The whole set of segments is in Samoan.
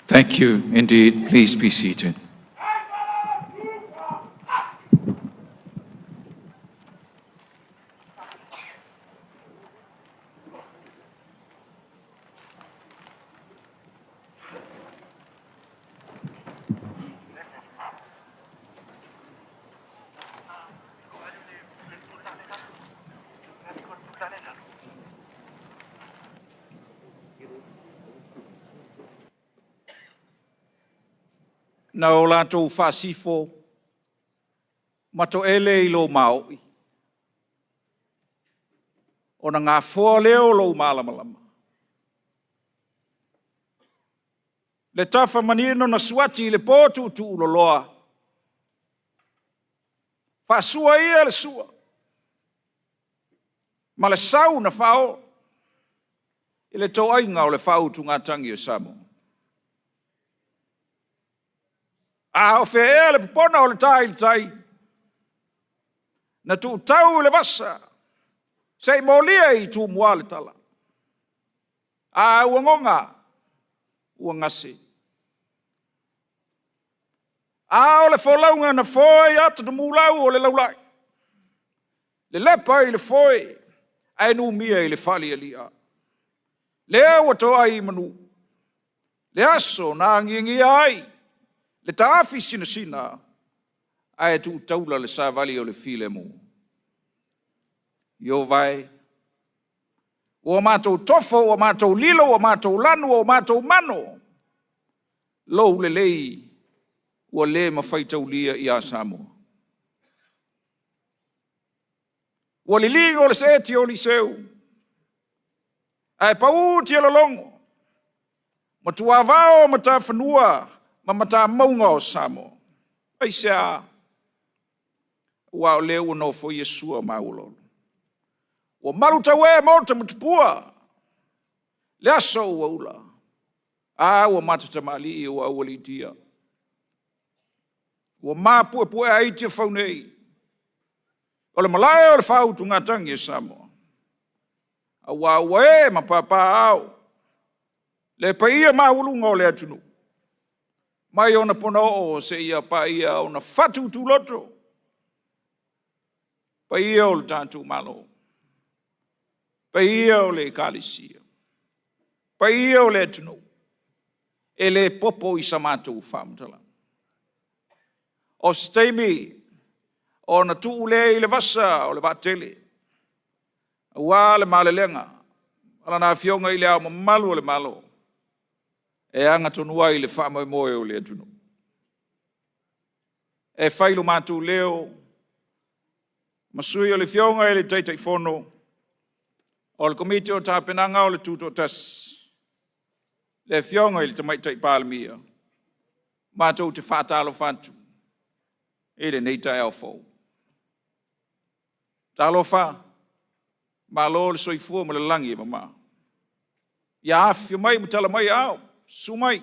Thank you indeed. Please be seated. Na o latou faasifo ma toele i lou maoi, ona gafoa lea o lou malamalama. Le tafa manino na suati i le po tuutuuloloa, faasua ia le sua ma le sau na fao i le toaiga o le faautugatagi a Samoa. A o fea ea le popona o le ta i le tai na tuutau i le vasa se i molia i Tumua le tala? A ua goga? Ua gase. A o le folauga na fo i ata mulau o le laulai, lelepa i le foe ae numia i le faalialia. Lea ua toai i manu le aso na agiagia ai le taafi sinasina ae tuu taula le savali o le filemu. Ieova e, ua matou tofo ua matou lilo ua matou lanu ua matou mano, lou lelei ua le mafai taulia ia Samoa. Ua liligo le seeti o Oliseu, ae pau tialologo ma tuavao o matafanua ma matamauga o Samoa. Aisea? Aua o lea ua nofoia Sua ma Auoloolo, ua malutaue Maota ma Tupua, le aso ua ula, a ua matatamalii ua aualiitia, ua mapuepue ai Tiafau nei, o le malae o le faautugatagi a Samoa, aua ua ee ma papaaao le paia maualuga o le atunuu mai ona ponaoo seia paia ona fatu tuloto, paia o le tatou Malo, paia o le Ekalesia, paia o le atunuu, e le popo i sa matou faamatalaga. O se taimi ona tuu lea i le vasa o le vaatele, aua le malelega a Lana Afioga i Le Ao Mamalu o le Malo e agatonu ai le faamoemoe o le atunuu. E fai lo matou leo ma sui o le Afioga i le Taitaifono o le Komiti o Tapenaga o le Tutoatasi, le Afioga i le Tamaitai Palemia, matou te faatalofa atu i lenei taeao fou. Talofa, malo le soifua ma le lagi e mama. Ia afifio mai ma tala mai aao, susu mai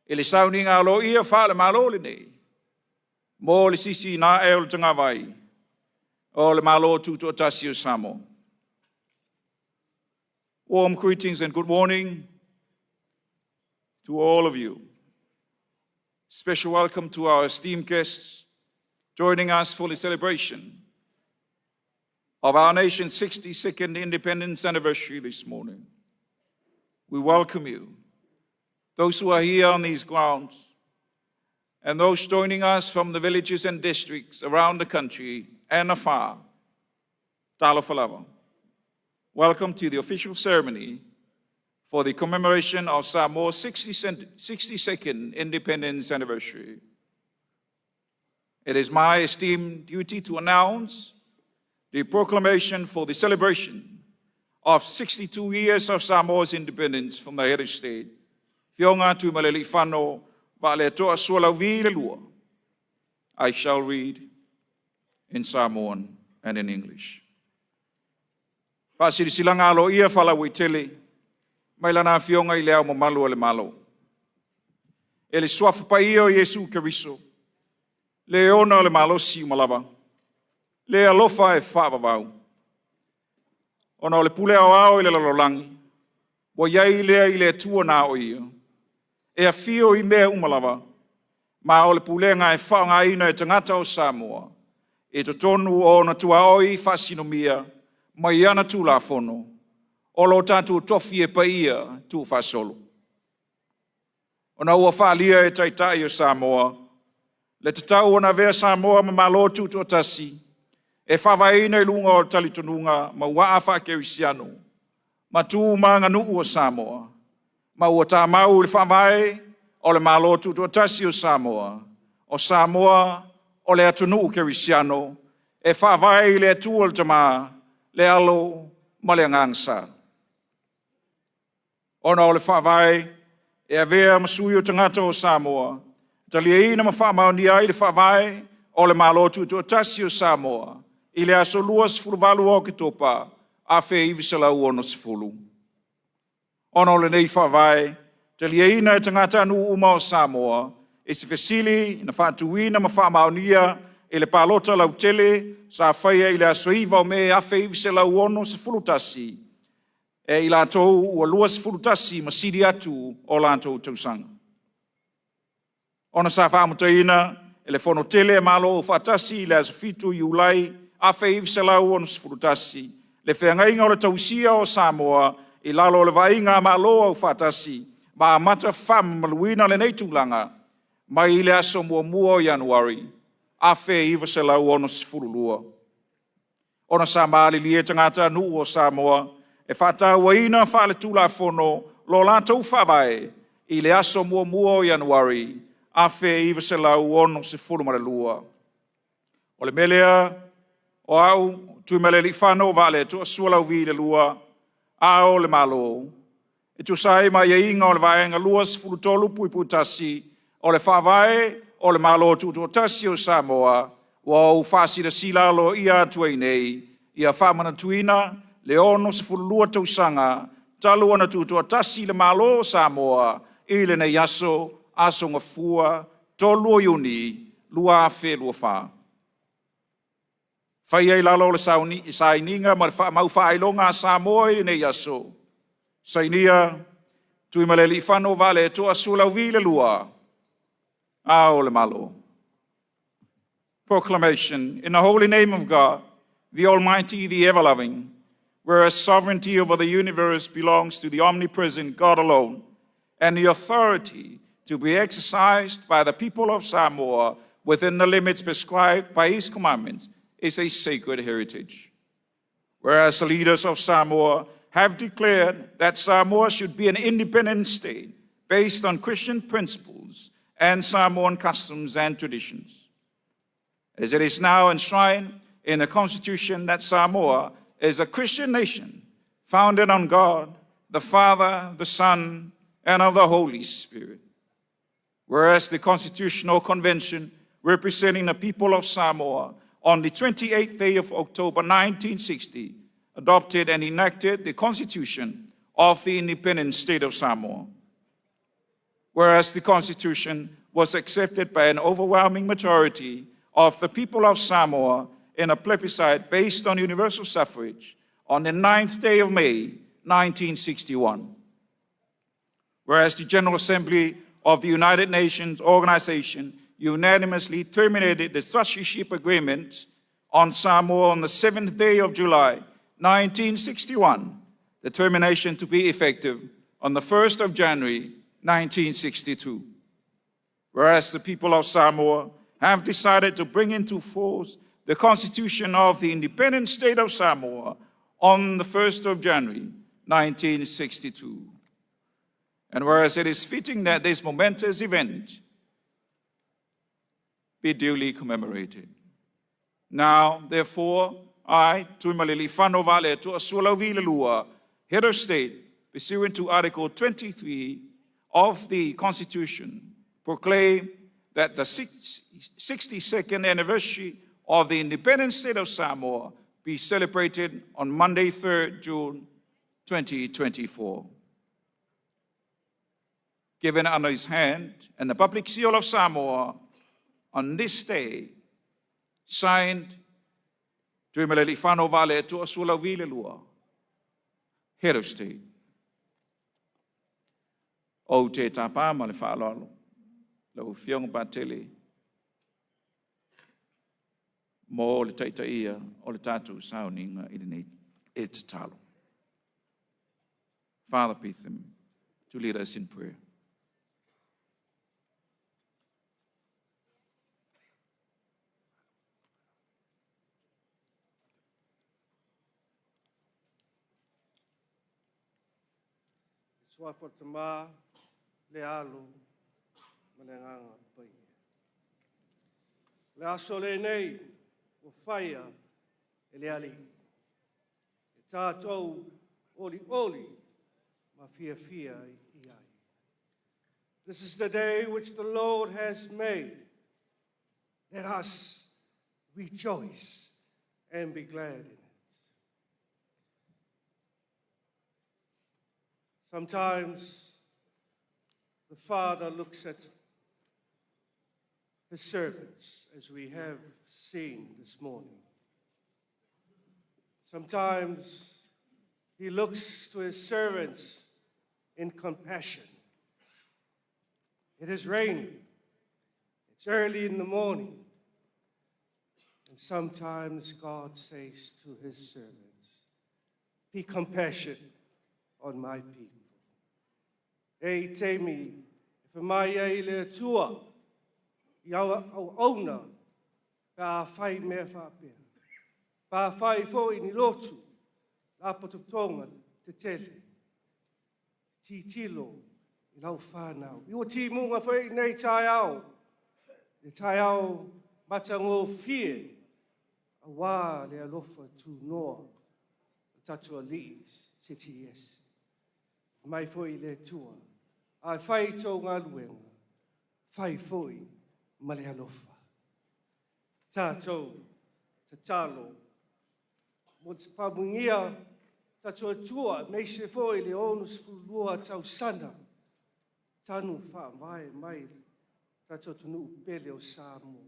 i le sauniga aloaia faale-Malo lenei mo le sisiina ae o le tagavai o le Malo Tutoatasi o Samoa. Warm greetings and good morning to all of you. Special welcome to our esteemed guests joining us for the celebration of our nation's 62nd independence anniversary this morning. We welcome you, those who are here on these grounds, and those joining us from the villages and districts around the country and afar. Talofa lava. Welcome to the official ceremony for the commemoration of Samoa's 62nd Independence Anniversary. It is my esteemed duty to announce the proclamation for the celebration of 62 years of Samoa's independence from the head of state, Afioga Tuimalealiifano Vaaletoa Sualauvi II. I shall read in Samoan and in English. Faasilasilaga Aloaia Faalauaitele mai Lana Afioga i Le Ao Mamalu o le Malo. E le Suafa Paia o Iesu Keriso, le ona le malosi uma lava, le alofa e faavavau, ona o le pule aoao i le lalolagi, ua i ai lea i le Atua na o Ia, e afio i mea uma lava, ma o le pulega e faaaogaina e tagata o Samoa i totonu o ona tuaoi faasinomia mai ana Tulafono, o lo tatou tofi e paia tuufaasolo. Ona ua faaalia e Taitai o Samoa le tatau ona avea Samoa ma Malo Tutoatasi, e faavaeina i luga o talitonuga mauaa faa-kerisiano ma tu ma aganuu a Samoa, ma ua tamau i le Faavae o le Malo Tutoatasi o Samoa, o Samoa o le atunuu kerisiano, e faavae i le Atua le Tama, le Alo ma le Agaga Sa. Ona o le Faavae, e avea ma sui o tagata o Samoa, taliaina ma faamaonia ai le Faavae o le Malo Tutoatasi o Samoa i le aso 28 o Oketopa 1960. Ona o lenei Faavae, taliaina e tagatanuu uma o Samoa i se fesili na faatuina ma faamaonia i le palota lautele sa faia i le aso 9 Me 1961, e i latou ua 21 ma sili atu o latou tausaga. Ona sa faamutaina e le Fono Tele a Malo Afaatasi i le aso 7 Iulai 1961 le feagaiga o le tausia o Samoa i lalo o le vaaiga a Malo Aufaatasi, ma amata faamamaluina lenei tulaga mai le aso 1 o Ianuari 1962. Ona sa malilie tagatanuu o Samoa e faatauaina faale-Tulafono lo latou Faavae i le aso 1 o Ianuari 1962. O le mea lea, o au Tuimalealiifano Vaaletoa Sualauvi II, Ao o le Malo, e tusa ai ma aiaiga o le Vaega 23(1) o le Faavae o le Malo Tutoatasi o Samoa, ua ou faasilasila aloaia atu ai nei, ia faamanatuina le 62 tausaga talu ona tutoatasi le Malo o Samoa i lenei aso, Aso Gafua 3 o Iuni 2024. Faia i lalo o le sainiga ma le faamau faailoga a Samoa i lenei aso. Sainia: Tuimalealiifano Vaaletoa Sualauvi II, Ao o le Malo. Proclamation. In the holy name of God, the Almighty, the ever-loving, whereas sovereignty over the universe belongs to the omnipresent God alone, and the authority to be exercised by the people of Samoa within the limits prescribed by his commandments is a sacred heritage. Whereas the leaders of Samoa have declared that Samoa should be an independent state based on Christian principles and Samoan customs and traditions. As it is now enshrined in the Constitution that Samoa is a Christian nation founded on God, the Father, the Son, and of the Holy Spirit. Whereas the Constitutional Convention representing the people of Samoa on the 28th day of October 1960 adopted and enacted the Constitution of the Independent State of Samoa. Whereas the Constitution was accepted by an overwhelming majority of the people of Samoa in a plebiscite based on universal suffrage on the 9th day of May 1961. Whereas the General Assembly of the United Nations Organization unanimously terminated the trusteeship agreement on Samoa on the 7th day of July 1961, the termination to be effective on the 1st of January 1962. Whereas the people of Samoa have decided to bring into force the Constitution of the Independent State of Samoa on the 1st of January 1962. And whereas it is fitting that this momentous event be duly commemorated. Now, therefore, I, Tuimalealiifano Vaaletoa Sualauvi II, Head of State, pursuant to Article 23 of the Constitution, proclaim that the 62nd anniversary of the Independent State of Samoa be celebrated on Monday, 3rd June 2024. Given under his hand and the public seal of Samoa on this day, signed Tuimalealiifano Vaaletoa Sualauvi II, Head of State. Ou te tapa ma le faaaloalo lau Afioga Patele mo le taitaia o le tatou sauniga i lenei e tatalo. Father Betham to lead us in prayer. Suafa o le Tama, le Alo ma le Agaga Paia. O le aso lenei ua faia e le Alii, e tatou olioli ma fiafia i ai. This is the day which the Lord has made. Let us rejoice and be glad in it. Sometimes the Father looks at his servants, as we have seen this morning. Sometimes he looks to his servants in compassion. It is raining. It's early in the morning. And sometimes God says to his servants, "Be compassionate on my people." E i taimi e fai mai ai le Atua i auauna pe a fai mea faapea. Pe a fai foi ni lotu, lapotopotoga tetele, tilotilo i lau fanau. I ua timuga foi nei taeao, le taeao matagofie, auā le alofa tunoa o tatou Alii Seti Iesi. Mai foi le Atua, a fai tou galuega, fai foi ma le alofa. Tatou tatalo mo te faamanuia tatou Atua, aemaise foi le 62 tausaga talu faavae mai tatou atunuu pele o Samoa,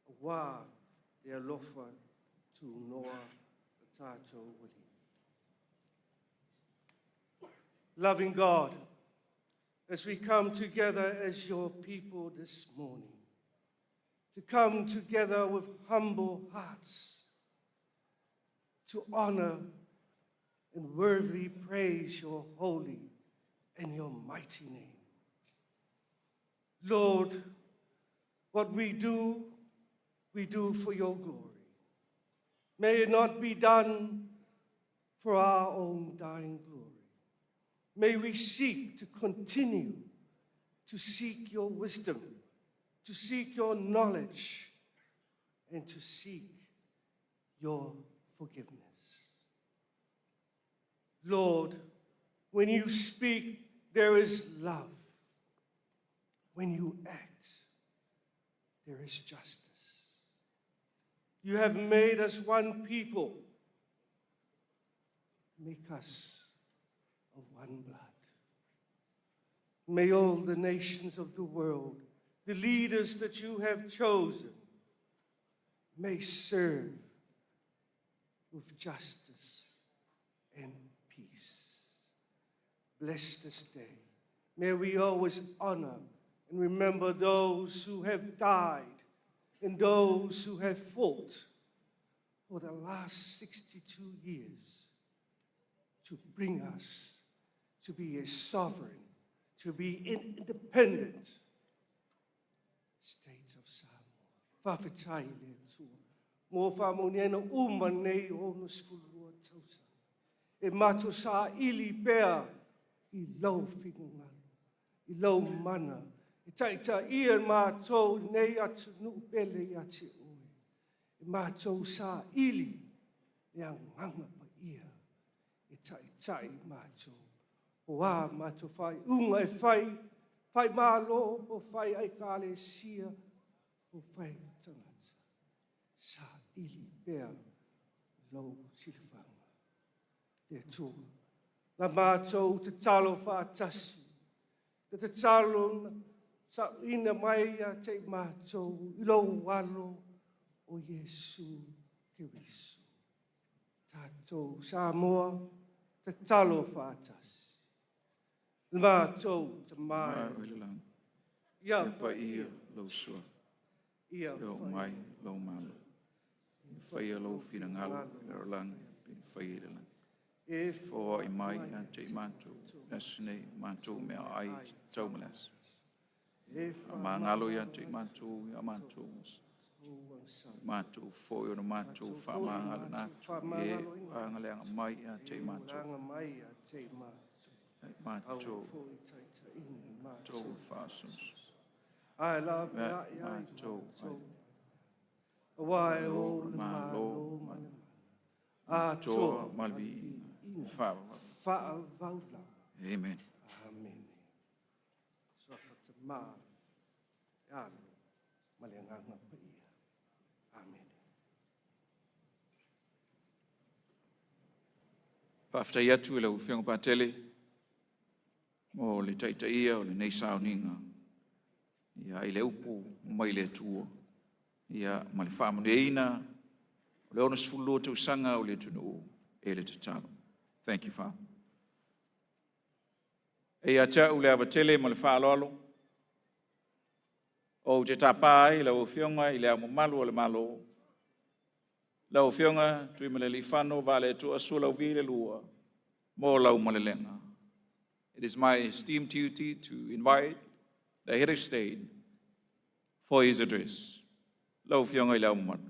auā le alofa tunoa o tatou Alii. Loving God, as we come together as your people this morning, to come together with humble hearts, to honor and worthily praise your holy and your mighty name. Lord, what we do for your glory. May it not be done for our own dying glory. May we seek to continue to seek your wisdom, to seek your knowledge, and to seek your forgiveness. Lord, when you speak, there is love. When you act, there is justice. You have made us one people. Make us of one blood. May all the nations of the world, the leaders that you have chosen, may serve with justice and peace. Bless this day. May we always honor and remember those who have died and those who have fought for the last 62 years to bring us to be a sovereign, to be an independent state of Samoa. Faafetai le Atua. Mo faamanuiaina uma nei 62 tausaga. E matou saili pea i lou finagalo, i lou mana, e taitaia matou i nei atunuu pele ia te oe. E matou saili le agaga paia e taitai matou. O a matou faaiuga e fai, fai malo po fai ekalesia, po fai tagata. Saili pea lou silafaga. Le Atua, na matou tatalo faatasi, le tatalo na sauina mai ia te i matou i lou alo o Iesu Keriso. Tatou Samoa, tatalo faatasi. Le matou Tama O le lagi, ia ia paia lou suafa, ia ia oo mai lou malo. Ia faia lou finagalo i le lalolagi e faia i le lagi. E Foai mai ia te i matou, le aso nei matou meaai tatau mo le aso. E Faamagalo ia te i matou ia matou matou foi ona matou faamagalo atu i e agaleaga mai ia te i matou. Aga mai ia te i matou. Matou Foi taitaiina matou. tou faasoso. Ae laveai ai Matou matou. Aua e o le Malo malo ma le mana. Atoa Toa ma le viiga. Faavavau. Faavavau lava. Amen. Amene. Suafa Tama, Alo, ma le Agaga Paia. Amene. Faafetai atu i lau Afioga Patele mo le taitaia o lenei sauniga. Ia i le upu mai le Atua, ia ma le faamanuiaina o le 62 tausaga o le atunuu e le tatalo. Thank you, Father. E ia te au le ava tele ma le faaaloalo, ou te tapa ai lau Afioga i le Ao Mamalu o le Malo, lau Afioga Tuimalealiifano Vaaletoa Sualauvi II mo lau malelega. It is my esteemed duty to invite the head of state for his address. Lau Afioga i le Ao Mamalu.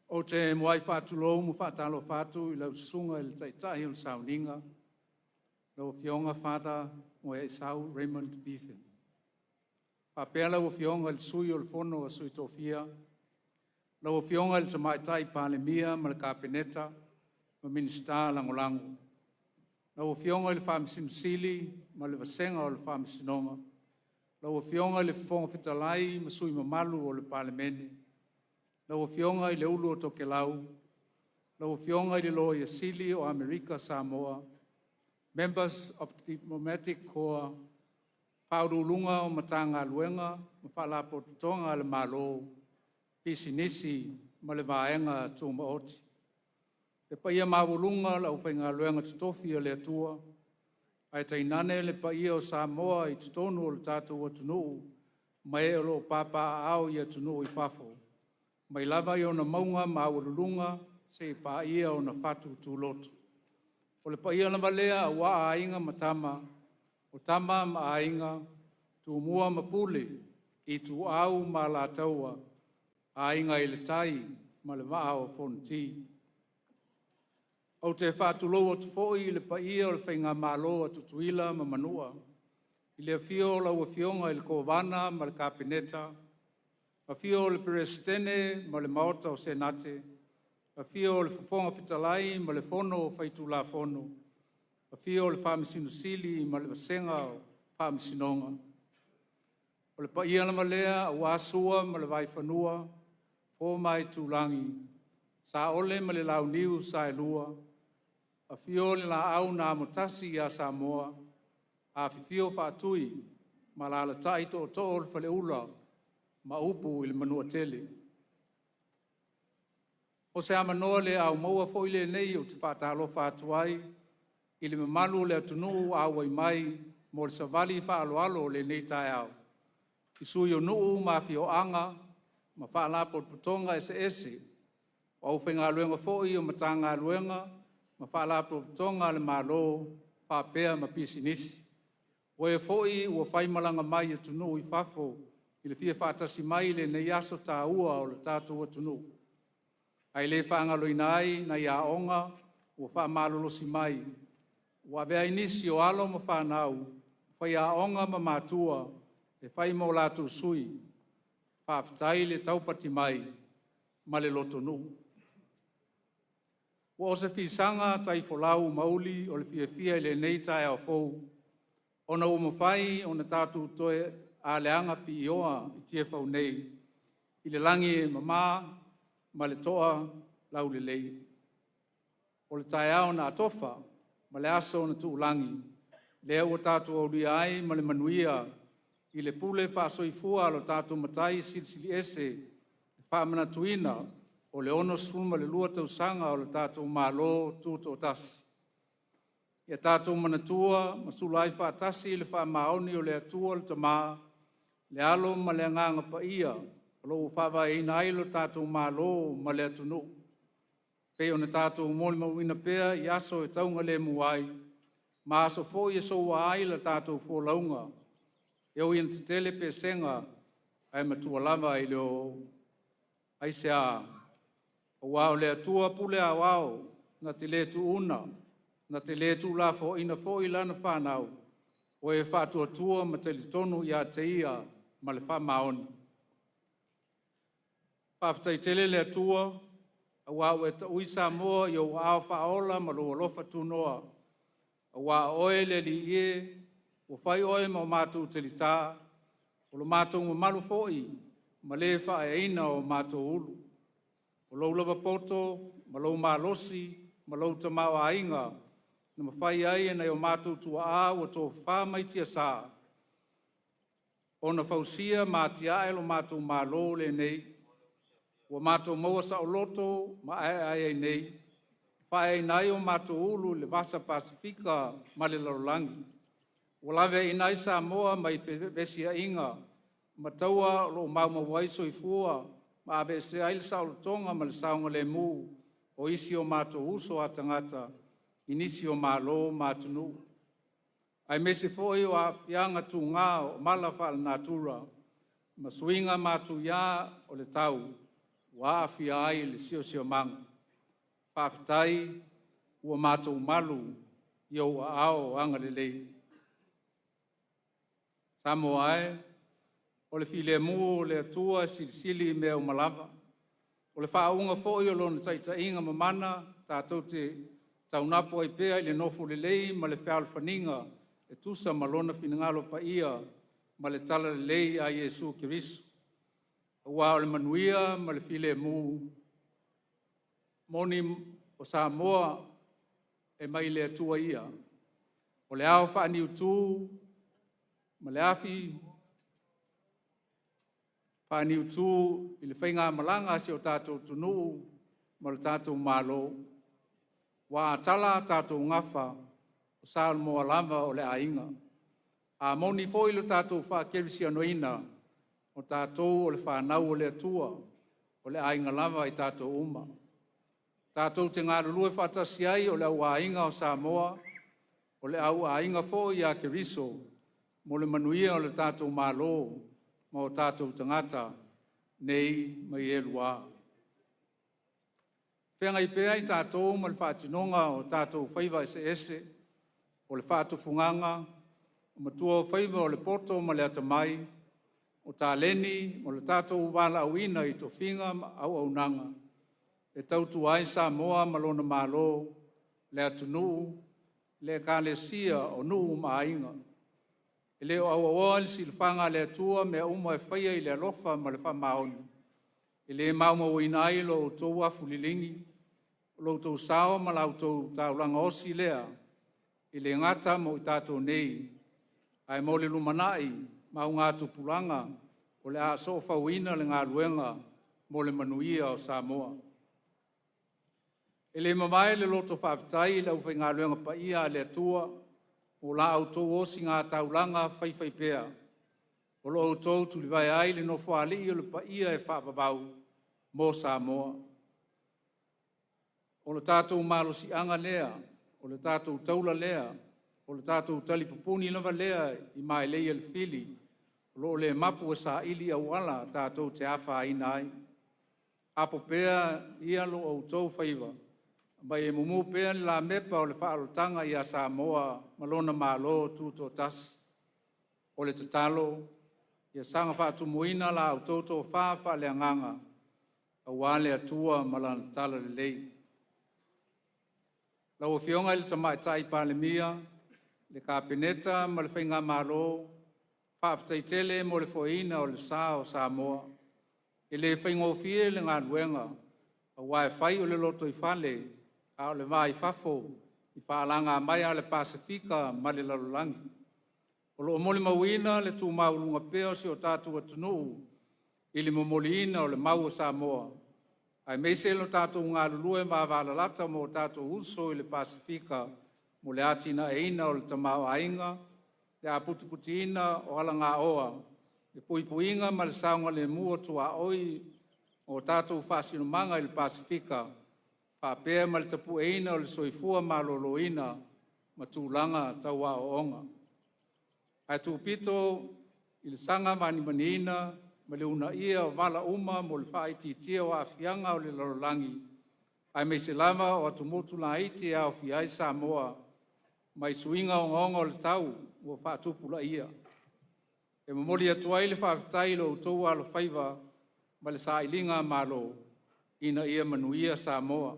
Ou te muai faatulou ma faatalofa atu i lau susuga i le Taitai o le Sauniga, lau Afioga Father Moeisau Raymond Beatham. Faapea lau Afioga i le Sui o le Fono a Sui Tofia, lau Afioga i le Tamaitai Palemia ma le Kapeneta ma Minisita Lagolago, lau Afioga i le Faamasino Sili ma le Vasega o le Faamasinoga, lau Afioga i le Fofoga Fetalai ma sui usufono mamalu o le Palemene, lau Afioga i le Ulu o Tokelau, lau Afioga i le Loia Sili o Amerika Samoa, members of the Diplomatic Corps, Faauluuluga o Matagaluega ma Faalapotopotoga a le Malo, Pisinisi ma le Vaega Tumaoti. Le paia maualuga o le aufaigaluega totofi a le Atua, ae tainane le paia o Samoa i totonu o le tatou atunuu ma e o lo o papaaao i atunuu i fafo, mai lava i ona mauga maualuluga seia paia ona fatu tuloto. O le paia lava lea aua Aiga ma Tama, o Tama ma Aiga, Tumua ma Pule, Ituau ma Alataua, Aiga i le Tai ma le Vaa o Fonoti. Ou te faatulou atu foi i le paia o le Faigamalo a Tutuila ma Manua, i le afio o lau Afioga i le Kovana ma le Kapeneta, afio le Peresetene ma le Maota o Senate, afio le Fofoga Fetalai ma le Fono Faitulafono, afio le Faamasino Sili ma le Vasega o Faamasinoga. O le paia lava lea aua Sua ma le Vaifanua, Fofo ma Aitulagi, Saole ma le Launiu Saelua, afio le Laau na Amotasi ia Samoa, afifio Faatui ma alaalatai Tootoo o le Faleula ma upu i le Manuatele. O se avanoa le aumaua foi lenei ou te faatalofa atu ai i le mamalu o le atunuu ua auai mai mo le savali faaaloalo o lenei taeao, i sui o nuu ma afioaga ma faalapotopotoga eseese, o aufaigaluega foi o Matagaluega ma Faalapotopotoga a le Malo faapea ma pisinisi. O e foi ua faimalaga mai i atunuu i fafo i le fia faatasi mai i lenei aso taua o le tatou atunuu. Ae le faagaloina ai nai aoga ua faamalolosi mai, ua avea ai nisi o alo ma fanau, faiaoga ma matua e fai ma o latou sui. Faafetai le taupati mai ma le lotonuu. Ua o se fisaga taifolau ma uli o le fiafia i lenei taeao fou, ona ua mafai ona tatou toe aleaga piioa i Tiafau nei i le lagi e mama ma le toa laulelei. O le taeao na atofa ma le aso na tuulagi, lea ua tatou aulia ai ma le manuia i le pule faasoifua a lo tatou Matai Silisili Ese le faamanatuina o le 62 tausaga o le tatou Malo Tutoatasi. Ia tatou manatua ma sula ai faatasi le faamaoni o le Atua le Tama, le Alo ma le Agaga Paia o lo o ua faavaeina ai lo tatou Malo ma le atunuu, pei ona tatou molimauina pea i aso e taugalemu ai ma aso foi e soua ai le tatou folauga, e ui ina tetele pesega ae matua lava i le oo. Aisea? Aua o le Atua pule aoao na te le tuuna, na te le tuulafoaiina foi lana fanau o e faatuatua ma talitonu ia te Ia ma le faamaoni. Faafetai tele le Atua aua ua e taui Samoa i ou aao faaola ma lou alofa tunoa, aua o oe le Alii e, ua fai oe ma o matou talita, o lo matou mamalu foi ma le faaeaina o matou ulu. O lou lava poto ma lou malosi ma lou tamaoaiga na mafai ai e nai o matou tuaa ua tofafa mai tiasa ona fausia ma atiae lo matou Malo lenei, ua matou maua saoloto ma aeae ai nei, e faaeaina ai o matou ulu i le Vasa Pasefika ma le lalolagi. Ua laveaiina ai Samoa mai fevesiaiga ma taua o lo o maumau ai soifua ma aveesea ai le saolotoga ma le saogalemu o isi o matou uso a tagata i nisi o Malo ma atunuu, aemaise foi o aafiaga tuga o mala faalenatura ma suiga matuia o le tau ua aafia ai le siosiomaga. Faafetai ua matou malu i ou aao agalelei. Samoa e, o le filemu o le Atua e silisili i mea uma lava, o le faauuga foi o Lona taitaiga mamana tatou te taunapo ai pea i le nofo lelei ma le fealofaniga e tusa ma Lona finagalo paia ma le talalelei a Iesu Keriso, aua o le manuia ma le filemu moni o Samoa e mai le Atua ia. O le ao faaniutu ma le afi faaniutu i le faigamalaga a si o tatou atunuu ma le tatou Malo, aua a tala a tatou gafa, o Samoa lava o le aiga. A moni foi lo tatou faakerisianoina, o tatou o le fanau a le Atua, o le aiga lava a i tatou uma. Tatou te galulue faatasi ai o le au aiga o Samoa, o le au aiga foi ia Keriso mo le manuia o le tatou Malo ma o tatou tagata nei ma e lua. Feagai pea i tatou ma le faatinoga o tatou faiva eseese, o le faatufugaga, o matuaofaiva o le poto ma le atamai, o taleni o le tatou valaauina i tofiga ma auaunaga e tautua ai Samoa ma lona Malo, le atunuu, le Ekalesia, o nuu ma aiga. E le o auaoa i le silafaga a le Atua mea uma e faia i le alofa ma le faamaoni, e le maumauina ai lo outou afu liligi, o lo outou sao ma la outou taulaga osi lea, e le gata mo i tatou nei, ae mo le lumanai ma augatupulaga o le a soofauina le galuega mo le manuia o Samoa. E le mamae le loto faafetai i le aufaigaluega paia a le Atua mo la outou osigataulaga faifaipea o lo o outou tulivae ai le Nofoalii o le paia e faavavau mo Samoa. O le tatou malosiaga lea, o le tatou taula lea, o le tatou talipupuni lava lea i mailei a le fili o lo o le mapu e saili auala tatou te afaina ai. Apo pea ia lo outou faiva, ma ia mumu pea le lamepa o le faaolataga ia Samoa ma lona Malo Tutoatasi. O le tatalo, ia saga faatumuina la outou tofa faaleagaga aua le Atua ma Lana talalelei. Lau Afioga i le Tamaitai Palemia, le Kapeneta ma le Faigamalo, faafetai tele mo le foeina o le sa o Samoa. E le faigofie le galuega aua e fai o le lotoifale a o le va i fafo i faalagamaea a le Pasefika ma le lalolagi. O lo o molimauina le tu maualuga pea o si o tatou atunuu i le momoliina o le mau a Samoa, aemaise lo tatou galulue vavalalata ma o tatou uso i le Pasefika mo le atinaeina o le tamaoaiga, le aputiputiina o alagaoa, le puipuiga ma le saogalemu o tuaoi ma tatou faasinomaga i le Pasefika, faapea ma le tapueina o le soifua maloloina ma tulaga tau aoaoga. Ae tuupito i le saga manimaniina ma le uunaia o vala uma mo le faaitiitia o aafiaga o le lalolagi, aemaise lava o atumotu laiti e aofia ai Samoa, mai suiga ogaoga o le tau ua faatupulaia. E momoli atu ai le faafetai i lo outou alofaiva ma le sailigamalo ina ia manuia Samoa.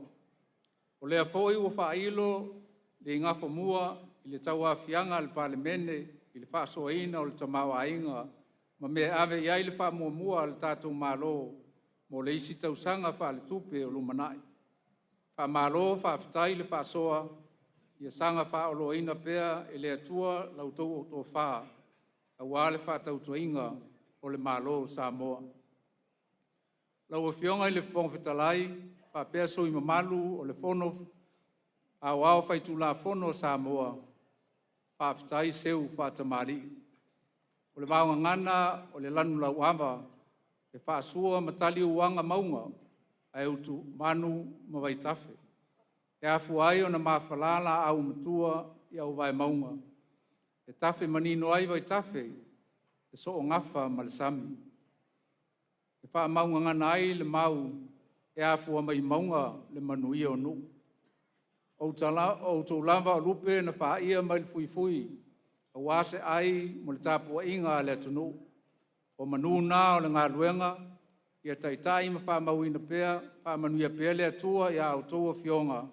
O lea foi ua faailo le igafomua i le tauaofiaga a le Palemene i le faasoaina o le tamaoaiga ma mea e ave i ai le faamuamua a le tatou Malo mo le isi tausaga faaletupe o lumanai. Faamalo faafetai le faasoa, ia saga faaoloaina pea e le Atua la outou tofa aua le faatautuaina o le Malo o Samoa. Lau Afioga i le Fofoga Fetalai faapea sui usufono mamalu o le Fono Aoao Faitulafono a Samoa, faafetai seu faatamalii. O le vaogagana o le lanulauava e faasua ma tali uaga mauga ae utumanu ma vaitafe. E afua ai ona mafala laau matua i auvaemauga, e tafe manino ai vaitafe e soogafa ma le sami. E faamaugagana ai le mau, e afua mai mauga le manuia o nuu. O outou lava o lupe na faia mai le fuifui aua se ai mo le tapuaiga a le atunuu. O manu na o le galuega, ia taitai ma faamauina pea, faamanuia pea le Atua i a outou afioga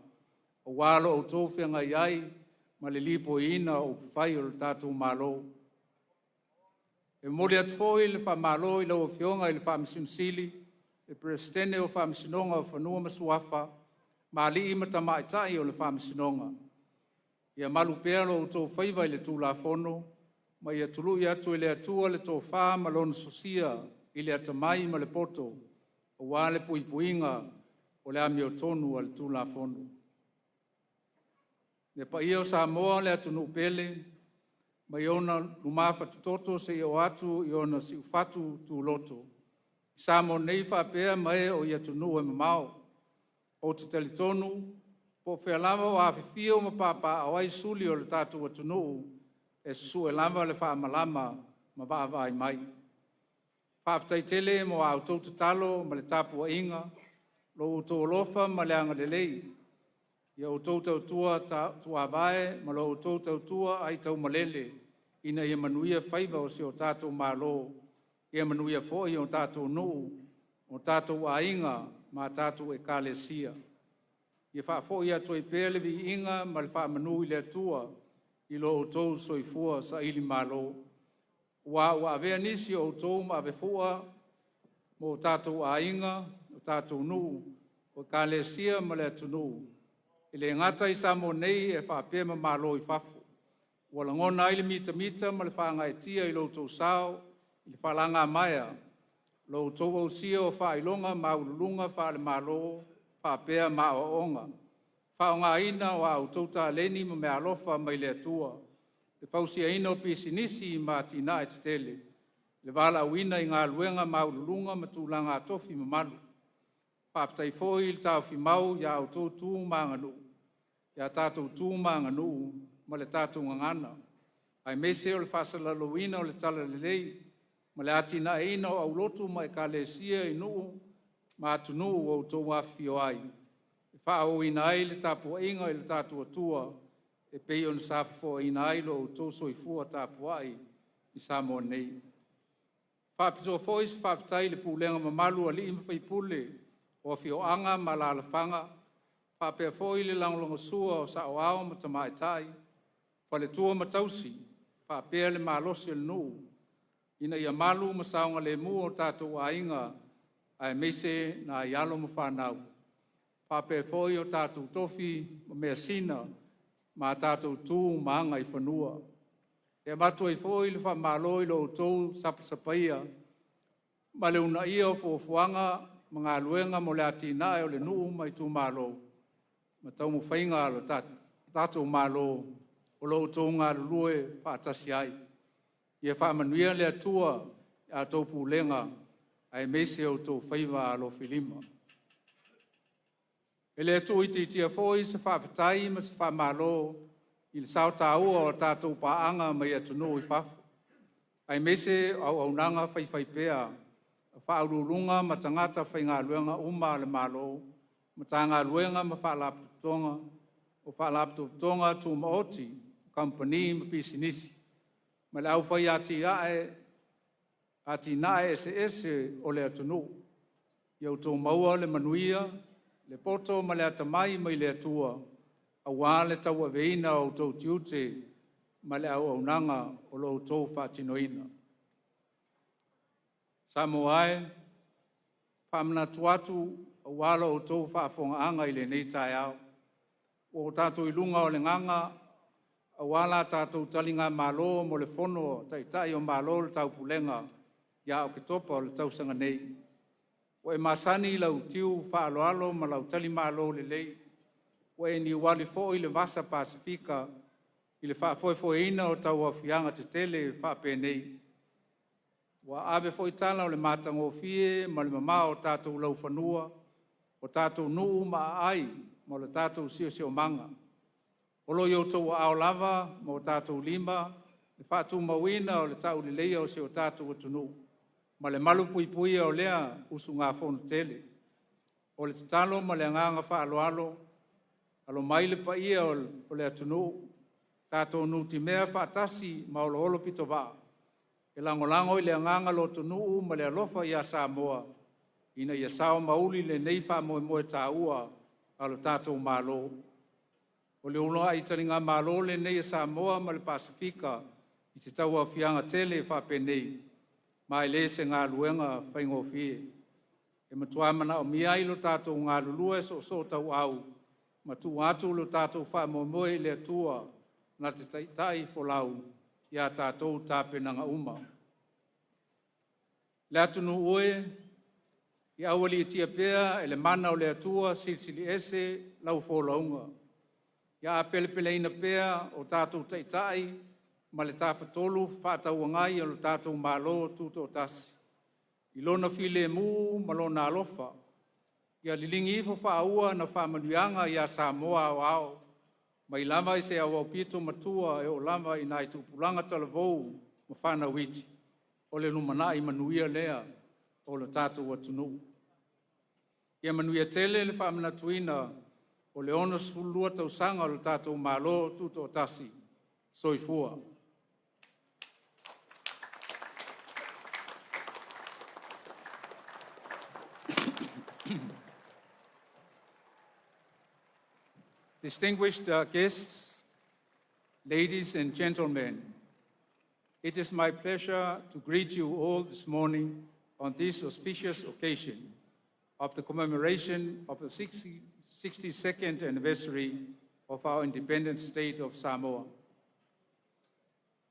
aua lo outou feagai ai ma le lipoiina o upufai o le tatou Malo. E momoli atu foi le faamalo i lau Afioga i le Faamasino Sili, le Peresetene o Faamasinoga o Fanua ma Suafa ma alii ma tamaitai o le Faamasinoga. Ia malu pea lo outou faiva i le Tulafono ma ia tului atu e le Atua le tofa ma Lona sosia i le atamai ma le poto aua le puipuiga o le amiotonu a le Tulafono. Le paia o Samoa le atunuu pele, mai ona lumafatototo seia oo atu i ona siufatu tuloto, i Samoa nei faapea ma e o i atunuu e mamao. Ou te talitonu po o fea lava o afifio ma papaaao ai suli o le tatou atunuu, e susue lava le faamalama ma vaavaai mai. Faafetai tele mo a outou tatalo ma le tapuaiga, lo outou alofa ma le agalelei, ia outou tautua tuavae ma la outou tautua aitaumalele ina ia manuia faiva o si o tatou Malo, ia manuia foi o tatou nuu, o tatou aiga ma tatou Ekalesia. Ia faafoi atu ai pea le viiga ma le faamanu i le Atua i lo outou soifua sailimalo, aua ua avea nisi o outou ma avefua mo tatou aiga, o tatou nuu, o Ekalesia ma le atunuu, e le gata i Samoa nei ae faapea ma Malo i fafo. Ua lagona ai le mitamita ma le faagaeetia i lo outou sao i faalagamaea i lo outou ausia o faailoga maualuluga faale-Malo faapea ma aoaoga, faaaogaina o a outou taleni ma meaalofa mai le Atua, le fausiaina o pisinisi ma atinae tetele, le valaauina i galuega maualuluga ma tulaga tofi mamalu. Faafetai foi le taofimau i a outou tu ma aganuu, ia tatou tu ma aganuu ma le tatou gagana, aemaise o le faasalalauina o le talalelei ma le atinaeina o aulotu ma Ekalesia i nuu ma atunuu ua outou afifio ai, e faaauauina ai le tapuaiga i lo tatou Atua e pei ona sa fofoaina ai lo outou soifua tapuai i Samoa nei. E faapitoa foi se faafetai i le pulega mamalu a alii ma faipule o afioaga ma alaalafaga faapea foi le lagolagosua o saoao ma tamaitai, faletua ma tausi, faapea le malosi o le nuu ina ia malu ma saogalemu o tatou aiga aemaise nai alo ma fanau, faapea foi o tatou tofi ma measina ma a tatou tu ma agaifanua. E avatu ai foi le faamalo i lo outou sapasapaia ma le uunaia o fuafuaga ma galuega mo le atinae o le nuu ma itumalo ma taumafaiga a le tatou Malo o lo o outou galulue faatasi ai. Ia faamanuia le Atua i a outou pulega aemaise o outou faiva alofilima. E le tuuitiitia foi se faafetai ma se faamalo i le sao taua o tatou paaga mai atunuu i fafo, aemaise o auaunaga faifaipea a Ofisa Sili o Pulega ma tagata faigaluega uma a le Malo, Matagaluega ma Faalapotopotoga, o Faalapotopotoga Tumaoti, Kamupani ma Pisinisi, ma le aufai atinae eseese o le atunuu. Ia outou maua le manuia, le poto ma le atamai mai le Atua aua le tauaveina o outou tiute ma le auaunaga o lo o outou faatinoina. Samoa e, e faamanatu atu aua la outou faafofogaaga i lenei taeao, ua tatou i luga o le gaga aua la tatou taligamalo mo le Fono a Taitai o Malo o le Taupulega ia Oketopa o le tausaga nei. Ua e masani i lau tiu faaaloalo ma lau talimalo lelei, ua e niuali foi i le vasa Pasefika i le faafoefoeina o tauaofiaga tetele faapenei. Ua ave foi tala o le matagofie ma le mamao o tatou laufanua, o tatou nuu ma aai ma lo tatou siosiomaga. O lo o i outou aao lava ma o tatou lima le faatumauina o le tauleleia o si o tatou atunuu ma le malupuipuia o lea usugafono tele. O le tatalo ma le agaga faaaloalo, alo mai le paia o le atunuu, tatou nutimea faatasi ma oloolo pitovaa e lagolago i le agaga lotonuu ma le alofa ia Samoa ina ia sao ma uli lenei faamoemoe taua a lo tatou Malo. O le uluai taligamalo lenei a Samoa ma le Pasefika i se tauaofiaga tele faapenei, ma e le o se galuega faigofie. E matua manaomia ai lo tatou galulue soosootauau ma tuu atu lo tatou faamoemoe i le Atua na te taitaifolau i a tatou tapenaga uma. Le atunuu e, ia aualiitia pea e le mana o le Atua Silisili Ese lau folauga. Ia apelepeleina pea o tatou taitai ma le Tafatolu Fefaatauagai a lo tatou Malo Tutoatasi, i Lona filemu ma Lona alofa. Ia liligi ifo faaua ana faamanuiaga ia Samoa aoao, mai lava i se aoao aupito matua e oo lava i nai tupulaga talavou ma fanau iti, o le lumanai manuia lea o le tatou atunuu. Ia manuia tele le faamanatuina o le 62 tausaga o le tatou Malo Tutoatasi. Soifua. Distinguished guests, ladies and gentlemen, it is my pleasure to greet you all this morning on this auspicious occasion of the commemoration of the 60 62nd anniversary of our independent state of Samoa.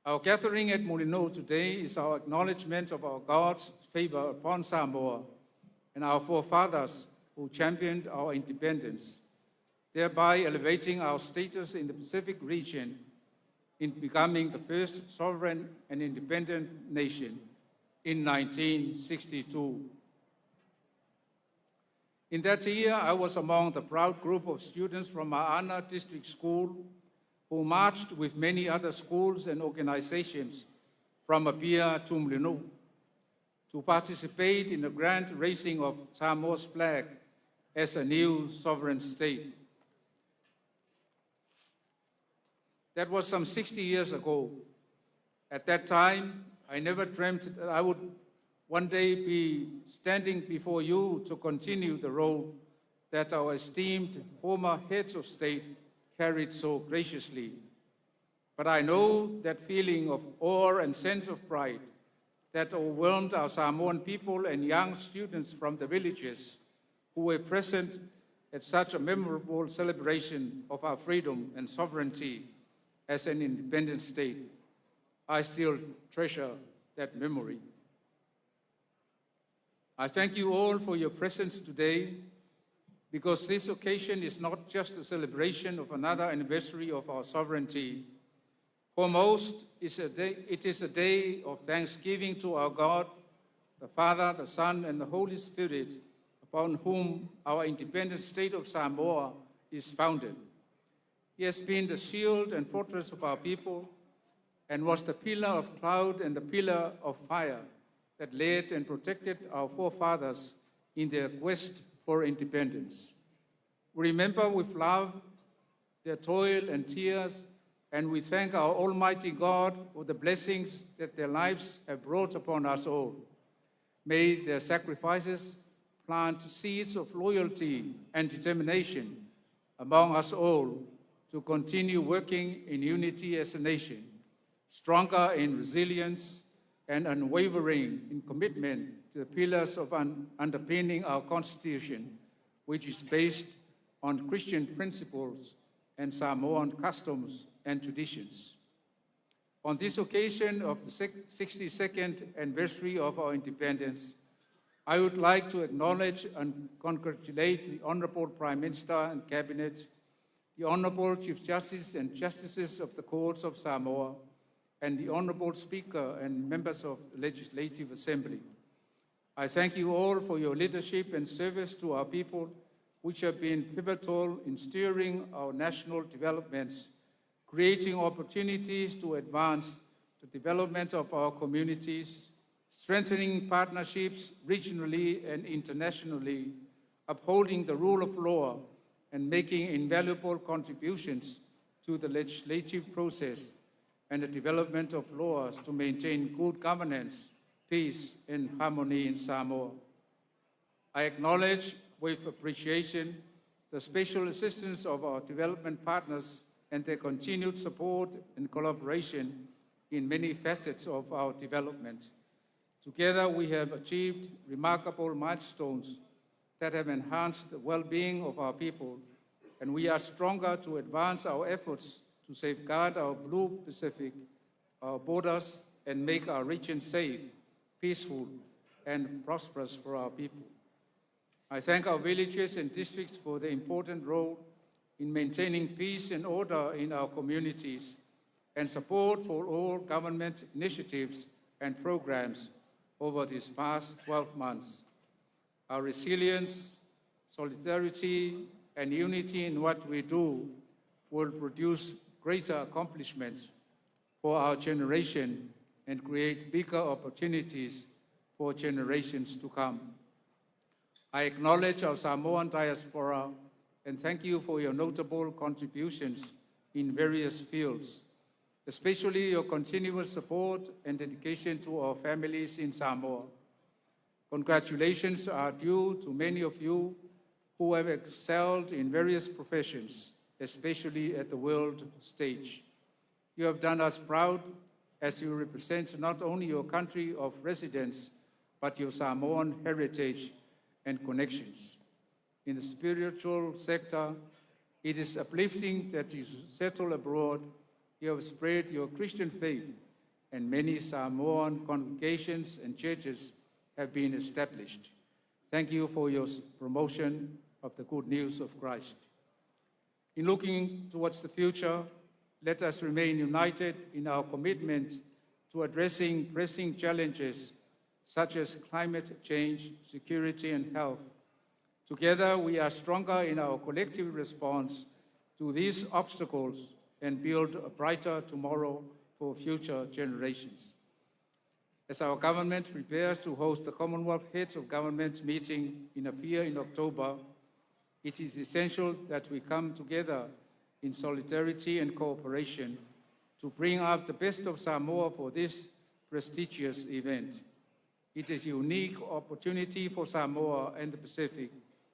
Our gathering at Mulinuu today is our acknowledgement of our God's favor upon Samoa and our forefathers who championed our independence, thereby elevating our status in the Pacific region in becoming the first sovereign and independent nation in 1962. In that year, I was among the proud group of students from Ma'ana District School who marched with many other schools and organizations from Apia to Mulinuu. to participate in the grand raising of Samoa's flag as a new sovereign state. That was some 60 years ago. At that time, I never dreamt that I would one day be standing before you to continue the role that our esteemed former heads of state carried so graciously. But I know that feeling of awe and sense of pride that overwhelmed our Samoan people and young students from the villages who were present at such a memorable celebration of our freedom and sovereignty as an independent state. I still treasure that memory. I thank you all for your presence today because this occasion is not just a celebration of another anniversary of our sovereignty. For most, it is a day of thanksgiving to our God, the Father, the Son, and the Holy Spirit, upon whom our independent state of Samoa is founded. He has been the shield and fortress of our people and was the pillar of cloud and the pillar of fire that led and protected our forefathers in their quest for independence. We remember with love their toil and tears, and we thank our Almighty God for the blessings that their lives have brought upon us all. May their sacrifices plant seeds of loyalty and determination among us all to continue working in unity as a nation, stronger in resilience and unwavering in commitment to the pillars of underpinning our Constitution, which is based on Christian principles and Samoan customs and traditions. On this occasion of the 62nd anniversary of our independence, I would like to acknowledge and congratulate the Honorable Prime Minister and Cabinet, the Honorable Chief Justice and Justices of the Courts of Samoa, and the Honorable Speaker and members of the Legislative Assembly. I thank you all for your leadership and service to our people, which have been pivotal in steering our national developments, creating opportunities to advance the development of our communities, strengthening partnerships regionally and internationally, upholding the rule of law, and making invaluable contributions to the legislative process and the development of laws to maintain good governance, peace, and harmony in Samoa. I acknowledge with appreciation the special assistance of our development partners and their continued support and collaboration in many facets of our development. Together, we have achieved remarkable milestones that have enhanced the well-being of our people, and we are stronger to advance our efforts to safeguard our blue Pacific, our borders, and make our region safe, peaceful, and prosperous for our people. I thank our villages and districts for their important role in maintaining peace and order in our communities and support for all government initiatives and programs over these past 12 months. Our resilience, solidarity, and unity in what we do will produce greater accomplishments for our generation and create bigger opportunities for generations to come. I acknowledge our Samoan diaspora and thank you for your notable contributions in various fields, especially your continuous support and dedication to our families in Samoa. Congratulations are due to many of you who have excelled in various professions, especially at the world stage. You have done us proud as you represent not only your country of residence, but your Samoan heritage and connections. In the spiritual sector, it is uplifting that you settle abroad, you have spread your Christian faith, and many Samoan congregations and churches have been established. Thank you for your promotion of the good news of Christ. In looking towards the future, let us remain united in our commitment to addressing pressing challenges such as climate change, security, and health. Together, we are stronger in our collective response to these obstacles and build a brighter tomorrow for future generations. As our government prepares to host the Commonwealth Heads of Government meeting in Apia in October, it is essential that we come together in solidarity and cooperation to bring out the best of Samoa for this prestigious event. It is a unique opportunity for Samoa and the Pacific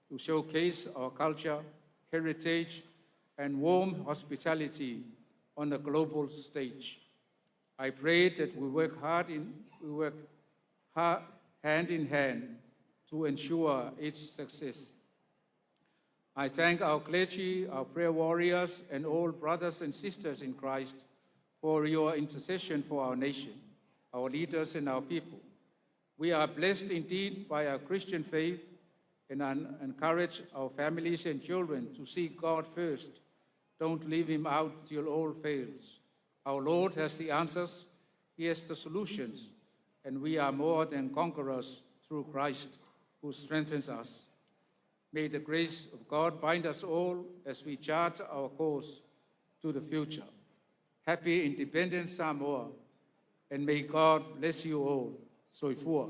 to showcase our culture, heritage, and warm hospitality on a global stage. I pray that we work hard, hand in hand to ensure its success. I thank our clergy, our prayer warriors, and all brothers and sisters in Christ for your intercession for our nation, our leaders, and our people. We are blessed indeed by our Christian faith and I encourage our families and children to seek God first. Don't leave him out till all fails. Our Lord has the answers, He has the solutions, and we are more than conquerors through Christ who strengthens us. May the grace of God bind us all as we chart our course to the future. Happy Independence Samoa, and may God bless you all. Soifua.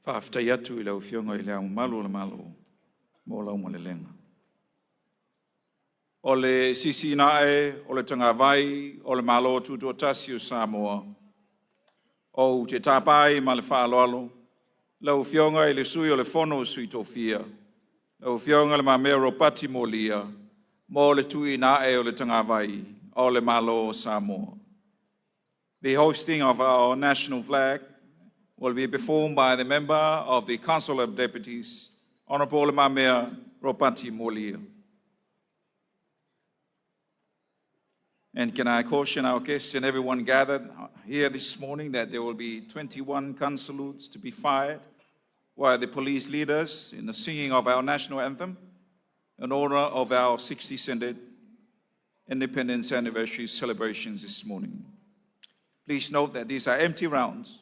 Faafetai atu i lau Afioga i Le Ao Mamalu o le Malo mo lau malelega. O le sisiina ae o le tagavai o le Malo Tutoatasi o Samoa, ou te tapa ai ma le faaaloalo lau Afioga i le Sui o le Fono a Sui Tofia, lau Afioga Le Mamea Ropati Mualia, mo le tuuina ae o le tagavai o le Malo o Samoa. The hoisting of our national flag will be performed by the member of the Council of Deputies, Honorable Le Mamea Ropati Mualia. And can I caution our guests and everyone gathered here this morning that there will be 21 gun salutes to be fired while the police lead us in the singing of our national anthem in honor of our 62nd Independence Anniversary celebrations this morning. Please note that these are empty rounds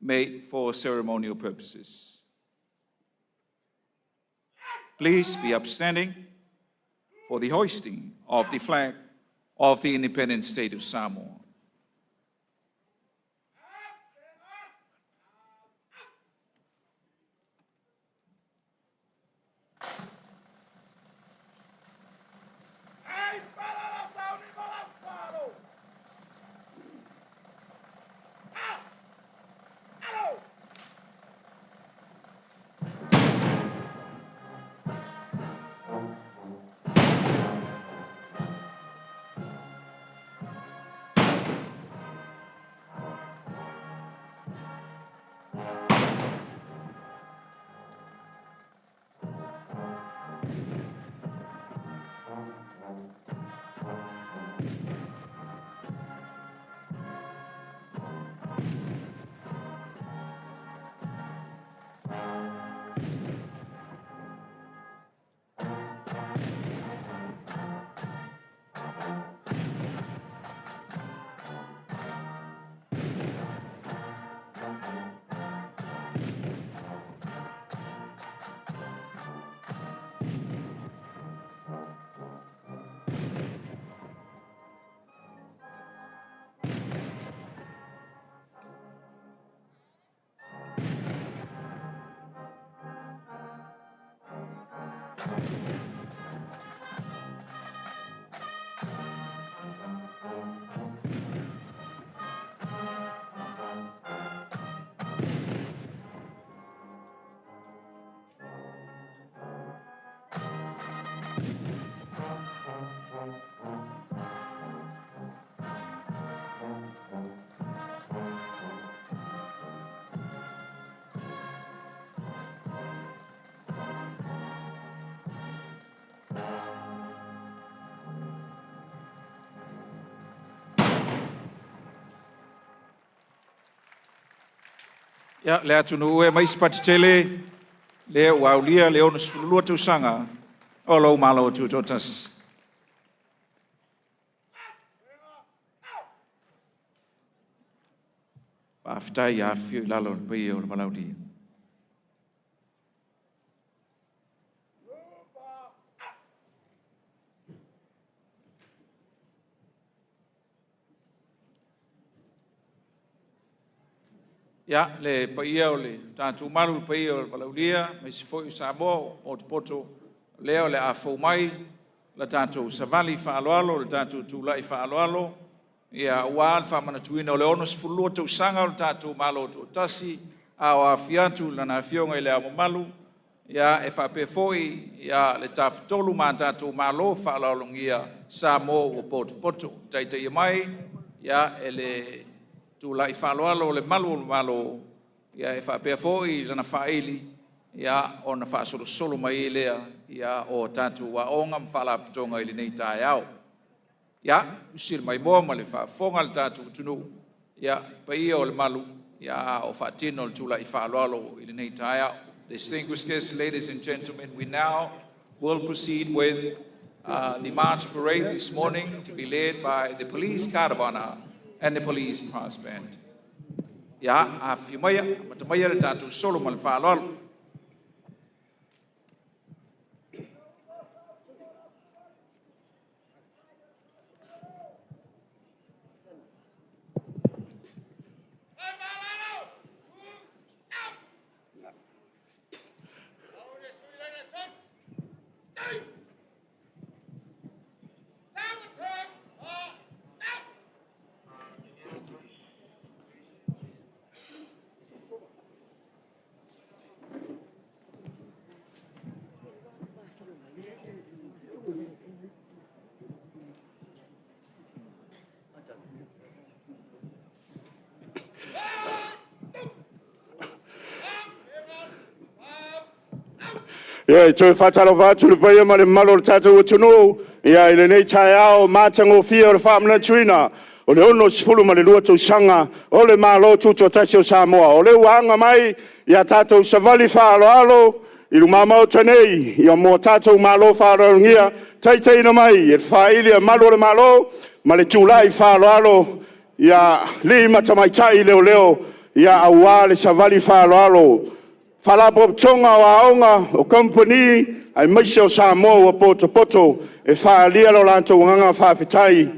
made for ceremonial purposes. Please be upstanding for the hoisting of the flag of the independent state of Samoa. Ia, le atunuu e mai se patitele, lea ua aulia le 62 tausaga o lou Malo Tutoatasi. Faafetai. Afifio i lalo le paia o le Valaulea. Ia, le paia o le tatou malu, le paia o le Valaulea, aemaise foi o Samoa ua potopoto, lea o le a fou mai le tatou savali faaaloalo, le tatou tulai faaaloalo, aua le faamanatuina o le 62 tausaga o le tatou Malo Tutoatasi, a o afifio atu Lana Afioga i Le Ao Mamalu, e faapea foi le Tafatolu ma tatou Malo Faaaloalogia, Samoa ua potopoto, taitaia mai e le tulai faaaloalo o le Malu o le Malo, e faapea foi lana faaili ona faasolosolo mai ai lea o tatou aoga ma faalapotopotoga i lenei taeao. Ia, usi le maimoa ma le faafofoga a le tatou atunuu i paia o le malu a o faatino le tulai faaaloalo i lenei taeao. Distinguished guests, ladies and gentlemen, we now will proceed with the March Parade this morning to be led by the Police Guard of Honor and the Police Brass Band. Ia, afifio maia, amata maia le tatou solo ma le faaaloalo. Ia, e toe faatalofa atu i le paia ma le mamalu o le tatou atunuu i lenei taeao matagofie o le faamanatuina o le 62 tausaga o le Malo Tutoatasi o Samoa. O lea ua aga mai a tatou savali faaaloalo i luma Maota nei mo tatou malo faaaloalogia, taitaiina mai e le faaili a Malu o le Malo ma le tulai faaaloalo ia alii ma tamaitai leoleo aua le savali faaaloalo. Faalapotopotoga o Aoga, o Kamupani, aemaise o Samoa ua potopoto e faaalia lo latou agaga faafetai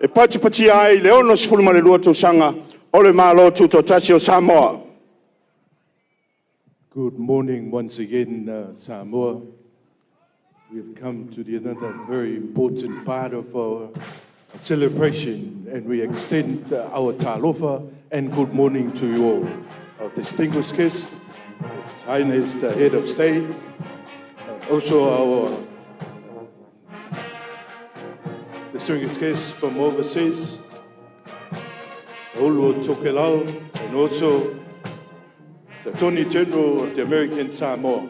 e patipatia ai le 62 tausaga o le Malo Tutoatasi o Samoa. Good morning once again, Samoa. We have come to the another very important part of our celebration, and we extend our talofa and good morning to you all. Our distinguished guests, His Highness the Head of State, and also our distinguished guests from overseas, Ulu Tokelau, and also the Attorney General of the American Samoa.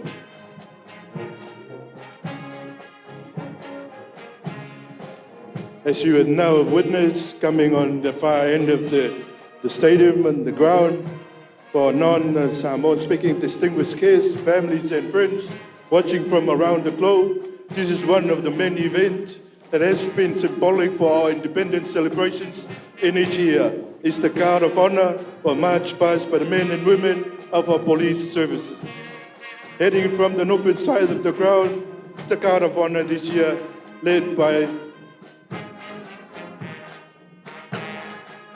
As you have now witnessed, coming on the far end of the stadium and the ground, for non-Samoan speaking distinguished guests, families and friends watching from around the globe, this is one of the many events that has been symbolic for our independence celebrations in each year. It's the Guard of Honor or march past by the men and women of our police services. Heading from the northern side of the ground, the Guard of Honor this year, led by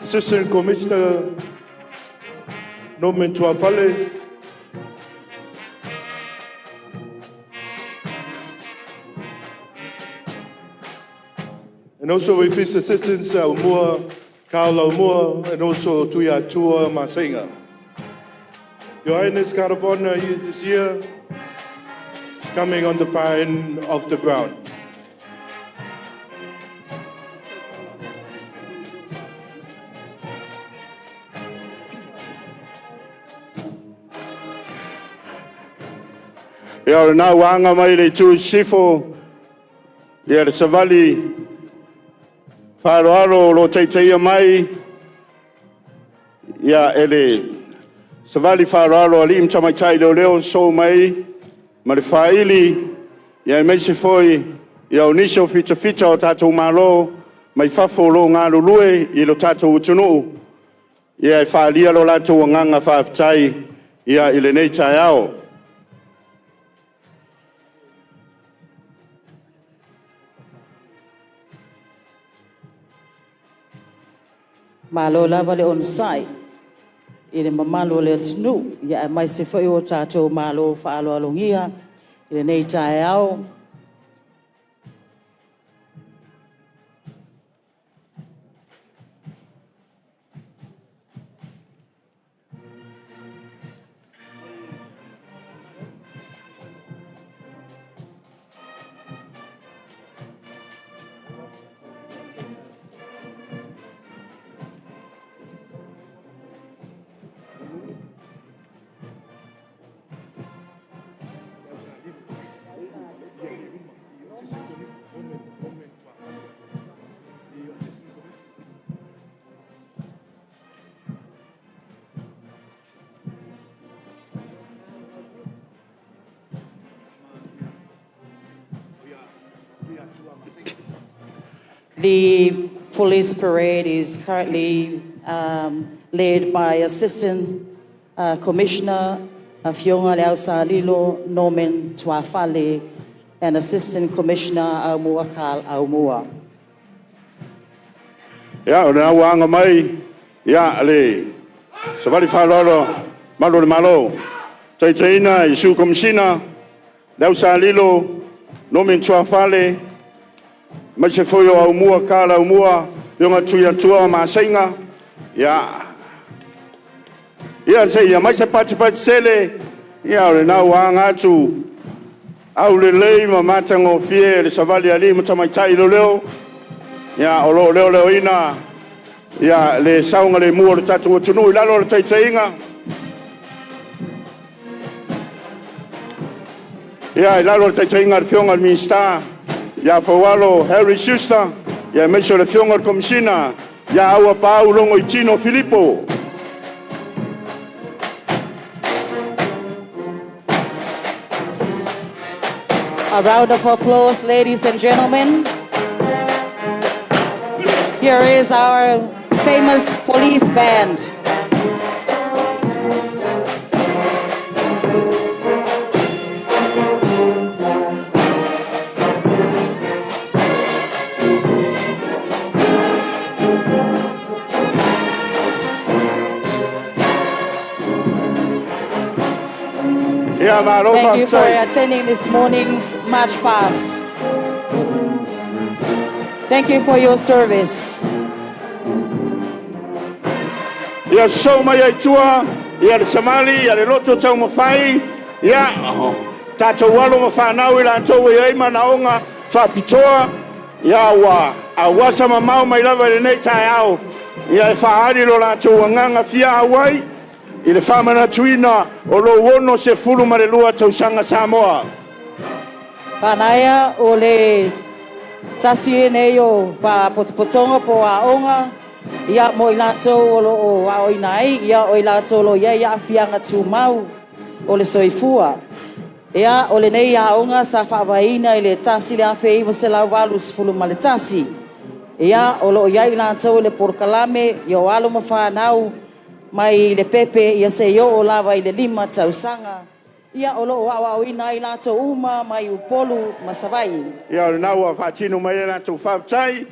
Assistant Commissioner Norman Tuafale, and also with his assistants, Aumua, Carl Aumua, and also Tuia Tua Masenga. Your Highness, Guard of Honor this year, coming on the far end of the ground. Ia, o lena ua aga mai le itu i sisifo le savali faaaloalo o lo o taitaia mai e le savali faaaloalo a alii ma tamaitai leoleo, sosoo mai ma le faaili, aemaise foi o nisi o fitafita o tatou malo mai fafo o lo o galulue i lo tatou atunuu. Ia e faaalia lo latou agaga faafetai ia i lenei taeao. Malo lava le onosai i le mamalu o le atunuu, ia aemaise foi o tatou malo faaaloalogia i lenei taeao. The police parade is currently led by Assistant Commissioner Afioga Leausalilo Norman Tuafale and Assistant Commissioner Aumua Karl Aumua. Ia, o lena ua aga mai ia le savali faaaloalo malu o le Malo, taitaiina i Sui Komesina, le Ausalilo, Norman Tuafale, aemaise foi o Aumua Karl Aumua, Afioga Tuiatua Maseiga, ia, ia se i aumai se patipati sele, ia o lena ua aga atu aulelei ma matagofie le savali a alii ma tamaitai leoleo, ia o lo o leoleoina ia le saogalemu o le tatou atunuu i lalo o le taitaiga. Ia, i lalo o le taitaiga a le Afioga i le Minisita ia Faualo Harry Schuster, ia aemaise o le Afioga i le Komesina ia Auapaau Logoitino Filipo. A round of applause, ladies and gentlemen. Here is our famous police band. Ia, malo Thank you for faafetai. attending this morning's march past. Thank you for your service. Ia sosoo mai ai tua, ia le savali, ia le loto taumafai, ia tatou alo ma fanau i latou e ai manaoga faapitoa, ia ua auasa mamao mai lava i lenei taeao, ia e faaali lo latou agaga fia auai i le faamanatuina o lou 62 tausaga Samoa. Panaia o le tasi e nei o potopotoga po aoga ia mo i latou o lo o aoina ai ia o i latou o lo o i ai aafiaga tumau o le soifua. Ia o lenei aoga sa faavaeina i le 1981. Ia o lo o i ai latou i le polokalame ia o alo ma fanau mai le pepe ia seia oo lava i le 5 tausaga. Ia o lo o aoaoina ai latou uma mai Upolu ma Savaii. Ia, o lena ua faatino mai ai latou faafetai.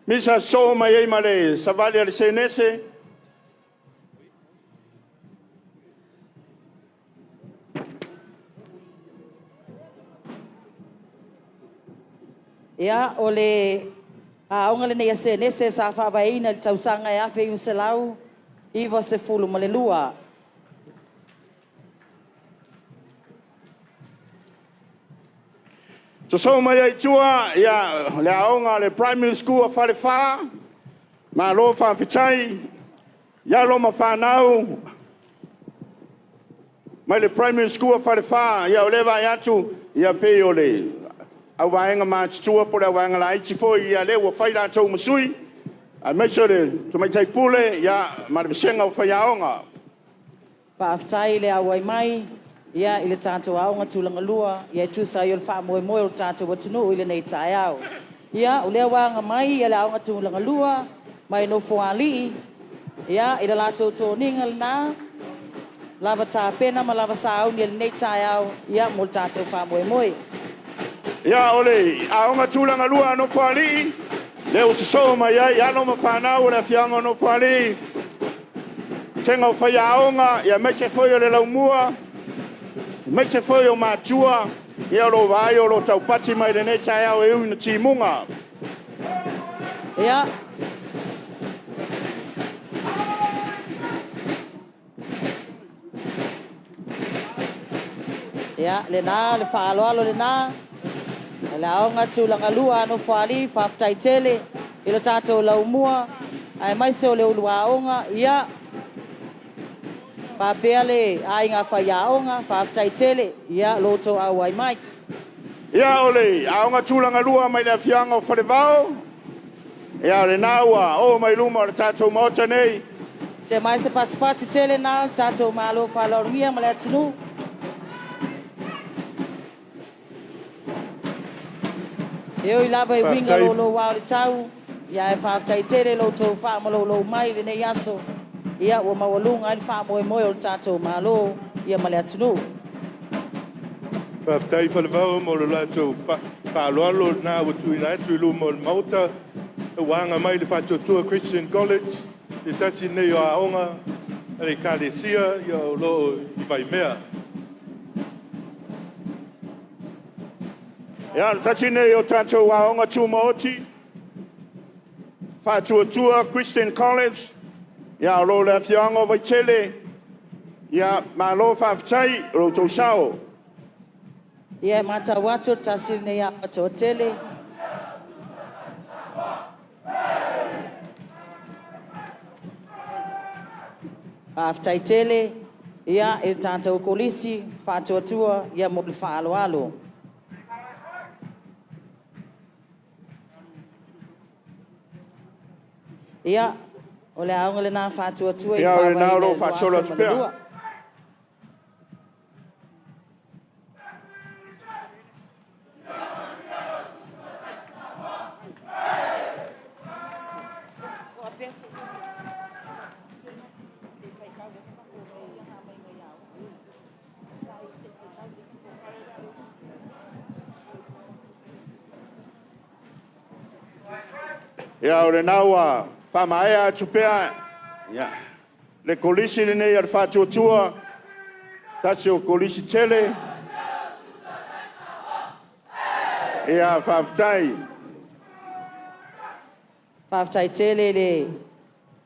Misa sosoo mai ai ma le savali a le Senese. Ia, o le aoga lenei a Senese sa faavaeina i le tausaga e 1992. Sosoo mai ai tua, ia, le aoga a le Primary School a Falefa, malo faafetai i alo ma fanau mai le Primary School a Falefa, ia o lea e vaai atu, ia pei o le auvaega matutua po o le auvaega laiti foi, ia lea ua fai latou ma sui, aemaise o le tamaitai pule, ia, ma le vasega o faiaoga. Faafetai le auai mai ia i le tatou aoga tulaga lua ia e tusa ai o le faamoemoe o le tatou atunuu i lenei taeao. Ia, o lea ua aga mai ia le aoga tulaga lua mai Nofoalii. Ia, i le latou toniga lena, lava tapena ma lava sauni e lenei taeao, ia, mo le tatou faamoemoe. Ia, o le Aoga Tulagalua a Nofoalii, lea ua sosoo mai ai alo ma fanau o le afioaga o Nofoalii, vasega o faiaoga, aemaise foi o le laumua, aemaise foi o matua, ia o lo o vaai o lo o taupati mai i lenei taeao e ui ina timuga. Ia, Ia, lena le faaaloalo lena. O le Aoga Tulagalua a Nofoalii, faafetai tele i le tatou laumua, aemaise o le ulu aoga, ia, faapea le aiga faiaoga, faafetai tele, ia, lo outou auai mai. Ia, o le Aoga Tulagalua mai le afioaga o Falevao, ia o lena ua oo mai luma o le tatou Maota nei. Tea mai se patipati tele na le tatou Malo faaaloalogia ma le atunuu. E ui lava i uiga louloua o le tau, ia ae faafetai tele lo outou faamalōlō mai i lenei aso. Ia ua maualuga ai le faamoemoe o le tatou Malo ia ma le atunuu. Faafetai Falevao mo le latou faaaloalo lena ua tuuina atu i luma o le Maota. Ua aga mai le Faatuatua Christian College, se tasi lenei o aoga a le Ekalesia o lo o i Vaimea. Ia, o le tasi lenei o tatou aoga tumaoti, Faatuatua Christian College, ia o lo o i le afioaga o Vaitele. Ia, malo faafetai i lo outou sao. Ia e matau atu o le tasi lenei aoga toatele. Faafetai tele ia i le tatou Kolisi Faatuatua ia mo le faaaloalo. Ia, o le aoga lena Faatuatua i le Ia, o lena o faavaeina lo i o le faasolo atu pea. 2002. Ia, o lena ua faamaea atu pea ia, le kolisi lenei a le Faatuatua, tasi o kolisi tele. Ia, faafetai. Faafetai tele i le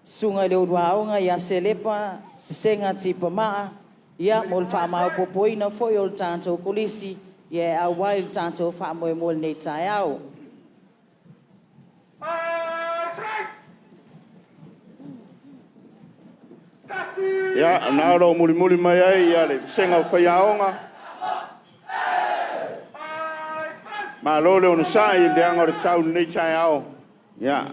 susuga i le uluaoga ia Selepa Sesega Tipamaa, ia mo le faamaopoopoina foi o le tatou kolisi, ia e auai le tatou faamoemoe i lenei taeao. Ia, o lena o lo o mulimuli mai ai ia le vasega o faiaoga. Malo le onosai i le aga o le tau i lenei taeao. Ia.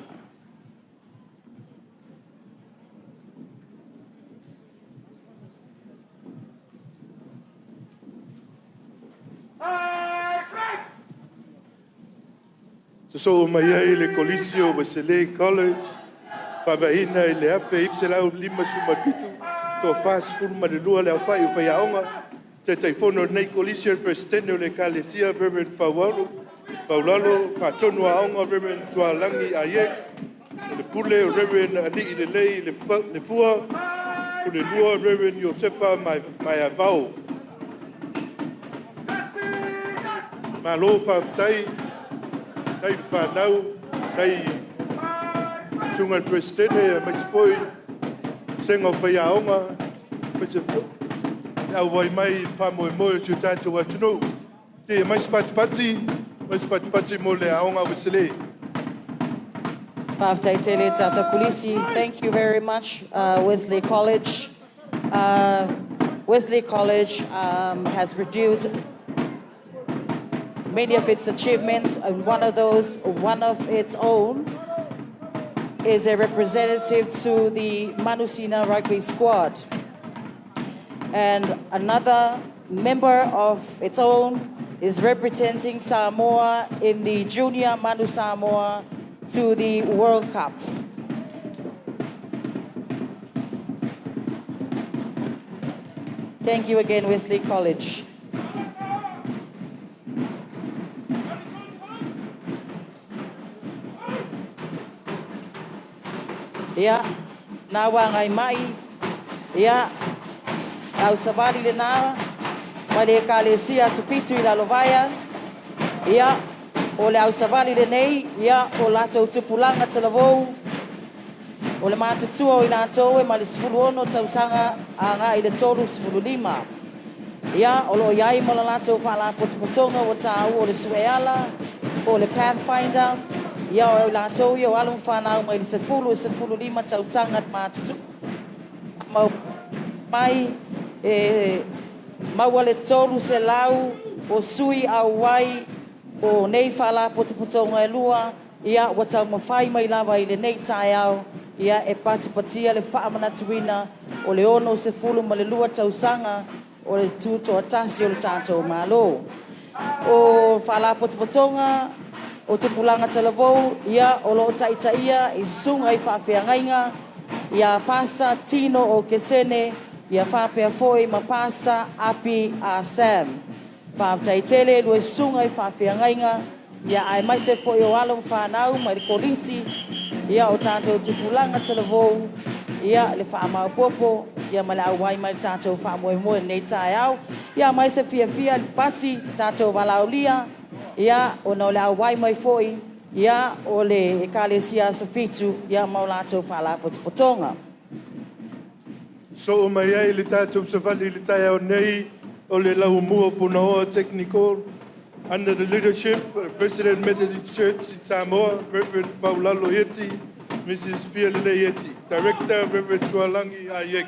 Sosoo mai ai le Kolisi o Wesley College, faavaeina i le 1957, toa-42 le aofai o faiaoga. Taitaifono o lenei Kolisi o le Peresetene o le Ekalesia Reverend Faualo, Faatonu Aoga Reverend Tualagi Ah Yek, o le Pule o Reverend Aliilelei Lefua, Pule Lua Reverend Iosefa Maiavao. Malo faafetai, faafetai i le fanau, faafetai i le susuga i le Peresetene aemaise foi le vasega o faiaoga, aemaise foi le auai mai i le faamoemoe o si o tatou atunuu. Se i aumai se patipati, aumai se patipati mo le Aoga a Ueselei. Faafetai tele tatou Kolisi. Thank you very much, Wesley College. Wesley College has produced many of its achievements, and one of those, one of its own, is a representative to the Manusina rugby squad. And another member of its own is representing Samoa in the Junior Manu Samoa to the World Cup. Thank you again, Wesley College. Ia, na ua agai mai, ia, au savali lena, mai le Ekalesia Aso Fitu i Lalovaea, ia, o le au savali lenei, ia, o latou tupulaga talavou, o le matutua o i latou e mai le 16 tausaga agai i le 35. Ia, o lo o i ai ma le latou faalapotopotoga ua taua o le Sueala, po o le Pathfinder, ia o i latou ia o alo ma fanau mai le 10 i le 15 tausaga matutua, mau mai e maua le 300 o sui auai o nei faalapotopotoga e lua, ia ua taumafai mai lava i lenei taeao ia e patipatia le faamanatuina o le 62 tausaga o le tutoatasi o le tatou Malo. O Faalapotopotoga o Tupulaga Talavou, ia o lo o taitaia i susuga i faafeagaiga ia Pasta Tino o Kesene, ia faapea foi ma Pasta Api a Sam. Faafetai tele lua susuga i faafeagaiga, ia aemaise foi o alo ma fanau mai le kolisi, ia o tatou tupulaga talavou, ia le faamaopopo ia ma le auai mai le tatou faamoemoe i lenei taeao. Ia mai se fiafia le pati tatou valaaulia, ia ona o le auai mai foi ia o le Ekalesia Aso Fitu ia ma o latou faalapotopotoga. Soo mai ai le tatou savali i le taeao nei o le Laumua Punaoa Technical under the leadership of President Methodist Church in Samoa, Reverend Paulalo Ieti, Mrs. Fialelei Ieti, Director Reverend Tualangi Ayek.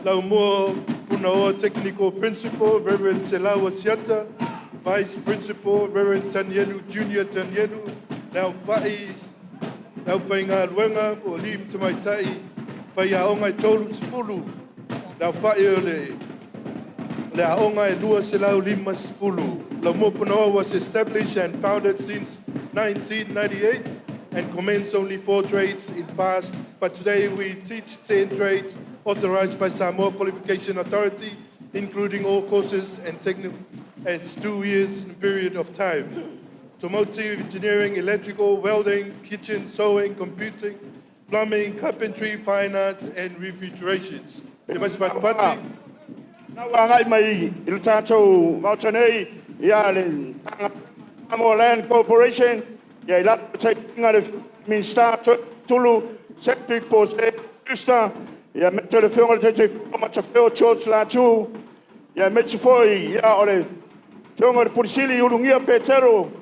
Laumua Punaoa Technical Principal, Reverend Selawa Siata, Vice Principal, Reverend Tanielu Junior Tanielu, Lau Whai, Lau Whainga o Lim Tamaitai, Whai Aonga e tolu sefulu, Lau Whai o le le aoga e 250. Laumua Punaoa was established and founded since 1998 and commenced only four trades in past, but today we teach 10 trades authorized by Samoa Qualification Authority, including all courses and technical as 2 years in period of time. Automotive engineering, electrical, welding, kitchen, sewing, computing, plumbing, carpentry, fine arts, and refrigerations. E mai se patipati. Na ua agai mai i le tatou Maota nei, ia le Samoa Land Corporation, ia i lalo taitaiga le Minisita Tulu Cedric Pose Schuster, ia me le afioga i le Taitaifono Matafeo George Latu, ia aemaise foi ia o le afioga i le Pule Sili Ulugia Petero,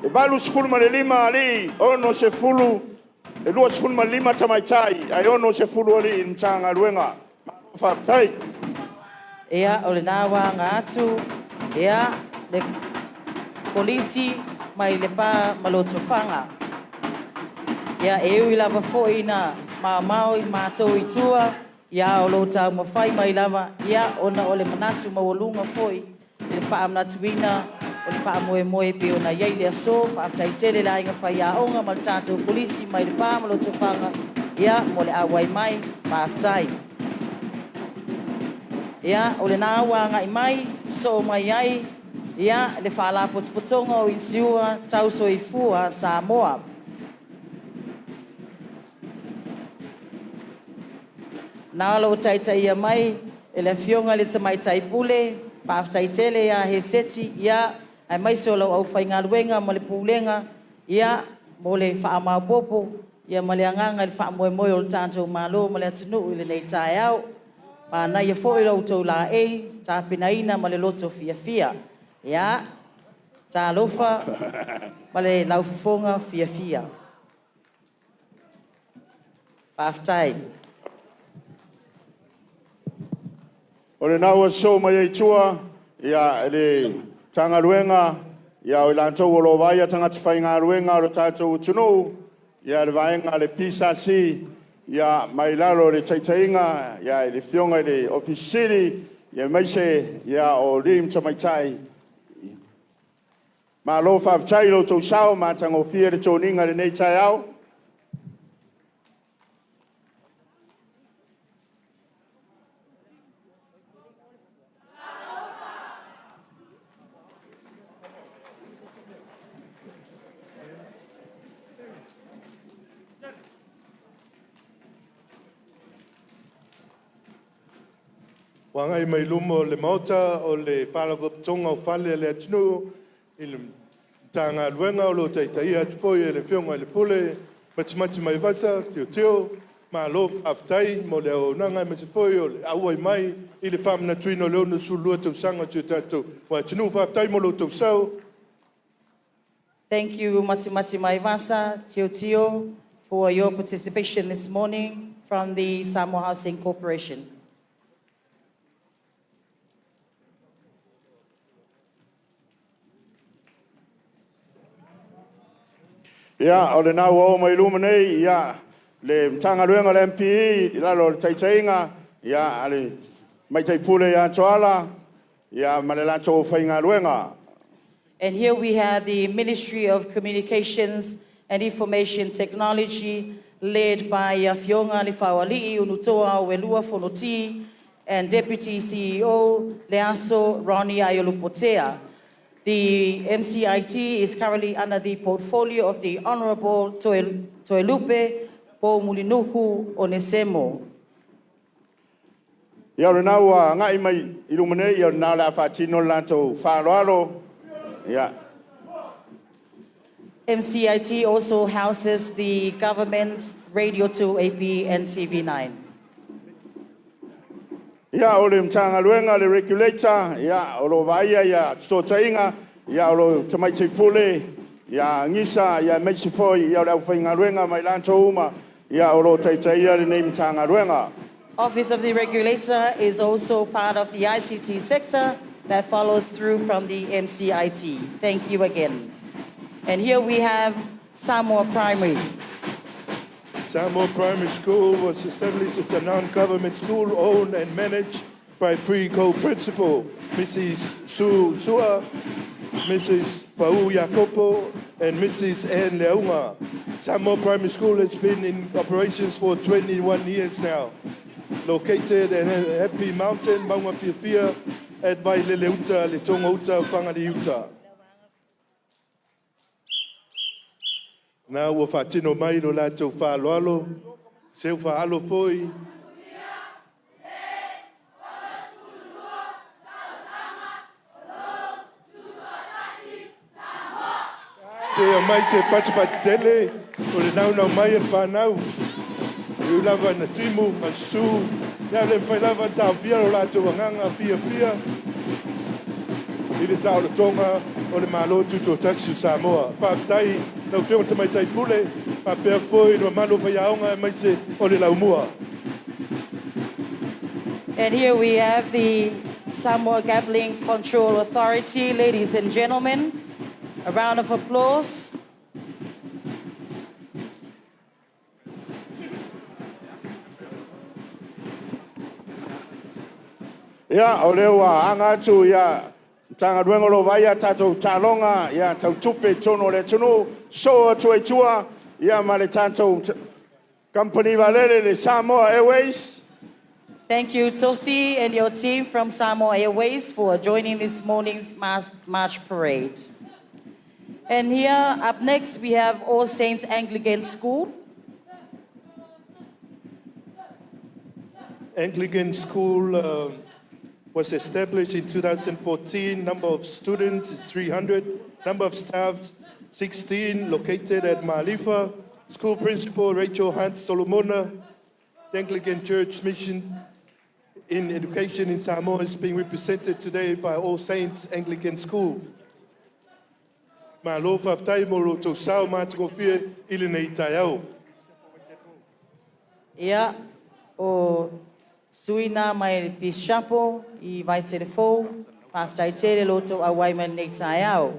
e 85 alii, 60 e 25 tamaitai, ae 60 alii i le Matagaluega. Faafetai. Ia, o lena ua aga atu, ia, le kolisi mai Lepa ma Lotofaga. Ia, e ui lava foi na mamao i matou i tua, ia o lo o taumafai mai lava, ia, ona o le manatu maualuga foi i le faamanatuina o le faamoemoe pe ona i ai le aso. Faafetai tele le aiga faiaoga ma le tatou kolisi mai Lepa ma Lotofaga, ia, mo le auai mai, faafetai. Ia, o lena ua agai mai, soo mai ai, ia, le faalapotopotoga o Inisiua Tau Soifua Samoa. Na o lo o taitaia mai e le afioga i le Tamaitai Pule, faafetai tele ia Heseti, ia, aemaise o lau aufaigaluega ma le pulega, ia, mo le faamaopopo, ia ma le agaga i le faamoemoe o le tatou Malo ma le atunuu i lenei taeao. Manaia foi lo outou laei, tapenaina ma le loto fiafia. Ia, talofa ma le laufofoga fiafia. Faafetai. O lena ua sosoo mai ai tua, ia le Matagaluega, ia o i latou o lo o vaaia tagata faigaluega o le tatou atunuu, ia le vaega a le PSC, ia mai lalo o le taitaiga, ia i le afioga i le Ofisa Sili, ia aemaise ia o alii ma tamaitai. Malo faafetai i lo outou sao matagofie le toniga i lenei taeao. Ua agai mai luma o le Maota o le Faalapotopotoga o Fale a le Atunuu i le Matagaluega o lo o taitaia atu foi e le Afioga i le Pule Matimati Vaivasa Tilotilo. Malo faafetai mo le auaunaga aemaise foi o le auai mai i le faamanatuina o le 62 tausaga o si o tatou atunuu. Faafetai mo lo outou sao. Thank you, Matimati Maivasa, Tio Tio, for your participation this morning from the Samoa Housing Corporation. Ia, o lena ua oo mai luma nei, ia, le Matagaluega o le MPE i lalo o le taitaiga, ia, a le Tamaitai Pule ia Toala, ia, ma le latou aufaigaluega. And here we have the Ministry of Communications and Information Technology, led by Afioga Lefaoali'i Unutoa Auelua Fonoti and Deputy CEO Leaso Ronnie Aiolupotea. The MCIT is currently under the portfolio of the Honorable Toelupe Poumulinuku Onesemo. Ia, o lena ua agai mai i luma nei, ia o lena o le a faatino le latou faaaloalo. Ia. MCIT also houses the government's Radio 2 AP and TV9. Ia, o le Matagaluega le Regulator, ia, o lo o vaaia ia fesootaiga, ia, o lo o Tamaitai Pule, ia Gisa, ia aemaise foi, ia, o le aufaigaluega ma i latou uma, ia, o lo o taitaia lenei Matagaluega. Office of the Regulator is also part of the ICT sector that follows through from the MCIT. Thank you again. And here we have Samoa Primary. Samoa Primary School was established as a non-government school owned and managed by three co-principal, Mrs. Sue Sua, Mrs. Pau Jacopo, and Mrs. Ann Leunga. Samoa Primary School has been in operations for 21 years now. Located in Happy Mountain, Maunga Fiafia, at Vaileleuta, Letonga Whangaliuta. Na ua faatino mai lo latou faaaloalo, seu faalo foi. Te mai se patipati tele, o le naunau mai e le whanau. E ui lava ina timu ma susu, ia le mafai lava ona taofia lo latou agaga fiafia i le taolotoga o le Malo Tutoatasi o Samoa. Faafetai lau Afioga Tamaitai Pule, faapea foi le mamalu o faiaoga aemaise o le laumua. And here we have the Samoa Gambling Control Authority. Ladies and gentlemen, a round of applause. Ia, o lea ua aga atu ia Matagaluega o lo o vaaia tatou taaloga, ia tau tupe i totonu o le atunuu, sosoo atu ai tua, ia ma le tatou kamupani vaalele le Samoa Airways. Thank you, Tosi, and your team from Samoa Airways for joining this morning's mass march parade. And here, up next, we have All Saints Anglican School. Anglican School was established in 2014. Number of students is 300. Number of staff, 16, located at Malifa. School principal, Rachel Hunt Solomona. The Anglican Church Mission in Education in Samoa is being represented today by All Saints Anglican School. Malo faafetai mo lo outou sao matagofie i lenei taeao. Ia, o suina mai Peace Chapel i Vaitele Fou, faafetai tele lo outou auai mai lenei taeao.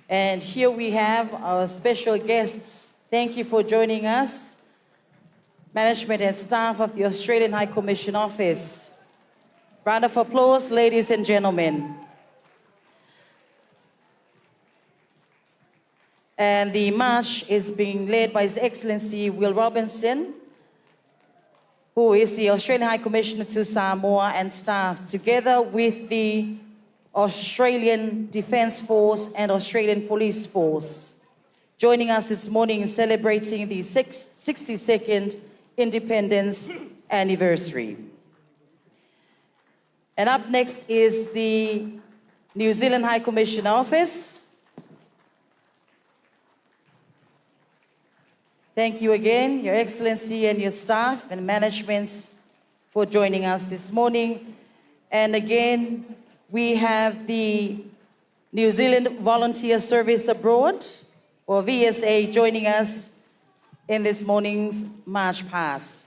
And here we have our special guests. Thank you for joining us. Management and staff of the Australian High Commission Office. Round of applause, ladies and gentlemen. And the march is being led by His Excellency Will Robinson, who is the Australian High Commissioner to Samoa and staff, together with the Australian Defence Force and Australian Police Force. Joining us this morning in celebrating the 62nd independence anniversary. And up next is the New Zealand High Commission Office. Thank you again, Your Excellency and your staff and management for joining us this morning. And again, we have the New Zealand Volunteer Service Abroad, or VSA, joining us in this morning's March Past.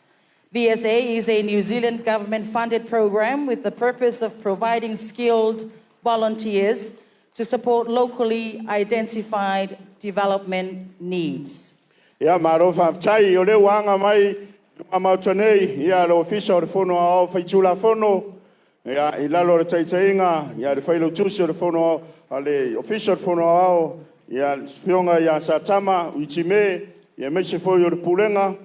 VSA is a New Zealand government-funded program with the purpose of providing skilled volunteers to support locally identified development needs. Ia, malo faafetai o lea ua aga mai i Maota nei, ia, le Ofisa o le Fono Aoao Faitulafono, ia, i lalo o le taitaiga, ia, le Failautusi o le Fono a le Ofisa o le Fono Aoao, ia, le Afioga ia Satama Uitime, ia aemaise foi o le Pulega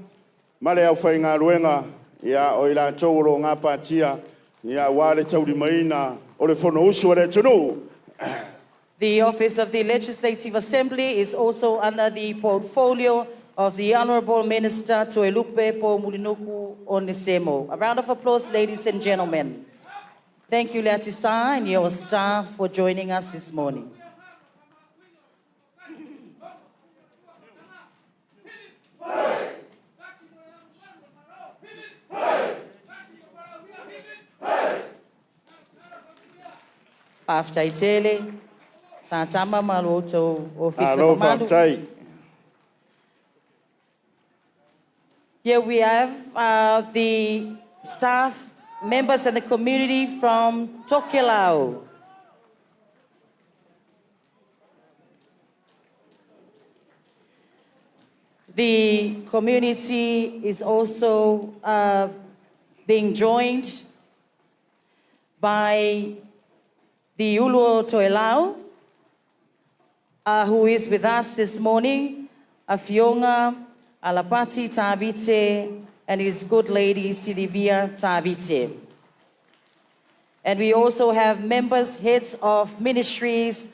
ma le aufaigaluega, ia, o i latou o lo o gapatia, ia, aua le taulimaina o le Fonousu a le atunuu. The Office of the Legislative Assembly is also under the portfolio of the Honorable Minister Toelupe Poumulinuku Onesemo. A round of applause, ladies and gentlemen. Thank you, Leatisa, and your staff for joining us this morning. Faafetai tele, Satama ma lo outou ofisa Malo mamalu. faafetai. Here we have the staff members and the community from Tokelau. The community is also being joined by the Ulu o Toelau, who is with us this morning, Afioga Alapati Tavite, and his good lady Silivia Tavite. And we also have members, heads of ministries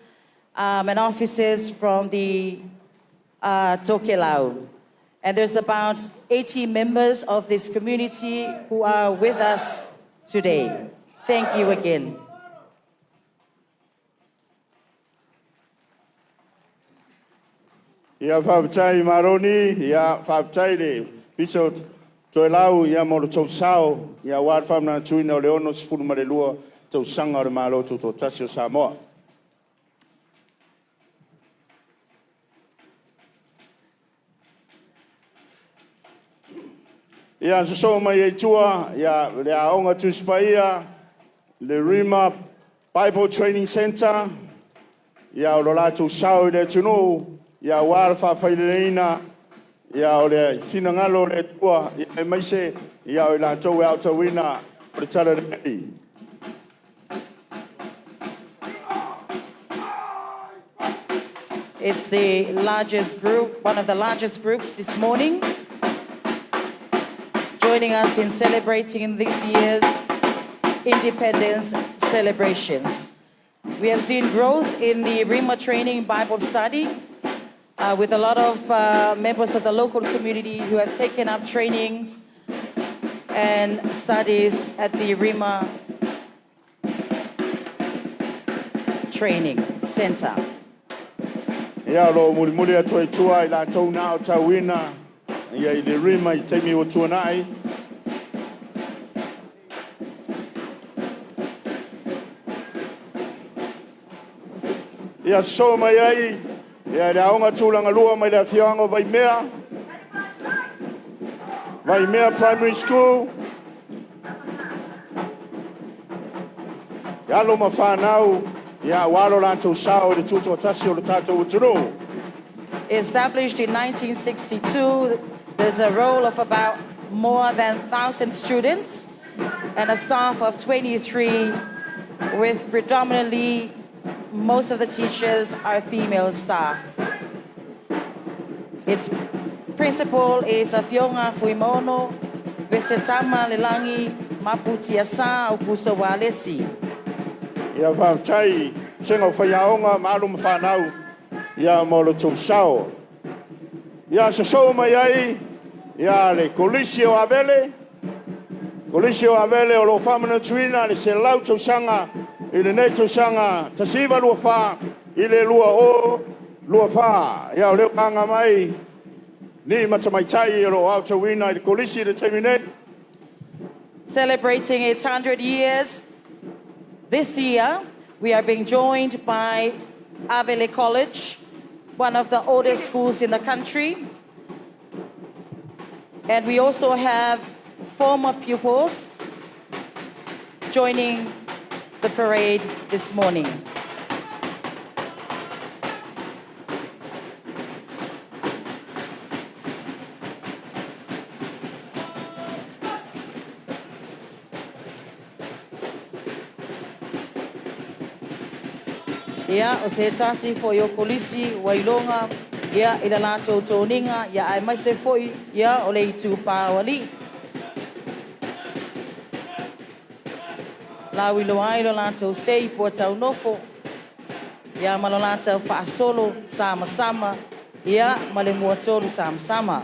and offices from the Tokelau. And there's about 80 members of this community who are with us today. Thank you again. Ia, faafetai Maroni, ia, faafetai le Ofisa o Toelau, ia, mo le tou sao, ia, aua le faamanatuina o le 62 tausaga o le Malo Tutoatasi o Samoa. Ia, sosoo mai ai tua, ia, le Aoga Tusi Paia, le Rima Bible Training Center, ia, o lo latou sao i le atunuu, ia, aua le faafaileleina, ia, o le finagalo o le Atua, ia, aemaise, ia, o i latou e aotauina o le Tala Lelei. It's the largest group, one of the largest groups this morning, joining us in celebrating this year's independence celebrations. We have seen growth in the Rima Training Bible Study with a lot of members of the local community who have taken up trainings and studies at the Rima Training Center. Ia, o lo mulimuli atu ai tua i latou na aotauina, ia, i le Rima i taimi ua tuanai. Ia, sosoo mai ai, ia, le Aoga Tulagalua mai le afioaga o Vaimea, Vaimea Primary School. Ia, alo ma fanau, ia, aua lo latou sao i le tutoatasi o le tatou atunuu. Established in 1962, there's a roll of about more than 1,000 students and a staff of 23, with predominantly most of the teachers are female staff. Its principal is Afioga Fuimono Vesetama Lelangi Maputiasa Aukuso Walesi. Ia, faafetai sega o faiaoga ma alo ma fanau, ia, mo lo tou sao. Ia, sosoo mai ai, ia, le Kolisi o Avele. Kolisi o Avele o lo o faamanatuina le 100 tausaga i lenei tausaga 1924 i le 2024. Ia o lea ua aga mai alii ma tamaitai o lo o aotauina i le Kolisi i le taimi nei. Celebrating its 100 years this year, we are being joined by Avele College, one of the oldest schools in the country. And we also have former pupils joining the parade this morning. Ia, o se tasi foi o kolisi ua iloga, ia, i le latou toniga, ia aemaise foi, ia, o le itupa o alii. Lauiloa ai lo latou sei puataunofo, ia ma lo latou faasolo samasama, ia, ma le muatolu samasama.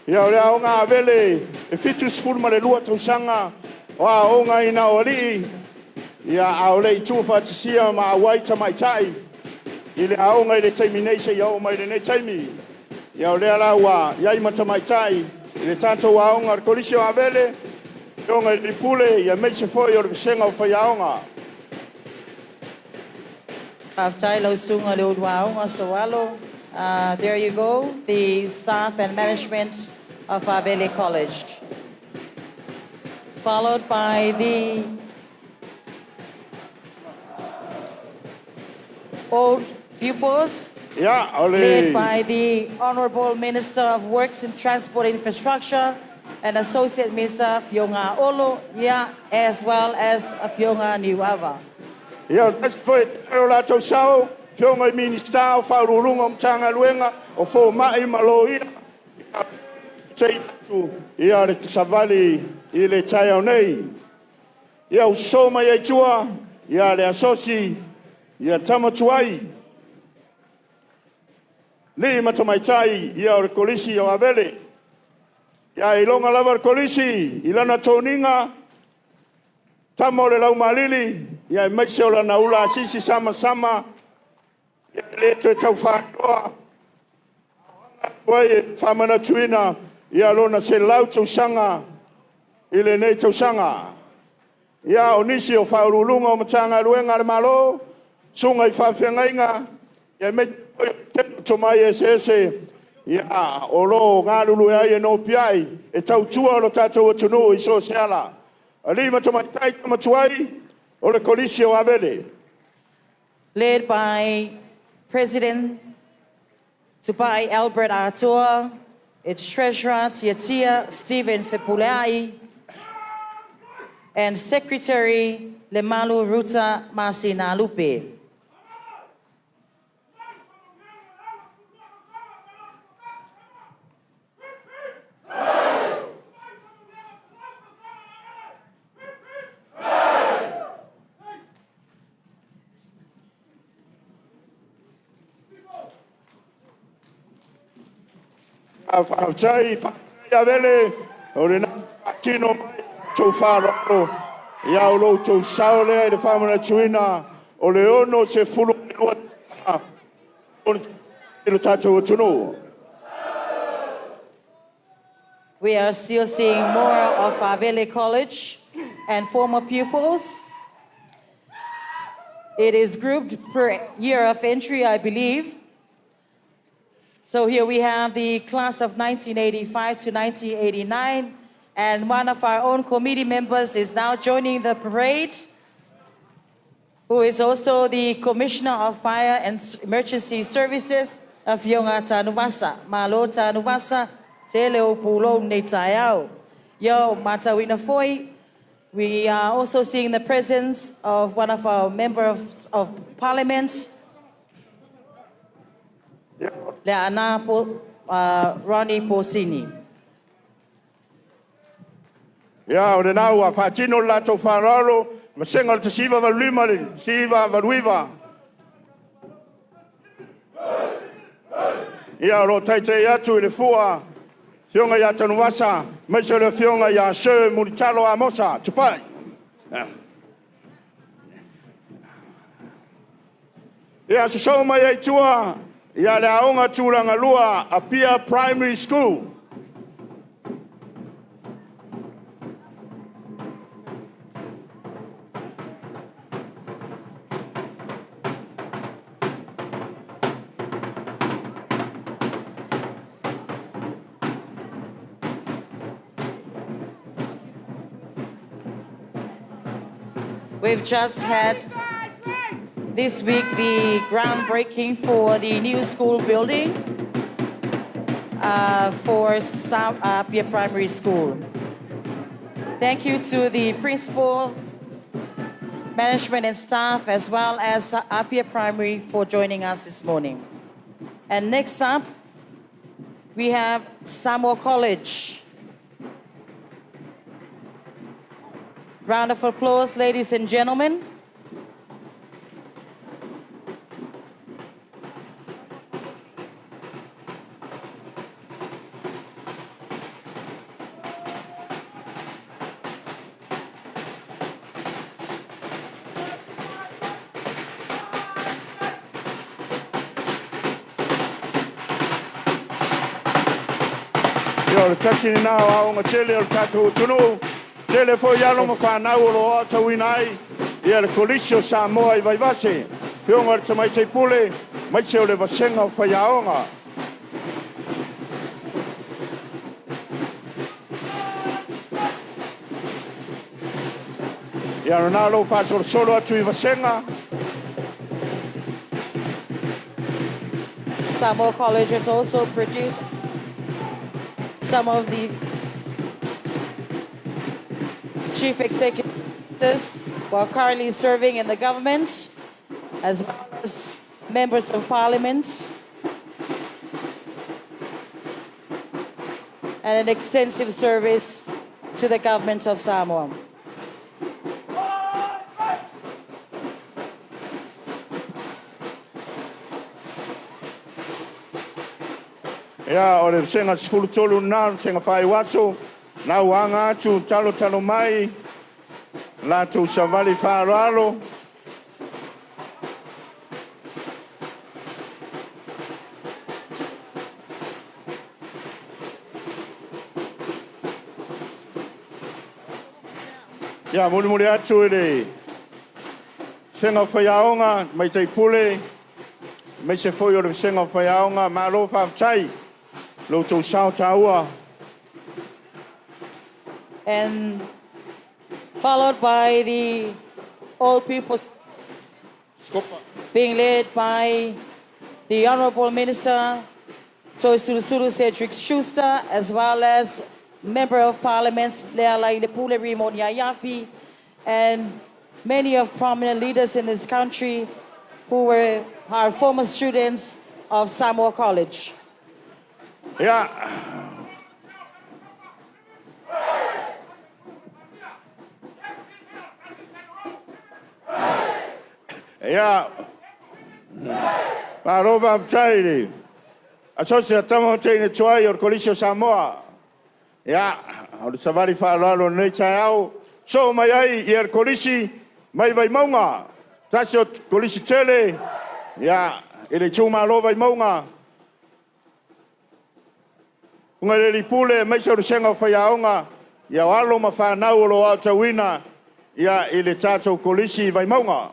Ia o le aoga Avele e 72 tausaga o aoga ina o alii, ia a o le i tuufaatasia ma auai tamaitai i le aoga i le taimi nei seia oo mai i lenei taimi. Ia o lea la ua i ai ma tamaitai i le tatou aoga o le Kolisi o Avele, afioga i le Pule, ia aemaise foi o le vasega o faiaoga. Faafetai lau susuga i le Uluaoga Soalo. There you go, the staff and management of Avele College. Followed by the old pupils, Ia o le led by the Honorable Minister of Works and Transport Infrastructure and Associate Minister Fioga Olo, ia, as well as Fioga Niuava. Ia o le tasi foi e o latou sao, afioga i Minisita o Faauluuluga o Matagaluega o Fomai ma Loia, sei atu ia le savali i le taeao nei. Ia uso mai ai tua, ia le asosi, ia tama tuai, alii ma tamaitai, ia o le Kolisi o Avele. Ia iloga lava le Kolisi i lana toniga, tama o le laumalili, ia aemaise o lana ula asisi samasama, ia e le toe tau faailoa, ai e faamanatuina ia lona 100 tausaga i lenei tausaga. Ia o nisi o Faauluuluga o Matagaluega a le Malo, susuga i faafeagaiga, ia aemaise foi o le tele o tomai eseese, ia o lo o galulue ai e nopiai e tautua lo tatou atunuu i so o se ala. Alii ma tamaitai, tama tuai o le Kolisi o Avele. Led by President Tupai Albert Atoa, its Treasurer Tiatia Stephen Fepuleai, and Secretary Lemalu Ruta Masina Lupe. Faafetai, faafetai Avele, o lena ua faatino mai tou faaaloalo, ia o lo outou sao lea i le faamanatuina o le 62 tausaga o le tatou atunuu. We are still seeing more of Avele College and former pupils. It is grouped per year of entry, I believe. So here we have the class of 1985 to 1989, and one of our own committee members is now joining the parade, who is also the Commissioner of Fire and Emergency Services Afioga Tanuvasa. Malo Tanuvasa, tele o pulou nei taeao. Yo, matauina foi, we are also seeing the presence of one of our members of parliament, Leana po, Ronnie Posini. Ia o lena ua faatino le latou faaaloalo, vasega o le 1985 le 1989. Ia o lo o taitai atu i le fua Afioga ia Tanuvasa, aemaise o le Afioga ia Sir Mulitalo Amosa Tupai. Ia sosoo mai ai tua ia le Aoga Tulagalua Apia Primary School. We've just had this week the groundbreaking for the new school building for South Apia Primary School. Thank you to the principal, management and staff, as well as Apia Primary for joining us this morning. And next up, we have Samoa College. Round of applause, ladies and gentlemen. Ia, o le tasi lena o aoga tele o le tatou atunuu, tele foi alo ma fanau o lo o aotauina ai ia le Kolisi o Samoa i Vaivase, Afioga i le Tamaitai Pule, aemaise o le vasega o faiaoga. Ia, o lena o lo o faasolosolo atu i vasega. Samoa College has also produced some of the chief executives who are currently serving in the government, as well as members of parliament, and an extensive service to the government of Samoa. Ia, o le vasega 13 lena, o le vasega faaiu aso, na ua aga atu talotalo mai, latou savali faaaloalo. Ia, mulimuli atu i le vasega o faiaoga, Tamaitai Pule, aemaise foi o le vasega o faiaoga, malo faafetai i lo outou sao taua. And followed by the Old People's being led by the Honorable Minister Toeolesulusulu Cedric Schuster, as well as Member of Parliament Lealailepule Rimoni Aiafi, and many of prominent leaders in this country who were our former students of Samoa College. Ia, ia, malo faafetai i le Asosi a Tama ma Teine Tuai o le Kolisi o Samoa. Ia, o le savali faaaloalo i lenei taeao, soo mai ai le Kolisi mai Vaimauga, tasi o Kolisi tele, ia, i le itumalo Vaimauga, Susuga i le Alii Pule aemaise o le vasega o faiaoga, ia o alo ma fanau o lo o aotauina i le tatou Kolisi i Vaimauga.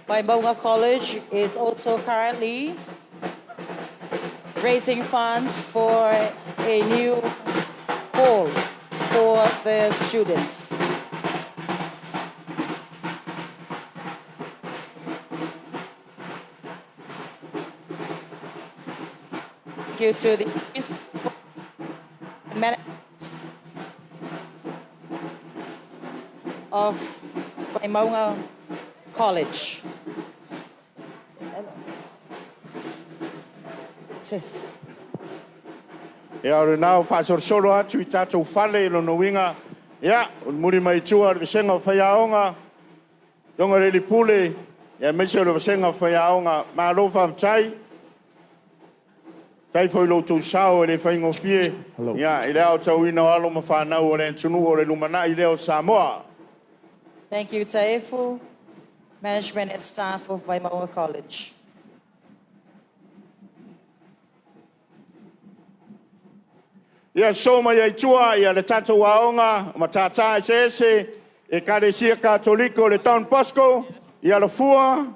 Vaimauga College is also currently raising funds for a new hall for the students. Thank you to the management of Vaimauga College. Sis. Ia, o lena ua faasolosolo atu i tatou fale i lona uiga, ia, mulimuli mai i tua o le vasega o faiaoga, Afioga i le Alii Pule, Ia aemaise o le vasega o faiaoga, malo faafetai. Faafetai foi i lo outou sao e le faigofie ia i le aotauina o alo ma fanau o le atunuu o le lumanai lea o Samoa. Thank you, Taefu, management and staff of Vaimauga College. Ia so mai ai tua ia le tatou aoga matata eseese, Ekalesia Katoliko le Don Bosco, ia Alafua,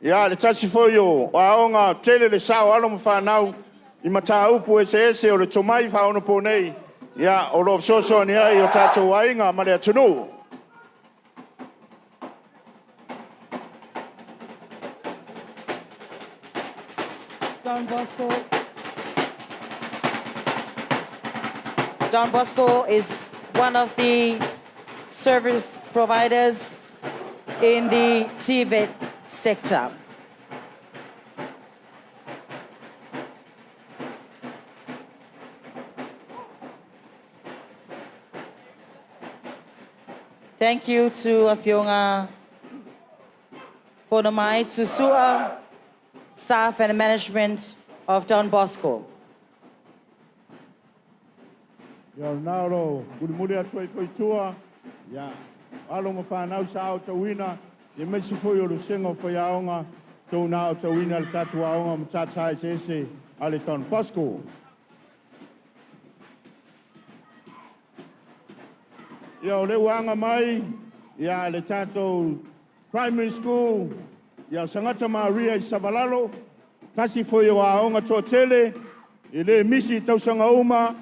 ia le tasi foi o aoga tele le sao o alo ma fanau i mataupu eseese o le tomai faaonaponei, ia o lo o fesoasoani ai o tatou aiga ma le atunuu. Don Bosco. Don Bosco is one of the service providers in the TVET sector. Thank you to Afioga Fonomai Tusua, staff and management of Don Bosco. Ia o lena o lo o mulimuli atu ai foi i tua, ia, alo ma fanau sa aotauina, aemaise foi o le vasega o faiaoga tou na aotauina le tatou aoga o matata eseese a le Don Bosco. Ia o lea ua aga mai ia le tatou primary school ia Sagata Maria i Savalalo, tasi foi o aoga toatele e le misi i tausaga uma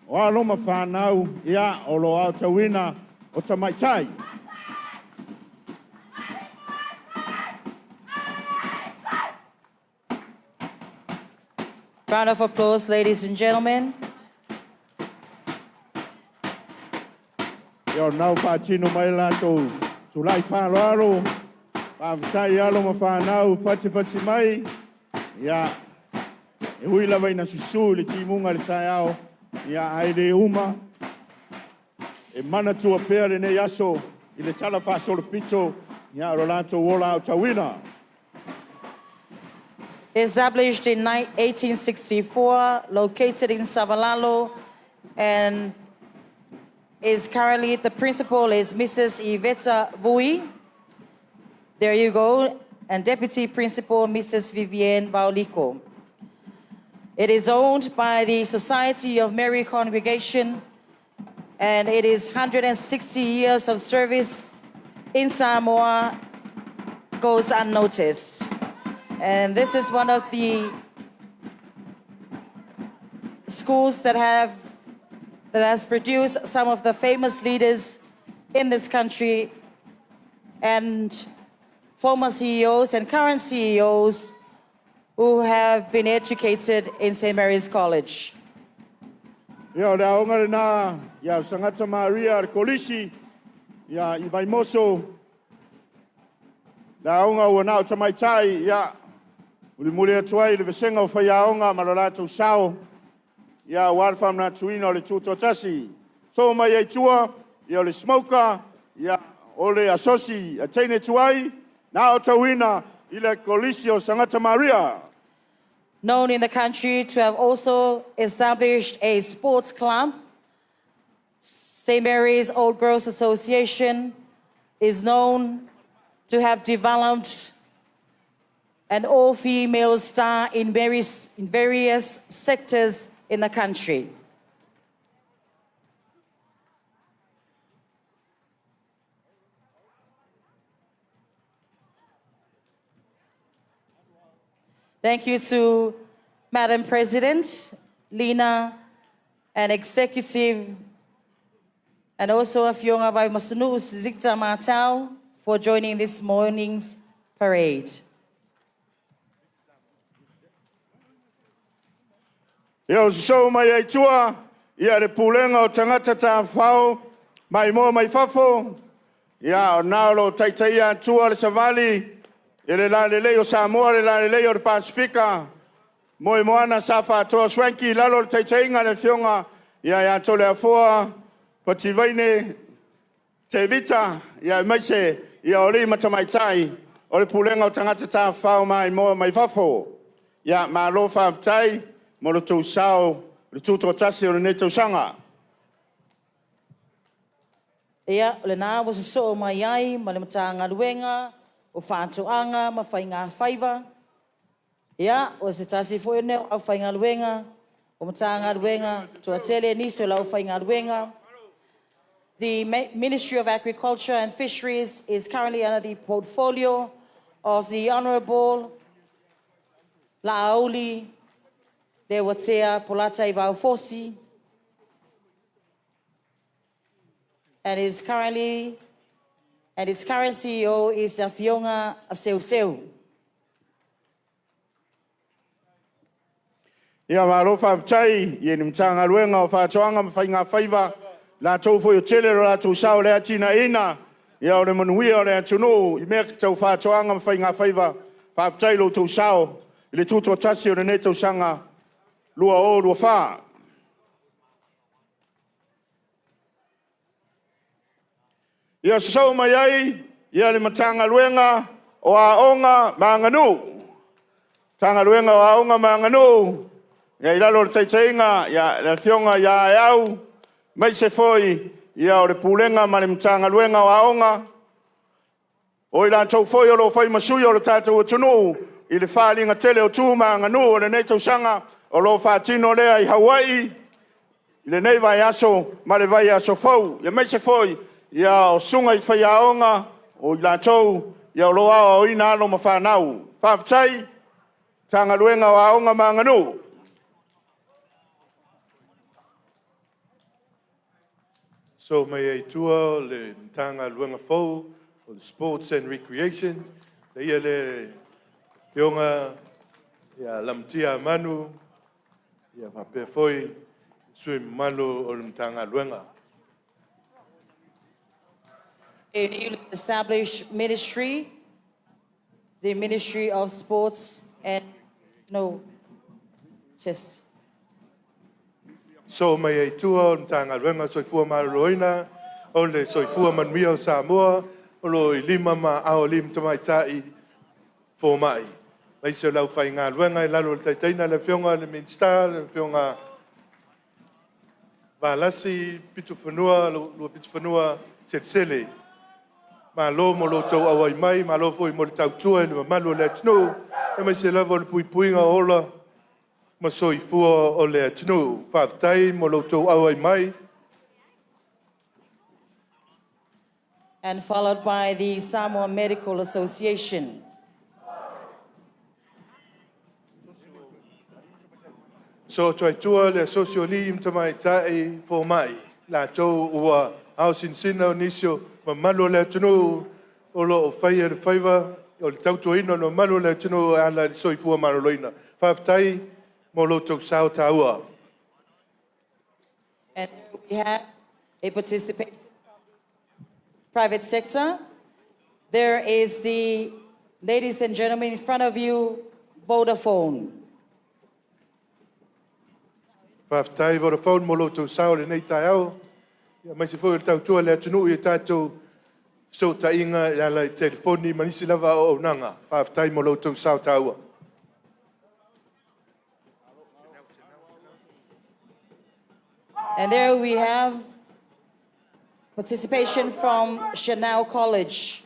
o alo ma fanau ia o lo o aotauina o tamaitai. Round of applause, ladies and gentlemen. Ia o lena ua faatino mai le latou tulai faaaloalo, faafetai alo ma fanau patipati mai. Ia, e ui lava ina susu i le timuga i le taeao, ia ae le uma, e manatua pea lenei aso i le talafaasolopito, ia o lo latou ola aotauina. Established in 1864, located in Savalalo, and is currently the principal is Mrs. Iveta Vui. There you go. And deputy principal, Mrs. Vivienne Bauliko. It is owned by the Society of Mary Congregation, and it is 160 years of service in Samoa goes unnoticed. And this is one of the schools that have that has produced some of the famous leaders in this country and former CEOs and current CEOs who have been educated in St. Mary's College. Ia o le aoga lena ia Sagata Maria le Kolisi ia i Vaimoso, le aoga ua na o tamaitai, ia mulimuli atu ai le vasega o faiaoga ma lo latou sao, ia aua le faamanatuina o le tutoatasi. So mai ai tua, ia o le smoker, ia o le asosi a teine tuai, na aotauina i le Kolisi o Sagata Maria. Known in the country to have also established a sports club, St. Mary's Old Girls Association is known to have developed an all-female star in various, in various sectors in the country. Thank you to Madam President, Lina, and Executive, and also Afioga Vaimasanu Zikta Martel for joining this morning's parade. Ia o sosoo mai ai tua, ia le pulega o tagata tafafao maimoa mai fafo, ia o na o lo o taitaia atua le savali i le lalelei o Samoa, le lalelei o le Pasefika, Moemoana Sa Faatoa Schwenkie i lalo o le taitaiga a le Afioga ia ia Toleafoa Pati Vaine Tevita, ia aemaise ia o alii ma tamaitai o le Pulega o Tagata Tafafao Maimoa mai Fafo. Ia, malo faafetai mo lo outou sao i le tutoatasi o lenei tausaga. Ia, o lena ua sosoo mai ai ma le Matagaluega o Faatoaga ma Faiga Faiva. Ia, o se tasi foi lenei o aufaigaluega o Matagaluega, toatele nisi o le aufaigaluega. The Ministry of Agriculture and Fisheries is currently under the portfolio of the Honorable Laauli Leuatea Polataivao Fosi and is currently and its current CEO is Afioga Seuseu. Ia, malo faafetai i le Matagaluega o Faatoaga ma Faiga Faiva, latou foi o tele lo latou sao i le atinaeina ia o le manuia o le atunuu i mea tau faatoaga ma faiga faiva. Faafetai i lo outou sao i le tutoatasi o lenei tausaga 2024. Ia sosoo mai ai ia le Matagaluega o Aoga ma Aganuu. Matagaluega o Aoga ma Aganuu, ia i lalo o le taitaiga a le Afioga ia Aeau, aemaise foi o le Pulega ma le Matagaluega o Aoga, o i latou foi o lo o fai ma sui o le tatou atunuu i le faaaliga tele o tu ma aganuu o lenei tausaga o lo o faatino lea i Hawaii i lenei vaiaso ma le vaiaso fou, aemaise foi o susuga i faiaoga, o i latou o lo o aoaoina alo ma fanau. Faafetai Matagaluega o Aoga ma Aganuu. So mai ai tua o le Matagaluega fou o le Sports and Recreation, le ia le Afioga ia Lamatia Manu, ia faapea foi sui mamalu o le Matagaluega. A newly established ministry, the Ministry of Sports and no test. So mai ai tua o le Matagaluega o Soifua Maloloina, o le Soifua Manuia o Samoa, o lo o i lima ma aao o alii ma tamaitai fomai. Aemaise o le aufaigaluega i lalo o le taitaiga a le Afioga i le Minisita, le Afioga Valasi Luapitofanua Selesele. Malo mo lo outou auai mai, malo foi mo le tautua i le mamalu o le atunuu, aemaise lava o le puipuiga o ola ma soifua o le atunuu. Faafetai mo lo outou auai mai. And followed by the Samoa Medical Association. So atu ai tua le asosi o alii ma tamaitai fomai, latou ua aosinasina o nisi o mamalu o le atunuu o lo o faia le faiva o le tautuaina o le mamalu o le atunuu e ala i le soifua maloloina. Faafetai mo lo outou sao taua. And we have a participation from the private sector. There is the, ladies and gentlemen, in front of you, Vodafone. Faafetai Vodafone mo lo outou sao i lenei taeao. Ia aemaise foi o le tautua i le atunuu i tatou fesootaiga e ala i telefoni ma nisi lava auaunaga. Faafetai mo lo outou sao taua. And there we have participation from Chanel College,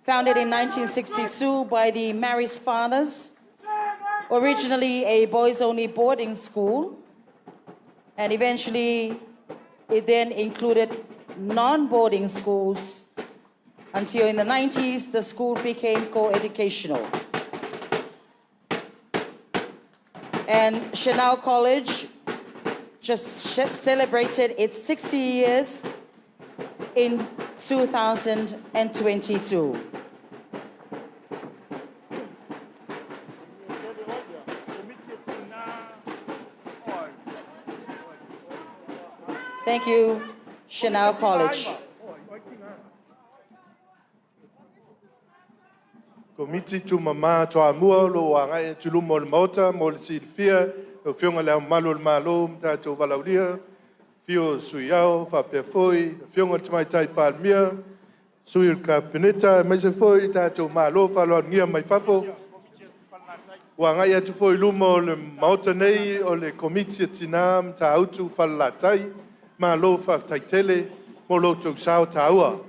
founded in 1962 by the Marist Fathers, originally a boys-only boarding school, and eventually it then included non-boarding schools until in the 90s the school became co-educational. And Chanel College just celebrated its 60 years in 2022. Thank you, Chanel College. Komiti Tumama Toamua o lo o agai atu i luma o le Maota mo le silafia, lau Afioga i Le Ao Mamalu o le Malo ma tatou valaaulia, afio o Sui Ao, faapea foi le Afioga i le Tamaitai Palemia, sui o le Kapeneta, aemaise foi i tatou malo faaaloalogia mai fafo. Ua agai atu foi i luma o le Maota nei o le Komiti a Tina ma Matautu Falelatai. Malo faafetai tele mo lo outou sao taua.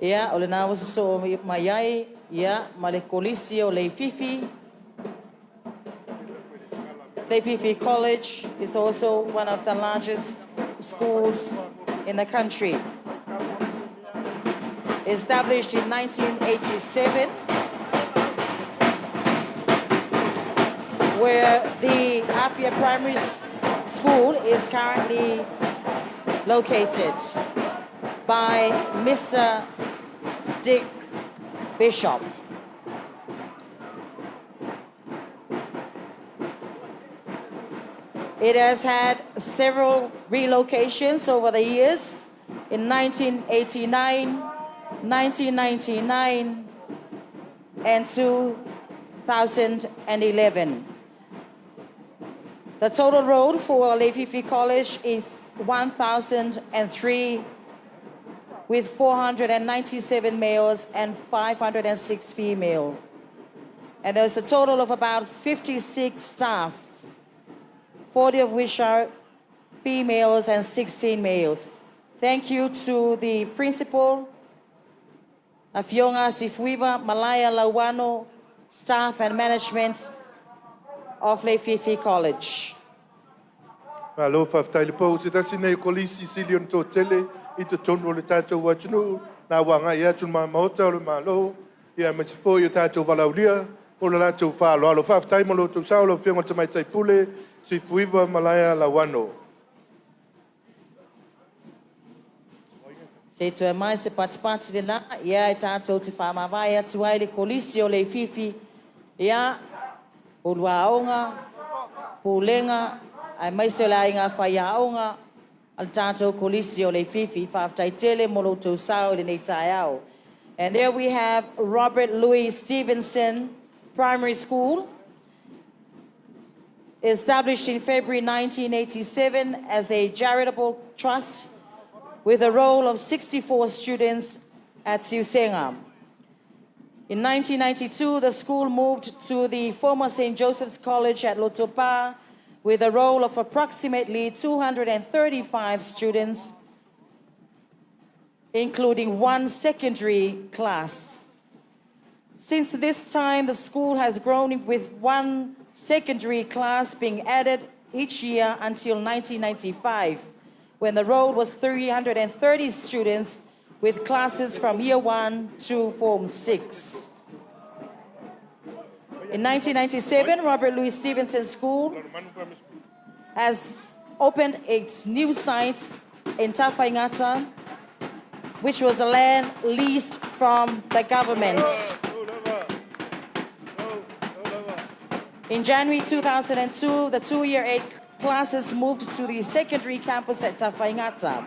Ia, o lena ua sosoo mai ai ia, ma le Kolisi o Leififi. Leififi College is also one of the largest schools in the country. Established in 1987, where the Apia Primary School is currently located by Mr. Dick Bishop. It has had several relocations over the years. In 1989, 1999, and 2011. The total roll for Leififi College is 1,003 with 497 males and 506 female. And there's a total of about 56 staff, 40 of which are females and 16 males. Thank you to the principal, Afioga Sifuiva Malaya Lawano, staff and management of Leififi College. Malo faafetai le pau. Se tasi nei o kolisi sili ona toatele i totonu o le tatou atunuu, na ua agai atu le maota o le Malo, ia aemaise foi o tatou valaaulia o le latou faaaloalo. Faafetai mo lo outou sao lau Afioga i le Tamaitai Pule, Sifuiva Malaia Lauano. Se i toe mai se patipati lena, ia e tatou te faamavae atu ai le Kolisi o Leififi, ia, Uluaoga, Pulega, aemaise o le aiga faiaoga a le tatou Kolisi o Leififi. Faafetai tele mo lo outou sao i lenei taeao. And there we have Robert Louis Stevenson Primary School, established in February 1987 as a charitable trust with a roll of 64 students at Siusenga. In 1992, the school moved to the former St. Joseph's College at Lotopa with a roll of approximately 235 students, including one secondary class. Since this time, the school has grown with one secondary class being added each year until 1995, when the roll was 330 students with classes from year 1 to Form 6. In 1997, Robert Louis Stevenson School has opened its new site in Tafaigata, which was a land leased from the government. In January 2002, the 2-year 8 classes moved to the secondary campus at Tafaigata.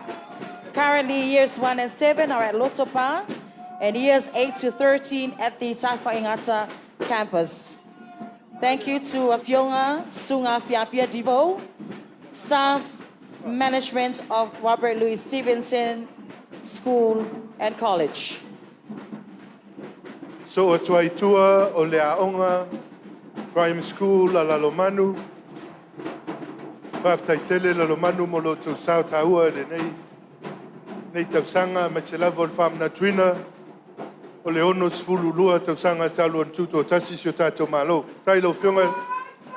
Currently, years 1 and 7 are at Lotopa and years 8 to 13 at the Tafaigata campus. Thank you to Afioga Sunga Fiapia Divo, staff management of Robert Louis Stevenson School and College. So atu ai tua o le aoga Primary School a Lalomanu. Faafetai tele Lalomanu mo lo outou sao taua i lenei nei tausaga aemaise lava o le faamanatuina o le 62 tausaga talu ona tutoatasi si o tatou Malo. Faafetai lau Afioga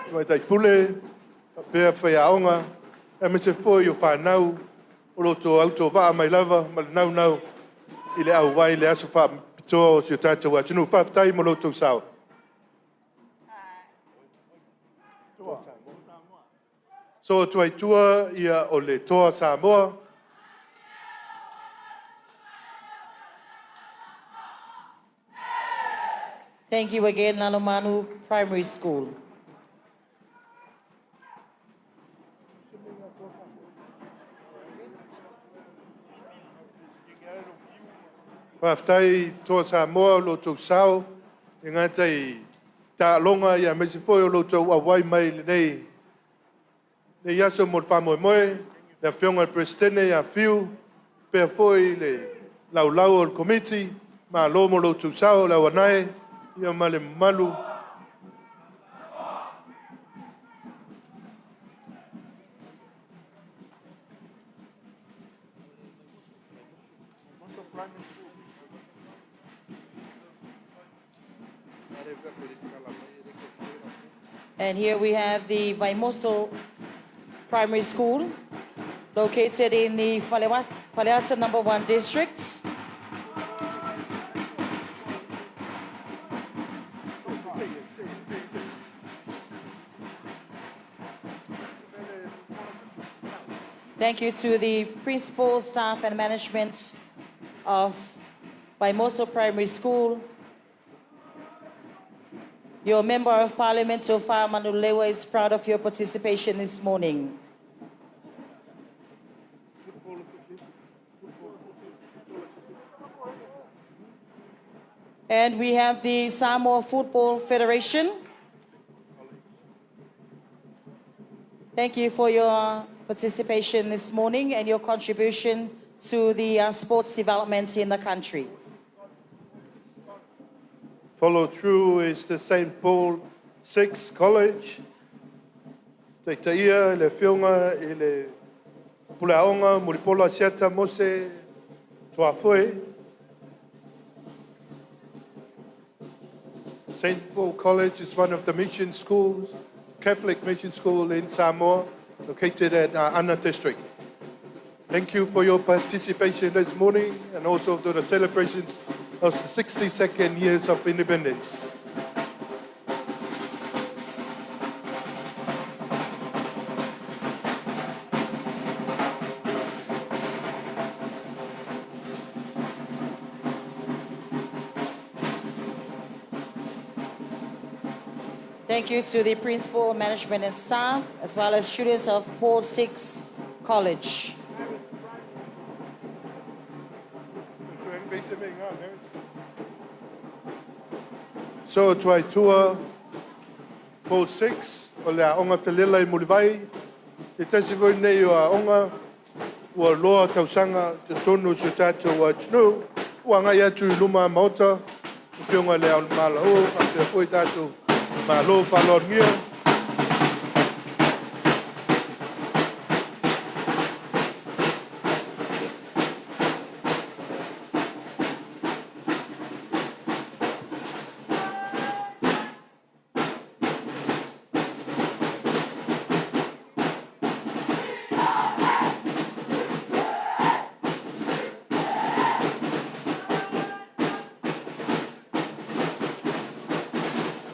Tamaitai Pule, faapea faiaoga, aemaise foi o fanau o lo outou autovaa mai lava ma le naunau i le auai i le aso faapitoa o si o tatou atunuu. Faafetai mo lo outou sao. So atu ai tua ia o le Toa Samoa. Thank you again, Lalomanu Primary School. Faafetai Toa Samoa o lo outou sao, e gata i taaloga ia aemaise foi o lo outou auai mai i lenei Lenei aso mo le faamoemoe, le Afioga i le Peresetene ia Fiu, faapea foi le laulau o le Komiti, malo mo lo outou sao le auanae ia ma le mamalu. And here we have the Vaimoso Primary School, located in the Faleata Number 1 District. Thank you to the principal, staff, and management of Vaimoso Primary School. Your Member of Parliament, Tofa Manuleleua, is proud of your participation this morning. And we have the Samoa Football Federation. Thank you for your participation this morning and your contribution to the sports development in the country. Follow through is the St. Paul Six College. Taitaia le Afioga i le Puleaoga Mulipola Asiata Mose Tuafoe. St. Paul College is one of the mission schools, Catholic mission school in Samoa, located at Anna District. Thank you for your participation this morning and also to the celebrations of the 62nd years of independence. Thank you to the principal, management, and staff, as well as students of Paul Six College. So Tuaitua, Paul 6, o le aoga felela i Mulivai, te tasi foi nei o aoga, ua loa tausaga totonu o si o tatou atunuu, ua agai atu i luma maota, afioga i le Ao Malo, faapea foi tatou Malo faaaloalogia.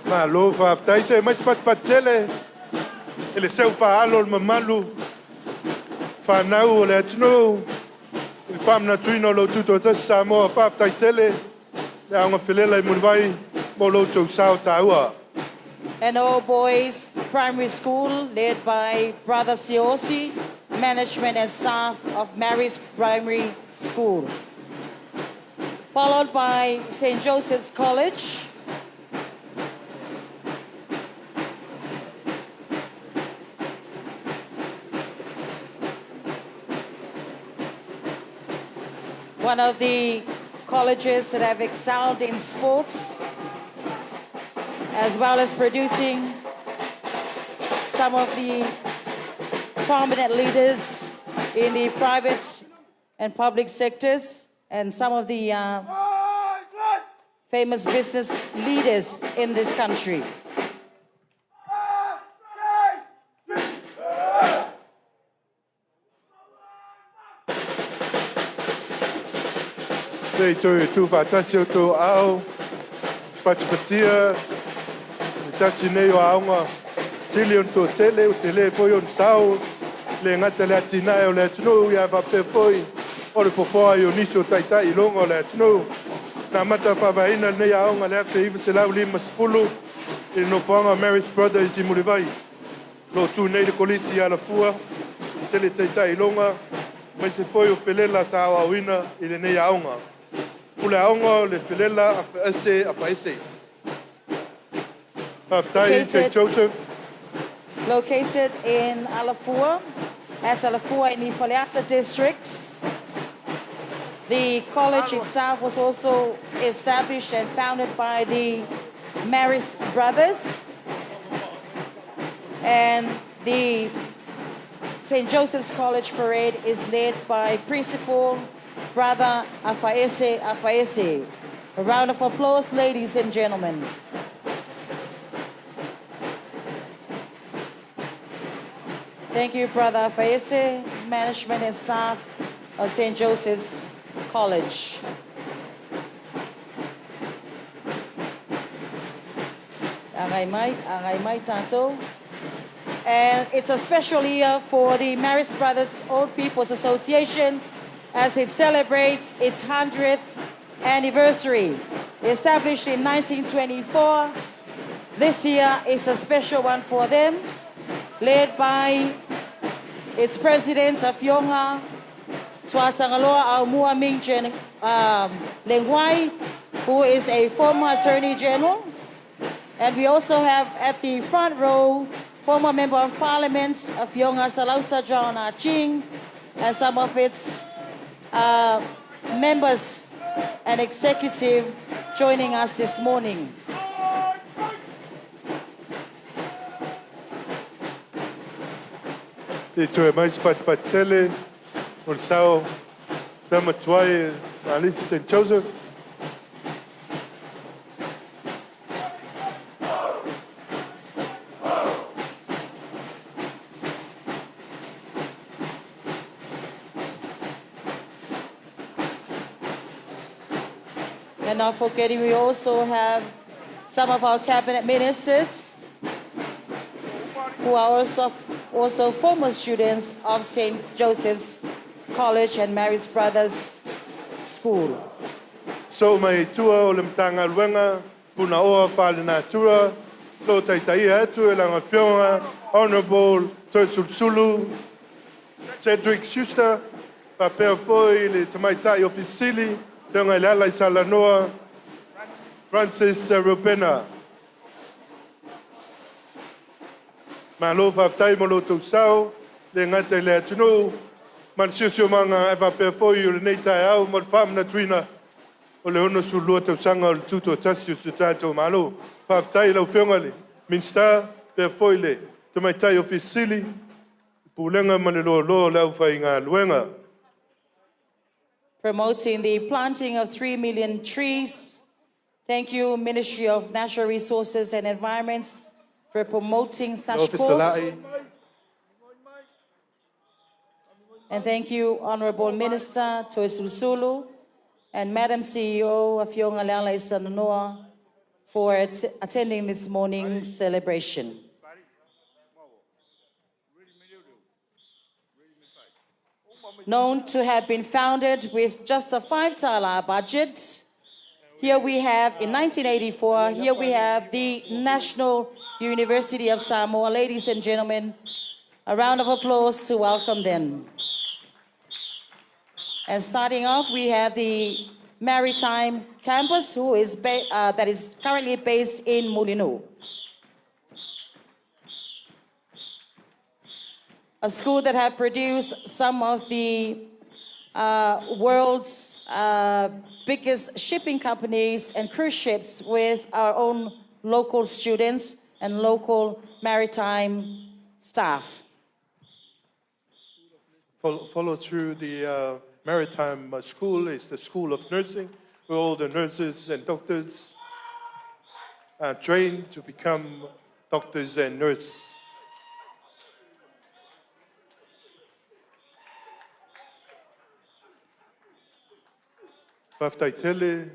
Malo faafetai. Se mai se patupatu tele i le seu faaalo o le mamalu fanau o le atunuu i le faamanatuina o le Tutoatasi Samoa. Faafetai tele le aoga felela i Mulivai mo lo outou sao taua. And All Boys Primary School, led by Brother Siosi, management and staff of Mary's Primary School. Followed by St. Joseph's College. One of the colleges that have excelled in sports, as well as producing some of the prominent leaders in the private and public sectors, and some of the famous business leaders in this country. Te toe tu whātasi o tō ao, patipatia, le tasi nei o aoga, tili on tō tele, o te le foi on sao, le ngata le atinae o le atunuu, ia faapea foi o le fofoa i o nisi o taitai i luga o le atunuu. Na amata faavaeina lenei aoga le 1950 i le nofoaga o Mary's Brothers i Mulivai. Lo tu nei le kolisi i Alafua, tele taitai i luga, mai se foi o felela sa aoaoina i lenei aoga. Pule aoga o le felela afaese afaese. Faafetai St. Joseph. Located in Alafua, at Alafua in the Faleata district. The college itself was also established and founded by the Marist Brothers. And the St. Joseph's College Parade is led by Principal Brother Afaese Afaese. A round of applause, ladies and gentlemen. Thank you, Brother Afaese, management and staff of St. Joseph's College. Agai mai, agai mai tātou. And it's a special year for the Marist Brothers Old People's Association as it celebrates its 100th anniversary. Established in 1924, this year is a special one for them, led by its president, Afioga Tuatagaloa Aumua Ming Leguai, who is a former Attorney General. And we also have at the front row, former Member of Parliament, Afioga Salausa John Ah Ching, and some of its members and executive joining us this morning. Te toe mai se patipati tele o le sao tama tuai Alisi St. Joseph. And not forgetting, we also have some of our cabinet ministers who are also former students of St. Joseph's College and Marist Brothers School. So mai tua o le Matagaluega Punaoa Faalenatura lo taitaia atu e lana afioga Honorable Toeolesulusulu Cedric Schuster, faapea foi le Tamaitai Ofisa Sili, Afioga i Lealaisalanoa Francis Rupena. Malo faafetai mo lo outou sao, le gata i le atunuu, ma le siosiomaga ae faapea foi o lenei taeao mo le faamanatuina o le 62 tausaga o le tutoatasi o si o tatou Malo. Faafetai i lau Afioga i le Minisita, faapea foi le Tamaitai Ofisa Sili, Pulega ma le loaloa o le aufaigaluega. Promoting the planting of 3 million trees. Thank you, Ministry of Natural Resources and Environments, for promoting such Office cause. Sala'i. And thank you, Honorable Minister Toeolesulusulu and Madam CEO Afioga Lealaisalanoa for attending this morning's celebration. Known to have been founded with just a 5 tala budget, here we have, in 1984, here we have the National University of Samoa. Ladies and gentlemen, a round of applause to welcome them. And starting off, we have the Maritime Campus, who is that is currently based in Mulinuu. A school that have produced some of the world's biggest shipping companies and cruise ships with our own local students and local maritime staff. Follow through the maritime school is the School of Nursing, where all the nurses and doctors are trained to become doctors and nurses. Faafetai tele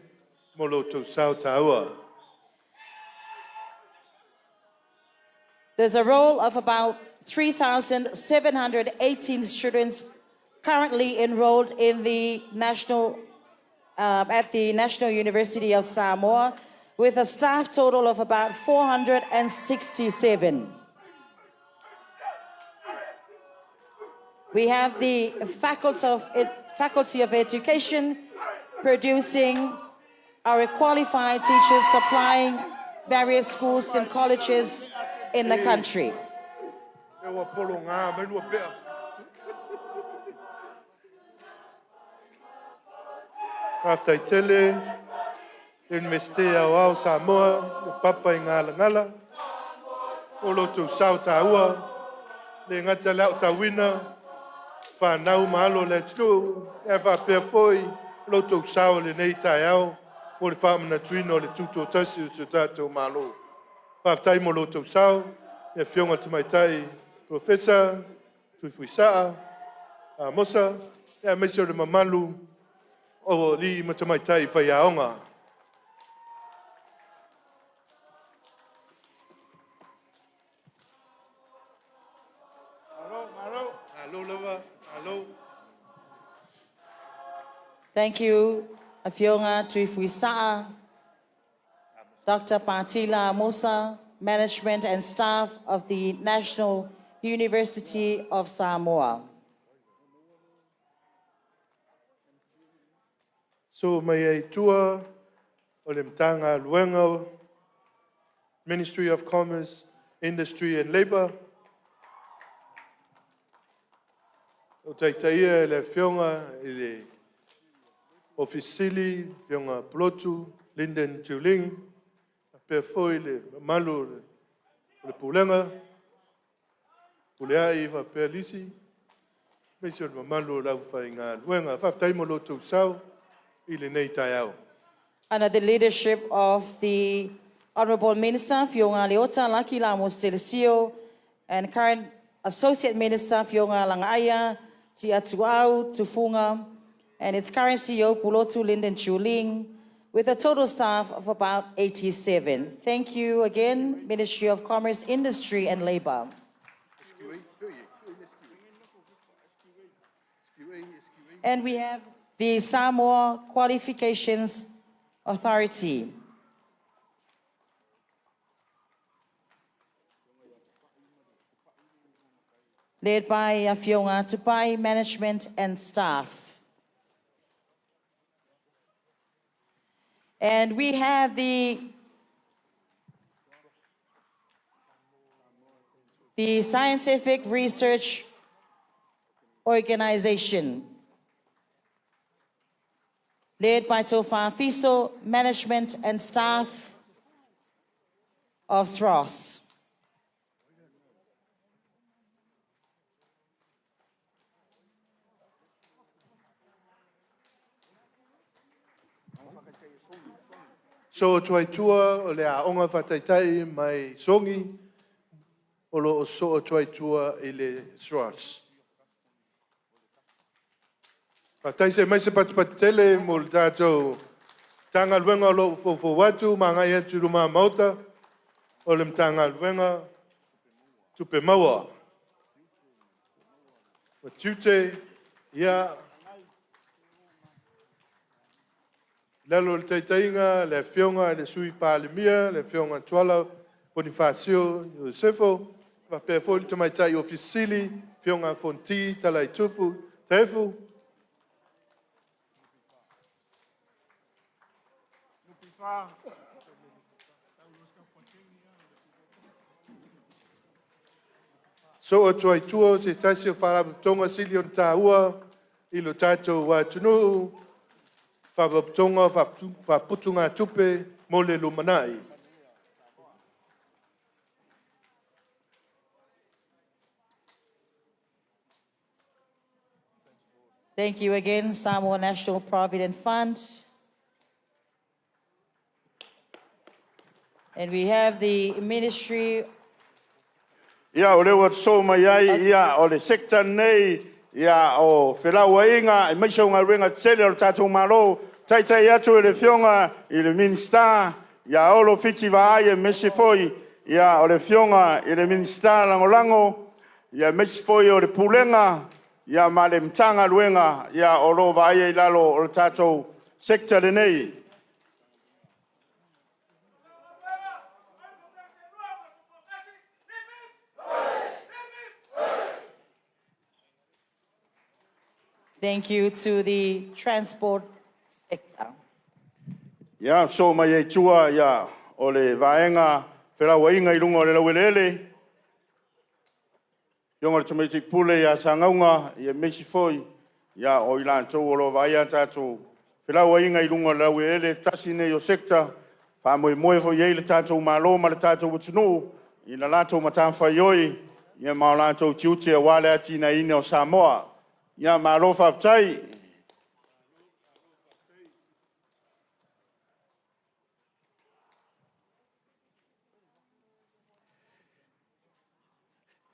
mo lo outou sao taua. There's a roll of about 3,718 students currently enrolled at the National University of Samoa, with a staff total of about 467. We have the Faculty of Education producing our qualified teachers supplying various schools and colleges in the country. E ua pologa mai lua pea. Faafetai tele le Iunivesite Aoao o Samoa, le Papaigalagala, o lo outou sao taua, le gata i le aotauina fanau ma alo o le atunuu, ae faapea foi lo outou sao i lenei taeao mo le faamanatuina o le Tutoatasi o si o tatou Malo. Faafetai mo lo outou sao, le Afioga i le Tamaitai Polofesa Tuifuisaa Amosa, aemaise o le mamalu o alii ma tamaitai faiaoga. Malo, malo. Malo lava, malo. Thank you, Afioga Tuifuisaa, Dr. Patila Amosa, management and staff of the National University of Samoa. So mai ai tua o le Matagaluega, Ministry of Commerce, Industry and Labour, o taitaia e le Afioga i le Ofisa Sili, Afioga Pulotu Lyndon Tiulini, faapea foi le mamalu o le Pulega, Puleai faapea Lisi, aemaise o le mamalu o le aufaigaluega. Faafetai mo lo outou sao i lenei taeao. Under the leadership of the Honorable Minister Afioga Leota Laki Lamos Telesio and current Associate Minister Afioga Lagaaia Tiatuau Tufuga and its current CEO Pulotu Lyndon Chuling, with a total staff of about 87. Thank you again, Ministry of Commerce, Industry and Labor. And we have the Samoa Qualifications Authority, led by Afioga Tupai Management and staff. And we have the Scientific Research Organization, led by Tofa Fiso, management and staff of SROS. So atu ai tua o le aoga faataitai mai Sogi, o lo o soo atu ai tua i le SROS. Faafetai se mai se patupatu tele mo le tatou Matagaluega o lo o foufou atu ma agai atu i luma Maota, o le Matagaluega Tupe Maua ma Tiute, ia, lalo o le taitaiga le Afioga i le Sui Palemia, le Afioga Tuala Ponifasio Iosefo, faapea foi le Tamaitai Ofisa Sili, Afioga Fonoti Talaitupu Tefu. So atu ai tua o se tasi o faalapotopotoga sili ona taua i lo tatou atunuu, Faalapotopotoga Faaputugatupe mo le Lumanai. Thank you again, Samoa National Provident Fund. And we have the Ministry Ia, o lea ua sosoo mai ai, ia, o le sector nei, ia, o felauaiga, aemaise o galuega tetele a le tatou Malo, taitai atu e le Afioga i le Minisita ia Olo Fiti Vaai, aemaise foi ia, o le Afioga i le Minisita Lagolago, ia, aemaise foi o le Pulega ia, ma le Matagaluega ia, o lo o vaaia i lalo o le tatou sector lenei. Thank you to the transport sector. Ia, so mai ai tua ia, o le vaega felauaiga i luga o le laueleele. Afioga i le Tamaitai Pule ia Sagauga, ia aemaise foi ia o i latou o lo o vaaia a tatou felauaiga i luga o le laueleele, tasi lenei o sector faamoemoe foi i ai le tatou Malo ma le tatou atunuu i le latou matafaioi ia ma o latou tiute aua le atinaeina o Samoa. Ia malo faafetai.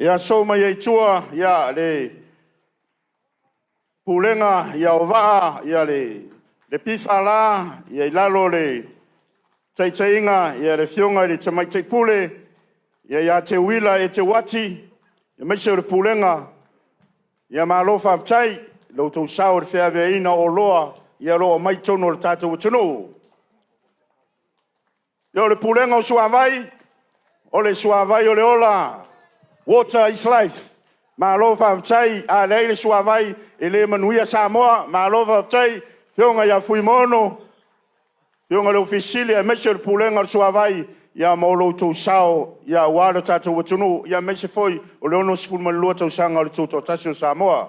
Ia sosoo mai ai i tua ia le Pulega ia o Vaa ia le PFL ia i lalo o le taitaiga a le Afioga i le Tamaitai Pule ia Teuila Eteuati, aemaise o le Pulega, ia malo faafetai i lo outou sao i le feaveaiina o oloa o lo o aumai i totonu o le tatou atunuu. Ia o le Pulega o Suavai, o le suavai o le ola, water is life. Malo faafetai, a leai le suavai, e le manuia Samoa. Malo faafetai i le Afioga ia Fuimaono, afioga i le Ofisa Sili o Pulega aemaise o le Pulega o le Suavai mo lo outou sao aua lo tatou atunuu, aemaise foi o le 62 tausaga o le Tutoatasi o Samoa.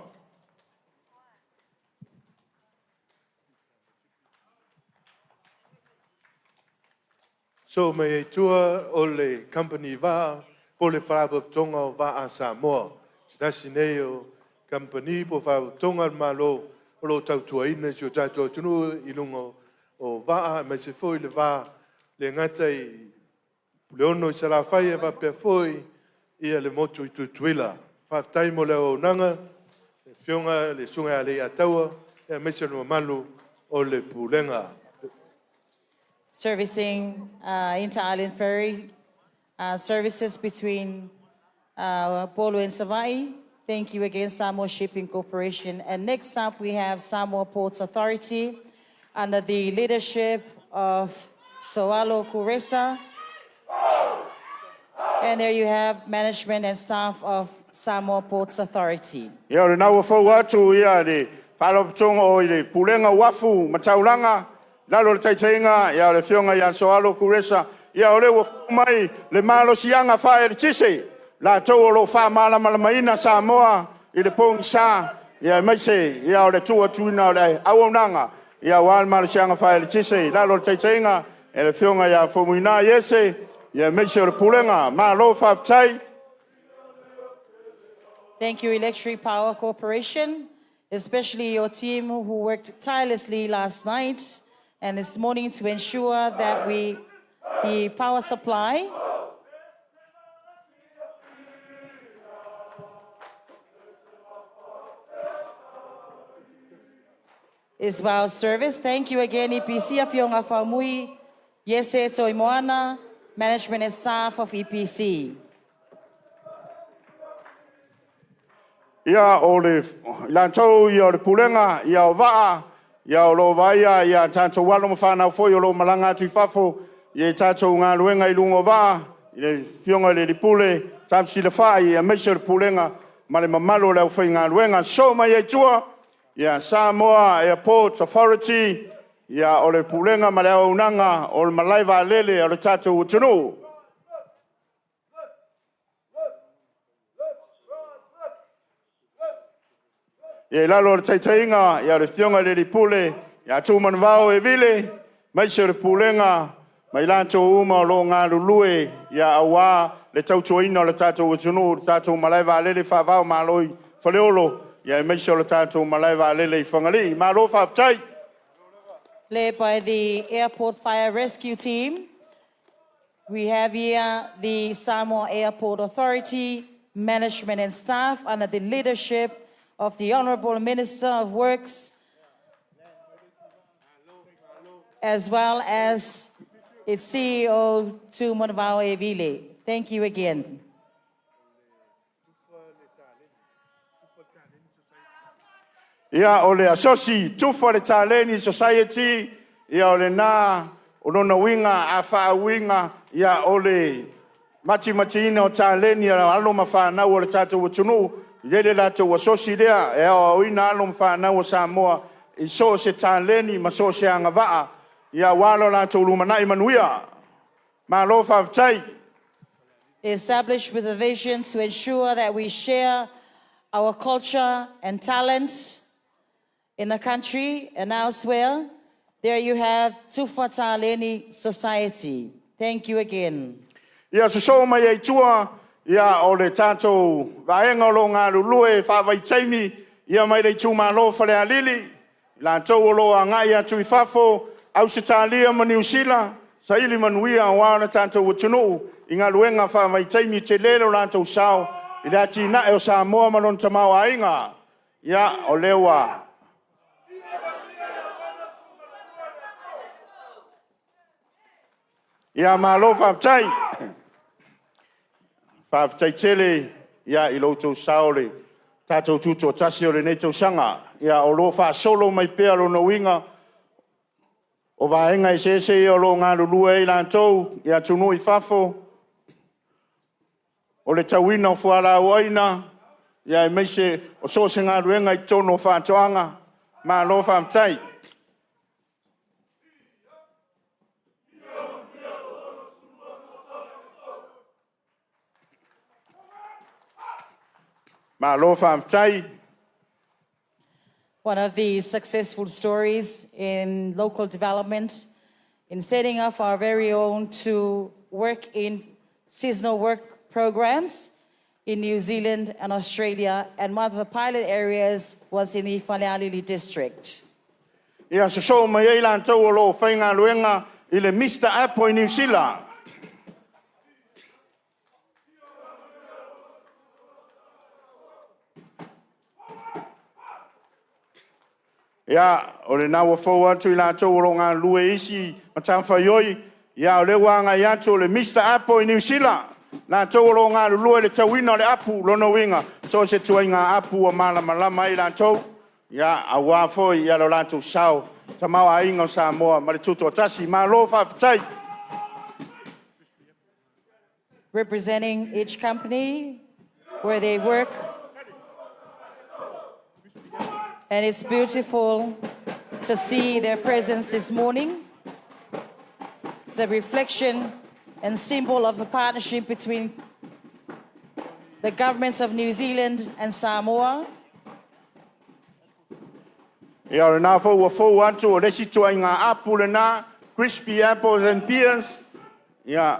So mai ai tua o le Kamupani Vaa po o le Faalapotopotoga o Vaa a Samoa. Se tasi nei o Kamupani po o Faalapotopotoga a le Malo o lo o tautuaina si o tatou atunuu i luga o vaa, aemaise foi le va, e le gata i Puleono i Salafai, ae faapea foi le motu i Tutuila. Faafetai mo le auaunaga i le afioga i le Susuga ia Leiataua aemaise le mamalu o le Pulega. Servicing inter-island ferry services between Upolu and Savai'i. Thank you again, Samoa Shipping Corporation. And next up, we have Samoa Ports Authority under the leadership of Soalo Kuresa. And there you have management and staff of Samoa Ports Authority. Ia o lena ua fou atu ia le Faalapotopotoga o le Pulega o Uafu ma Taulaga, i lalo o le taitaiga o le Afioga ia Soalo Kuresa. Ia o lea ua fou mai le malosiaga faaeletise, latou o lo o faamalamalamaina Samoa i le pogisa, aemaise o le tuu atuina o le auaunaga aua le malosiaga faaeletise i lalo o le taitaiga a le Afioga ia Faumuina Iese aemaise o le Pulega. Malo faafetai. Thank you, Electric Power Corporation, especially your team who worked tirelessly last night and this morning to ensure that the power supply is well serviced. Thank you again, EPC Afioga Faumui, Yese Toimoana, management and staff of E EPC. Ia, o le latou ia o le Pulega ia o Vaa, ia o lo o vaaia ia tatou alo ma fanau foi o lo o malaga atu i fafo i a tatou galuega i luga o vaa, i le Afioga i le Alii Pule Tafesilafai aemaise o le Pulega ma le mamalu o le aufaigaluega. Sosoo mai ai i tua, ia Samoa Airport Authority, ia o le Pulega ma le auaunaga o le malae vaalele a lo tatou atunuu. Ia i lalo o le taitaiga a le Afioga i le Alii Pule ia Tumanavao Evile, aemaise o le Pulega ma i latou uma o lo o galulue aua le tautuaina o le tatou atunuu i le tatou malae vaalele faava-o-Malo i Faleolo, aemaise o le tatou malae vaalele i Fagalii. Malo faafetai! Led by the Airport Fire Rescue Team. We have here the Samoa Airport Authority management and staff under the leadership of the Honorable Minister of Works, as well as its CEO, Tumanavao Evile. Thank you again. Ia, o le Asosi Tufa le Taleni Society, ia o lena o lona uiga a faauiga, ia o le matimatiina o taleni a alo ma fanau a le tatou atunuu, e i ai le latou asosi lea e aoaoina alo ma fanau a Samoa i so o se taleni ma so o se agavaa aua lo latou lumanai manuia. Malo faafetai. Established with a vision to ensure that we share our culture and talents in the country and elsewhere. There you have Tufa Taleni Society. Thank you again. Ia sosoo mai ai tua, ia o le tatou vaega o lo o galulue faavaitaimi ia mai le itumalo o Falealili, i latou o lo o agai atu i fafo, Ausetalia ma Niu Sila, saili manuia aua le tatou atunuu i galuega faavaitaimi, e tele lo latou sao i le atinae o Samoa ma lona tamaoaiga. Ia, o lea ua Ia malo faafetai. Faafetai tele i lo outou sao i le tatou tutoatasi o lenei tausaga. Ia o lo o faasolo mai pea lona uiga o vaega eseese ia o lo o galulue ai latou i atunuu i fafo, o le tauina o fualaau aina, aemaise o so o se galuega i totonu o faatoaga. Malo faafetai. Malo faafetai. One of the successful stories in local development in setting up our very own to work in seasonal work programs in New Zealand and Australia, and one of the pilot areas was in the Falealili district. Ia sosoo mai ai latou o lo o faigaluega i le Mr Apple i Niu Sila. Ia, o lena ua fou atu i latou o lo o galulue i isi matafaioi, ia o lea ua agai atu o le Mr Apple i Niu Sila, latou o lo o galulue i le tauina o le apu, lona uiga, so o se ituaiga apu ua malamalama ai latou, ia, aua foi lo latou sao i le tamaoaiga o Samoa ma le tutoatasi. Malo faafetai. Representing each company where they work. And it's beautiful to see their presence this morning. The reflection and symbol of the partnership between the governments of New Zealand and Samoa. Ia, o lena foi ua fou atu o le isi ituaiga apu lena, crispy apples and pears. Ia,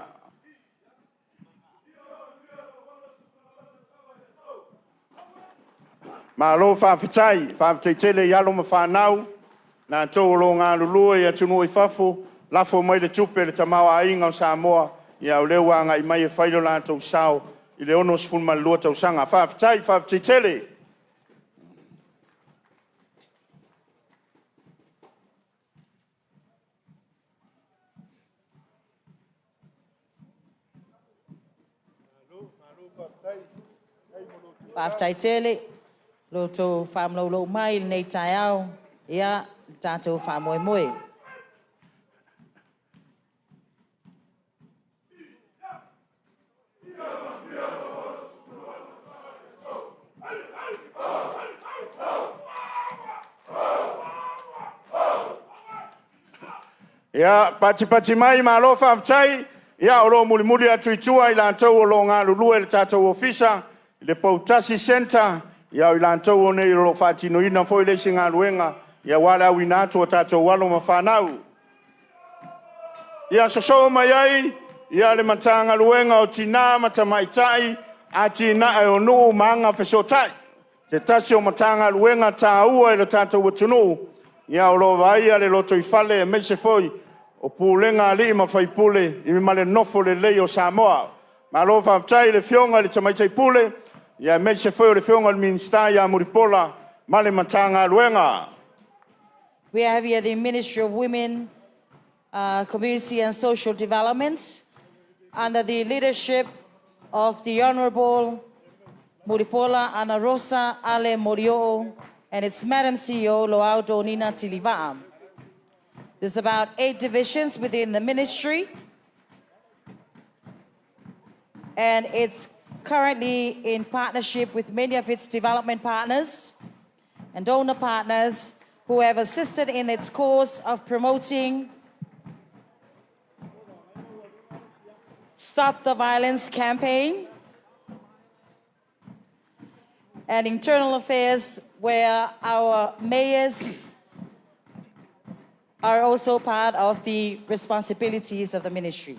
malo faafetai, faafetai tele i alo ma fanau, latou o lo o galulue i atunuu i fafo, lafo mai le tupe i le tamaoaiga o Samoa, ia o lea ua agai mai e fai lo latou sao i le 62 tausaga. Faafetai, faafetai tele. Faafetai tele lo outou faamalaulou mai i lenei taeao, ia le tatou faamoemoe. Ia, patipati mai, malo faafetai. Ia, o lo o mulimuli atu i tua i latou o lo o galulue i le tatou ofisa i le Poutasi Centre. Ia, o i latou nei o lo o faatinoina foi le isi galuega aua le auina atu o tatou alo ma fanau. Ia sosoo mai ai le Matagaluega o Tina ma Tamaitai, Atinae o Nuu ma Agafesootai, se tasi o Matagaluega taua i le tatou atunuu, o lo o vaaia le lotoifale aemaise foi o pulega a alii ma faipule ma le nofo lelei o Samoa. Malo faafetai i le Afioga i le Tamaitai Pule aemaise foi o le Afioga i le Minisita ia Mulipola ma le Matagaluega. We have here the Ministry of Women, Community and Social Development under the leadership of the Honorable Mulipola Anarosa Ale Molioo and its Madam CEO Loau Donina Tiliva'a. There's about 8 divisions within the ministry, and it's currently in partnership with many of its development partners and donor partners who have assisted in its cause of promoting Stop the Violence campaign, and Internal Affairs, where our mayors are also part of the responsibilities of the ministry.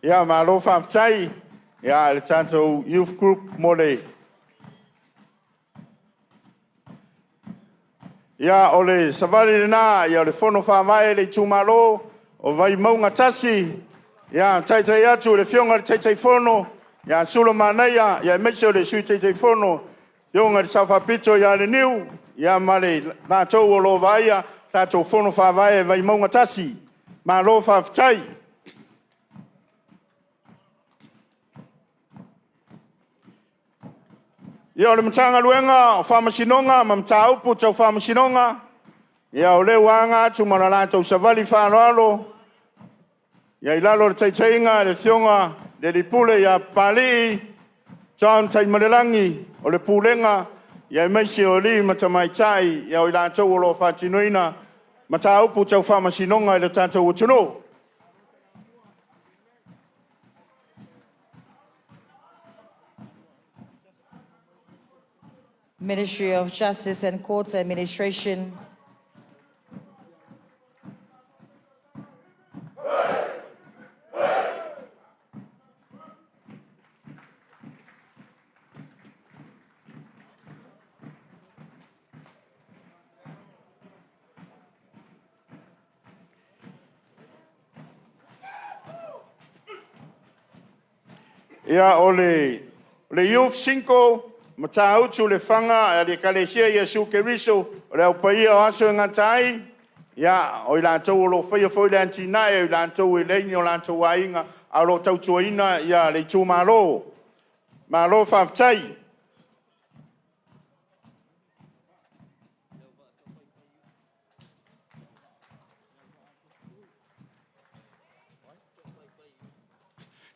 Ia, malo faafetai ia le tatou youth group mo le. Ia, o le savali lena, ia o le Fono Faavae o le itumalo o Vaimauga 1, ia taitai atu le Afioga i le Taitaifono ia Sulamanaia, aemaise o le Sui Taitaifono, Afioga i le Sao Faapito ia Leniu, ia ma i latou o lo o vaaia le tatou Fono Faavae a Vaimauga 1. Malo faafetai. Ia, o le Matagaluega o Faamasinoga ma Mataupu Tau Faamasinoga, ia o lea ua aga atu ma le latou savali faaaloalo i lalo o le taitaiga a le Afioga i le Alii Pule ia Papalii John Tanumalelagi, o le Pulega aemaise o alii ma tamaitai o i latou o lo o faatinoina mataupu tau faamasinoga i le tatou atunuu. Ministry of Justice and Courts Administration. Ia, o le Youth Cinco, Matautu Lefaga a le Ekalesia Iesu Keriso o le Au Paia o Aso e Gata ai, ia, o i latou o lo o faia foi le atinae, o i latou e leai ni o latou aiga, ae o lo o tautuaina le itumalo. Malo faafetai.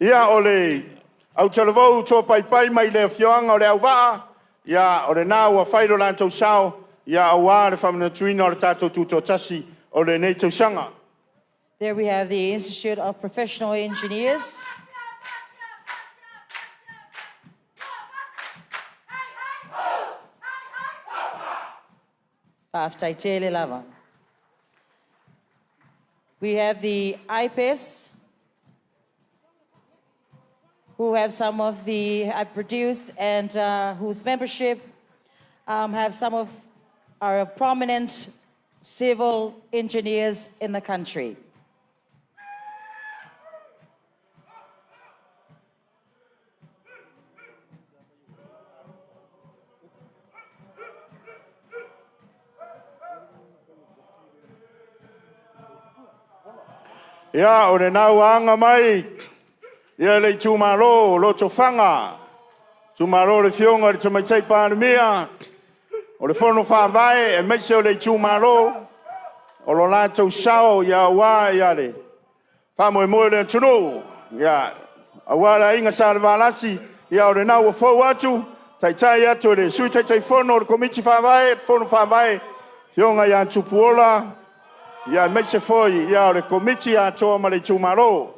Ia, o le autalavou toapaipai mai le afioaga o Leauvaa, ia, o lena ua fai lo latou sao aua le faamanatuina o le tatou Tutoatasi o lenei tausaga. There we have the Institute of Professional Engineers. Faafetai tele lava. We have the IPES, who have some of the have produced and whose membership have some of our prominent civil engineers in the country. Ia, o lena ua aga mai ia le itumalo o Lotofaga, itumalo o le Afioga i le Tamaitai Palemia, o le Fono Faavae aemaise o le itumalo, o lo latou sao aua le faamoemoe o le atunuu, aua le Aiga Salevalasi, o lena ua fou atu, taitai atu e le Sui Taitaifono o le Komiti Faavae, Fono Faavae, Afioga ia Tupuola, aemaise foi o le Komiti atoa ma le itumalo.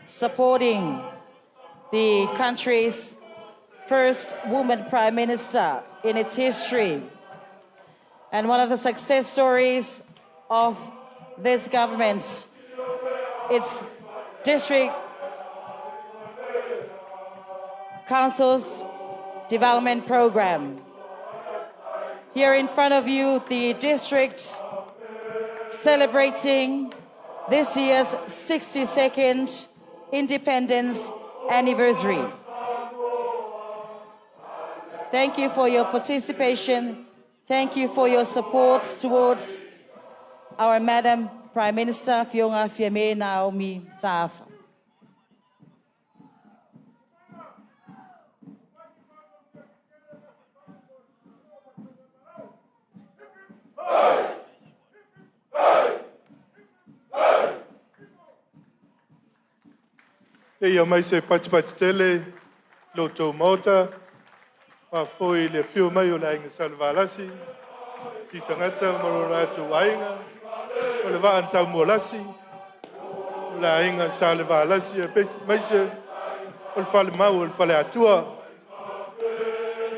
Supporting the country's first woman prime minister in its history. And one of the success stories of this government, its district council's development program. Here in front of you, the district celebrating this year's 62nd independence anniversary. Thank you for your participation. Thank you for your support towards our Madam Prime Minister, Afioga Fiame Naomi Mataafa. Eia mai se patipati tele lo outou Maota, faafoi i le afio mai o le Aiga Salevalasi, Si tagata ma lo latou aiga, o le vaa na taumualasi, o le aiga Sa Levalasi aemaise o le falemau o le Faleatua.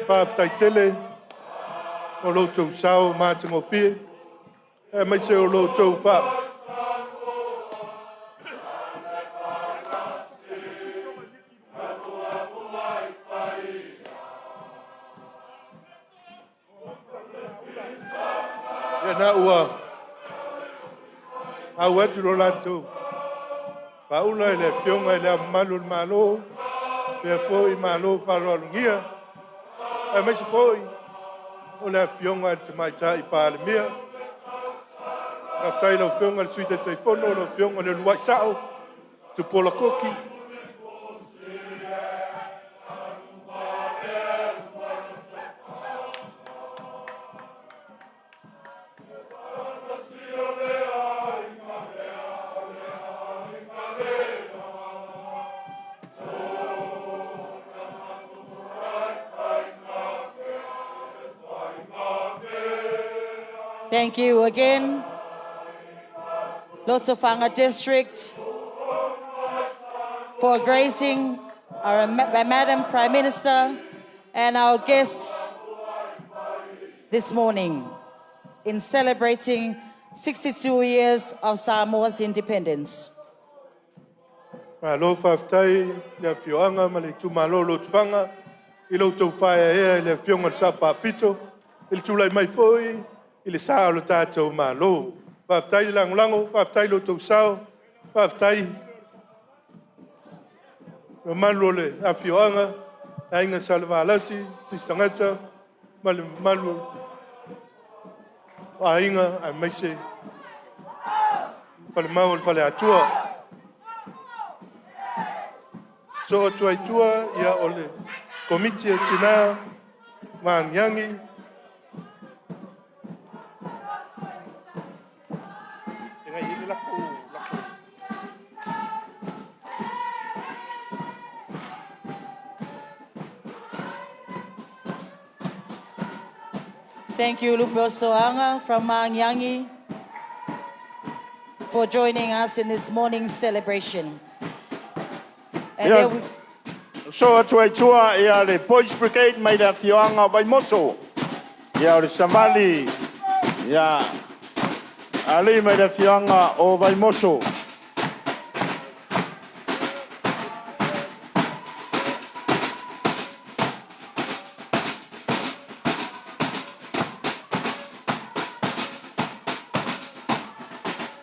Faafetai tele mo lo outou sao matagofie, aemaise o lo outou Ia ua au atu lo latou faaula i le Afioga i Le Ao Mamalu o le Malo, faapea foi Malo faaaloalogia, aemaise foi o le Afioga i le Tamaitai Palemia. Faafetai i lau Afioga i le Sui Taitaifono, lau Afioga i le uluai Sao Tupuola Koki. Thank you again, Lotofaga District, for gracing our Madam Prime Minister and our guests this morning in celebrating 62 years of Samoa's independence. Malo faafetai le afioaga ma le itumalo o Lotofaga i lo outou faaeaea i le Afioga i le Sao Faapito i le tulai mai foi i le sa o le tatou Malo. Faafetai le lagolago, faafetai i lo outou sao, faafetai le mamalu o le afioaga, le Aiga Salevalasi, Sitagata ma le mamalu o aiga aemaise le falemau o le Faleatua. Sosoo atu ai i tua o le Komiti o Tina ma Agiagi. Thank you, Lupe Soanga from Magiagi, for joining us in this morning's celebration. And Ia, there we, so atu ai tua ia le Boys Brigade mai le afioaga o Vaimoso. Ia o le savali ia alii mai le afioaga o Vaimoso.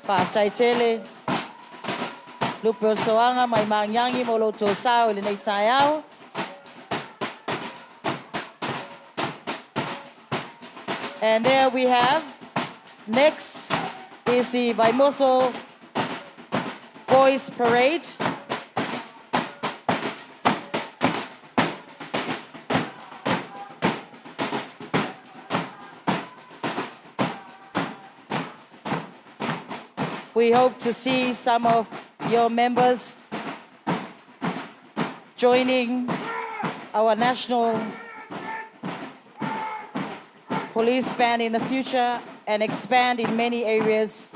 Faafetai tele Lupe o Soaga mai Magiagi mo lo outou sao i lenei taeao. And there we have, next is the Vaimoso Boys Parade. We hope to see some of your members joining our national police band in the future and expand in many areas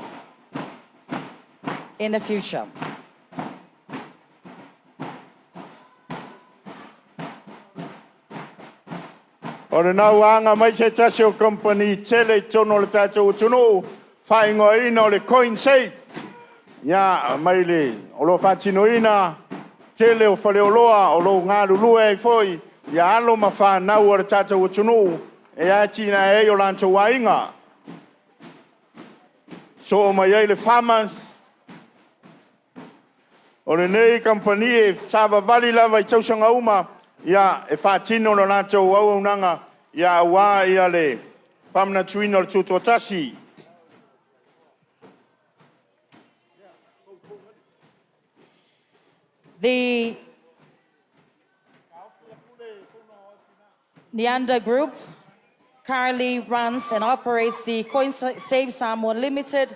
in the future. O lena ua aga mai se tasi o kamupani tele i totonu o le tatou atunuu, faaigoaina o le Coin Safe. Ia, mai le, o lo o faatinoina tele o faleoloa o lo o galulue ai foi ia alo ma fanau a le tatou atunuu e atinae ai o latou aiga. Soo mai ai le Farmers. O lenei kamupani e savavali lava i tausaga uma ia, e faatino le latou auaunaga ia, aua ia le faamanatuina o le Tutoatasi. The Nianda Group currently runs and operates the Coin Save Samoa Limited,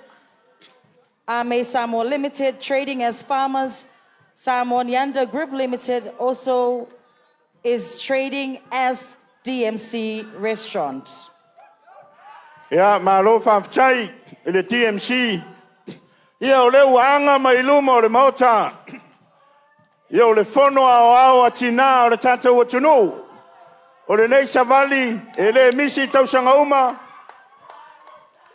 Ame Samoa Limited, trading as Farmers Samoa Nianda Group Limited, also is trading as DMC Restaurant. Ia, malo faafetai i le DMC. Ia, o lea ua aga mai i luma o le Maota, ia o le Fono Aoao a Tina o le tatou atunuu. O lenei savali e le misi i tausaga uma,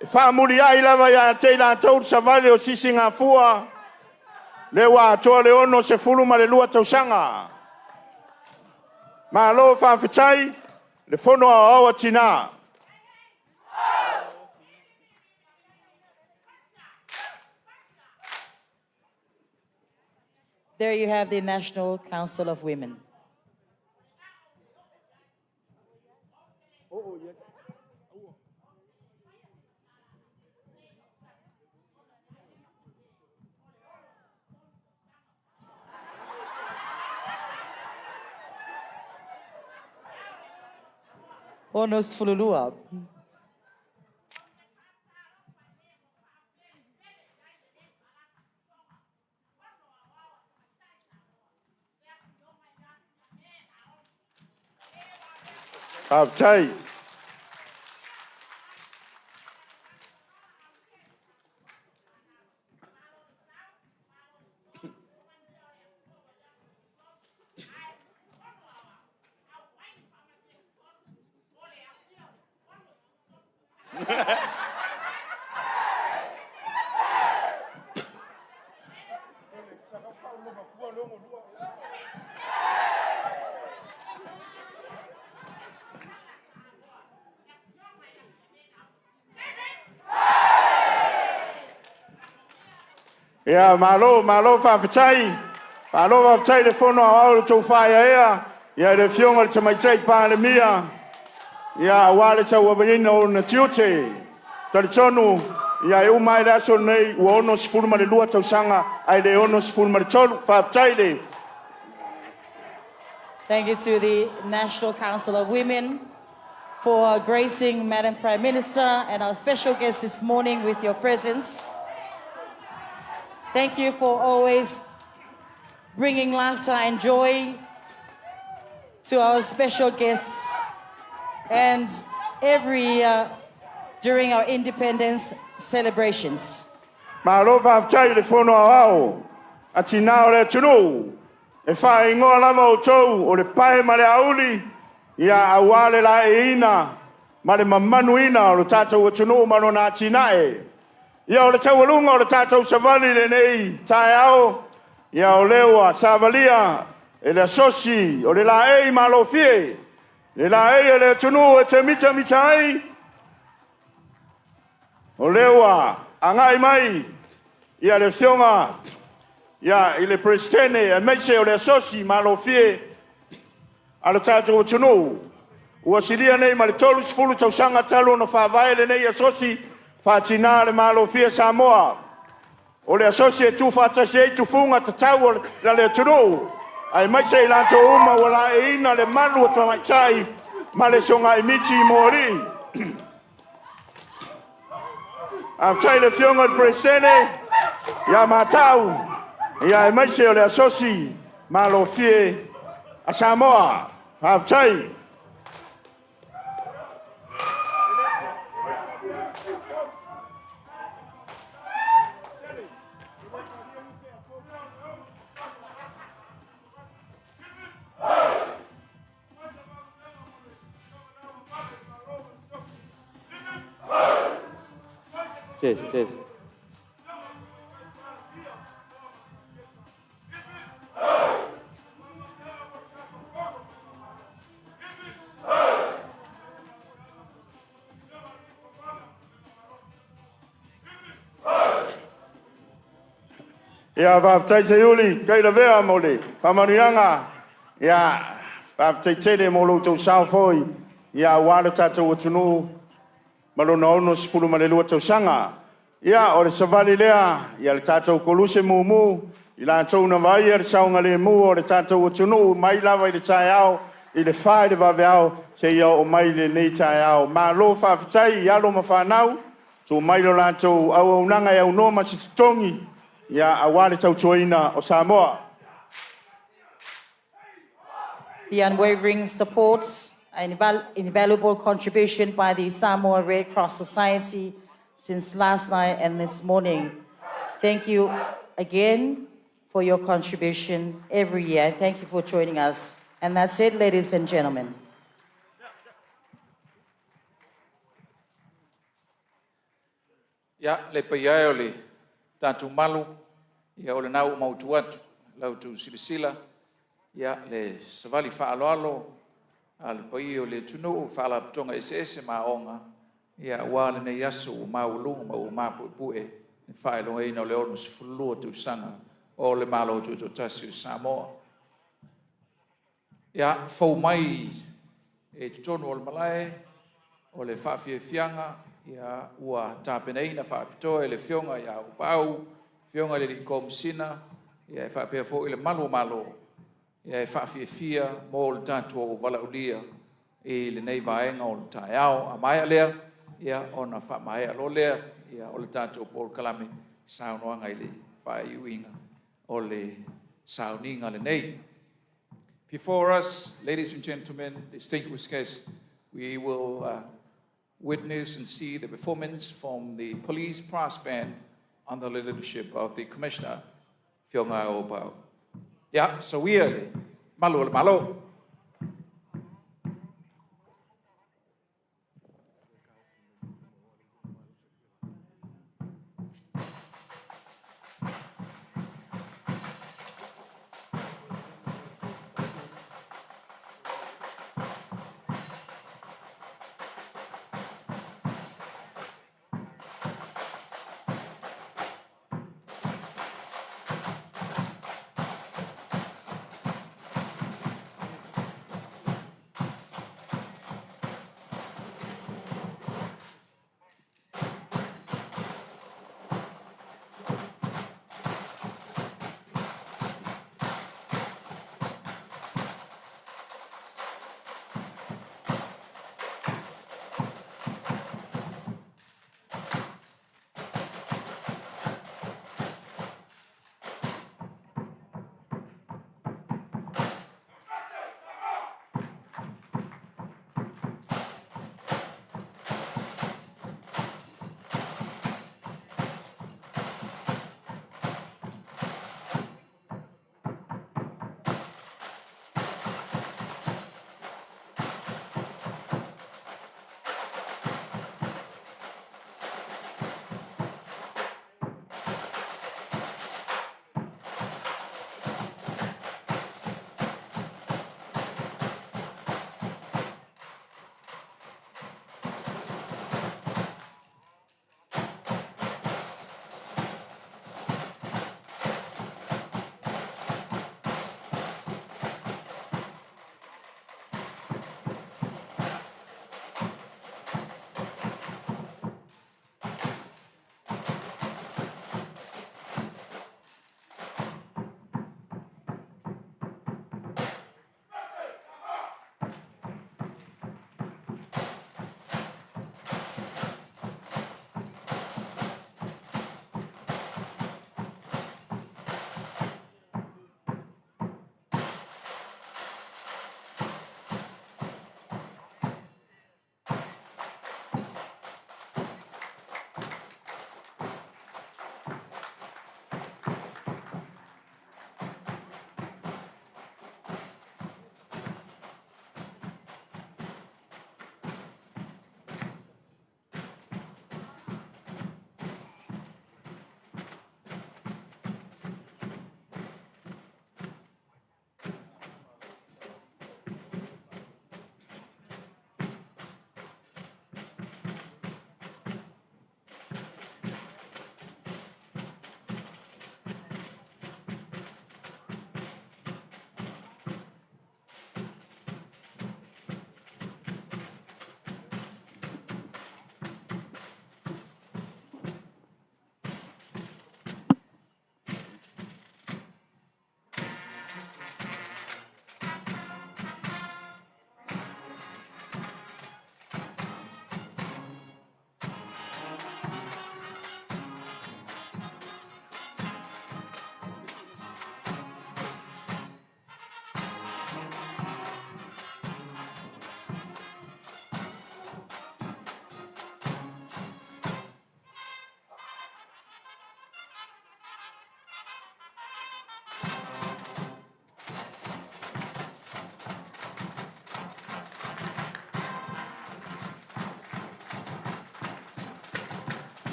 e faamuliai lava ia te i latou le savali o Sisigafua, lea ua atoa le 62 tausaga. Malo faafetai le Fono Aoao a Tina. There you have the National Council of Women. 62. Faafetai. Ia, malo, malo faafetai. Malo faafetai i le Fono Aoao i le tou faaeaea, ia i le Afioga i le Tamaitai Palemia, ia aua le tauaveina o ona tiute. Talitonu, ia e uma lava i le aso lenei ua 62 tausaga ae le 63. Faafetai i le Thank you to the National Council of Women for gracing Madam Prime Minister and our special guest this morning with your presence. Thank you for always bringing laughter and joy to our special guests and every year during our independence celebrations. Malo faafetai i le Fono Aoao a Tina o le atunuu. E faaigoa lava outou o le pae ma le auli, ia aua le laeiina ma le mamanuina o le tatou atunuu ma lona atinae. Ia o le taualuga o le tatou savali i lenei taeao, ia o lea ua savalia e le asosi o le laei malofie, le laei a le atunuu e te mitamita ai, o lea ua agai mai ia le Afioga ia, i le Peresetene aemaise o le asosi malofie a le tatou atunuu. Ua silia nei ma le 30 tausaga talu ona faavae lenei asosi faatina le Malofie Samoa. O le asosi e tuufaatasi ai tufuga tatau a le atunuu, aemaise i latou uma ua laeiina le malu o tamaitai ma le sogaimiti mo alii. Faafetai i le Afioga i le Peresetene ia Matau, ia aemaise o le asosi malofie a Samoa. Faafetai. Test, test. Ia, faafetai Seiuli, kai lavea mo le faamanuiaga. Ia, faafetai tele mo lo outou sao foi, ia aua le tatou atunuu ma lona 62 tausaga. Ia, o le savali lea, ia le tatou koluse mumu, i latou na vaaia le saogalemu o le tatou atunuu mai lava i le taeao i le 4 i le vaveao seia oo mai i lenei taeao. Malo faafetai i alo ma fanau, tuu mai lo latou auaunaga e aunoa ma se totogi, ia aua le tautuaina o Samoa. The unwavering support. An invaluable contribution by the Samoa Red Cross Society since last night and this morning. Thank you again for your contribution every year. Thank you for joining us. And that's it, ladies and gentlemen. Ia, le paia e o le tatou malu, ia o lena ua mautu atu la outou silasila, ia le savali faaaloalo a le paia o le atunuu, faalapotopotoga eseese ma aoga, ia aua lenei aso ua maualuga ma ua mapuepue le faailogaina o le 62 tausaga o le Malo Tutoatasi o Samoa. Ia, fou mai i totonu o le malae o le faafiafiaga, ia ua tapenaina faapitoa e le Afioga ia Auuapaau, Afioga i le Komesina e faapea foi le malu o Malo e faafiafia mo le tatou valaaulia i lenei vaega o le taeao. A maea lea, ia ona faamaea loa lea o le tatou polokalame i saunoaga i le faaiuina o le sauniga lenei. Before us, ladies and gentlemen, distinguished guests, we will witness and see the performance from the Police Brass Band under the leadership of the Commissioner, Afioga Auuapaau. Ia, soia le malu o le Malo.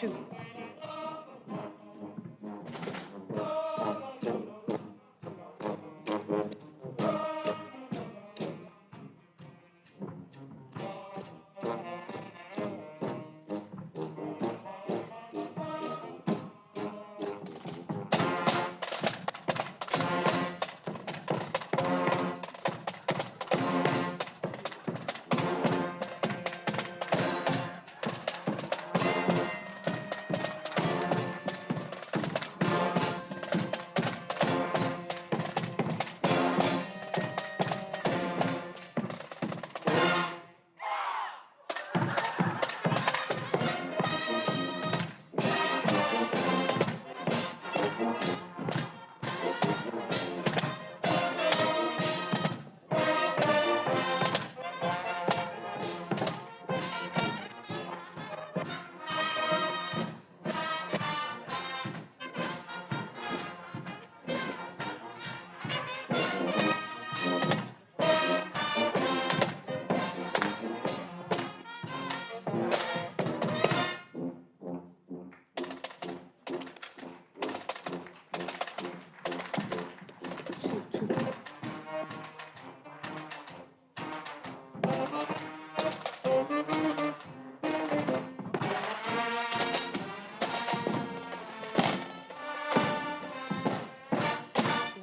atu.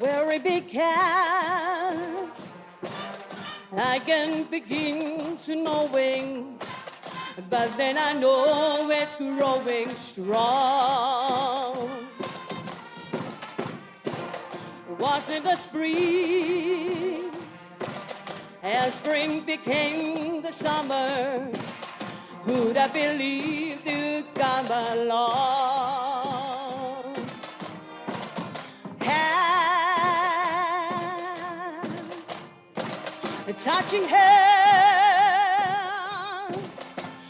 Where it began, I can begin to knowing, but then I know it's growing strong. Was it the spring? As spring became the summer, who'd have believed you'd come along? Hands, touching hands,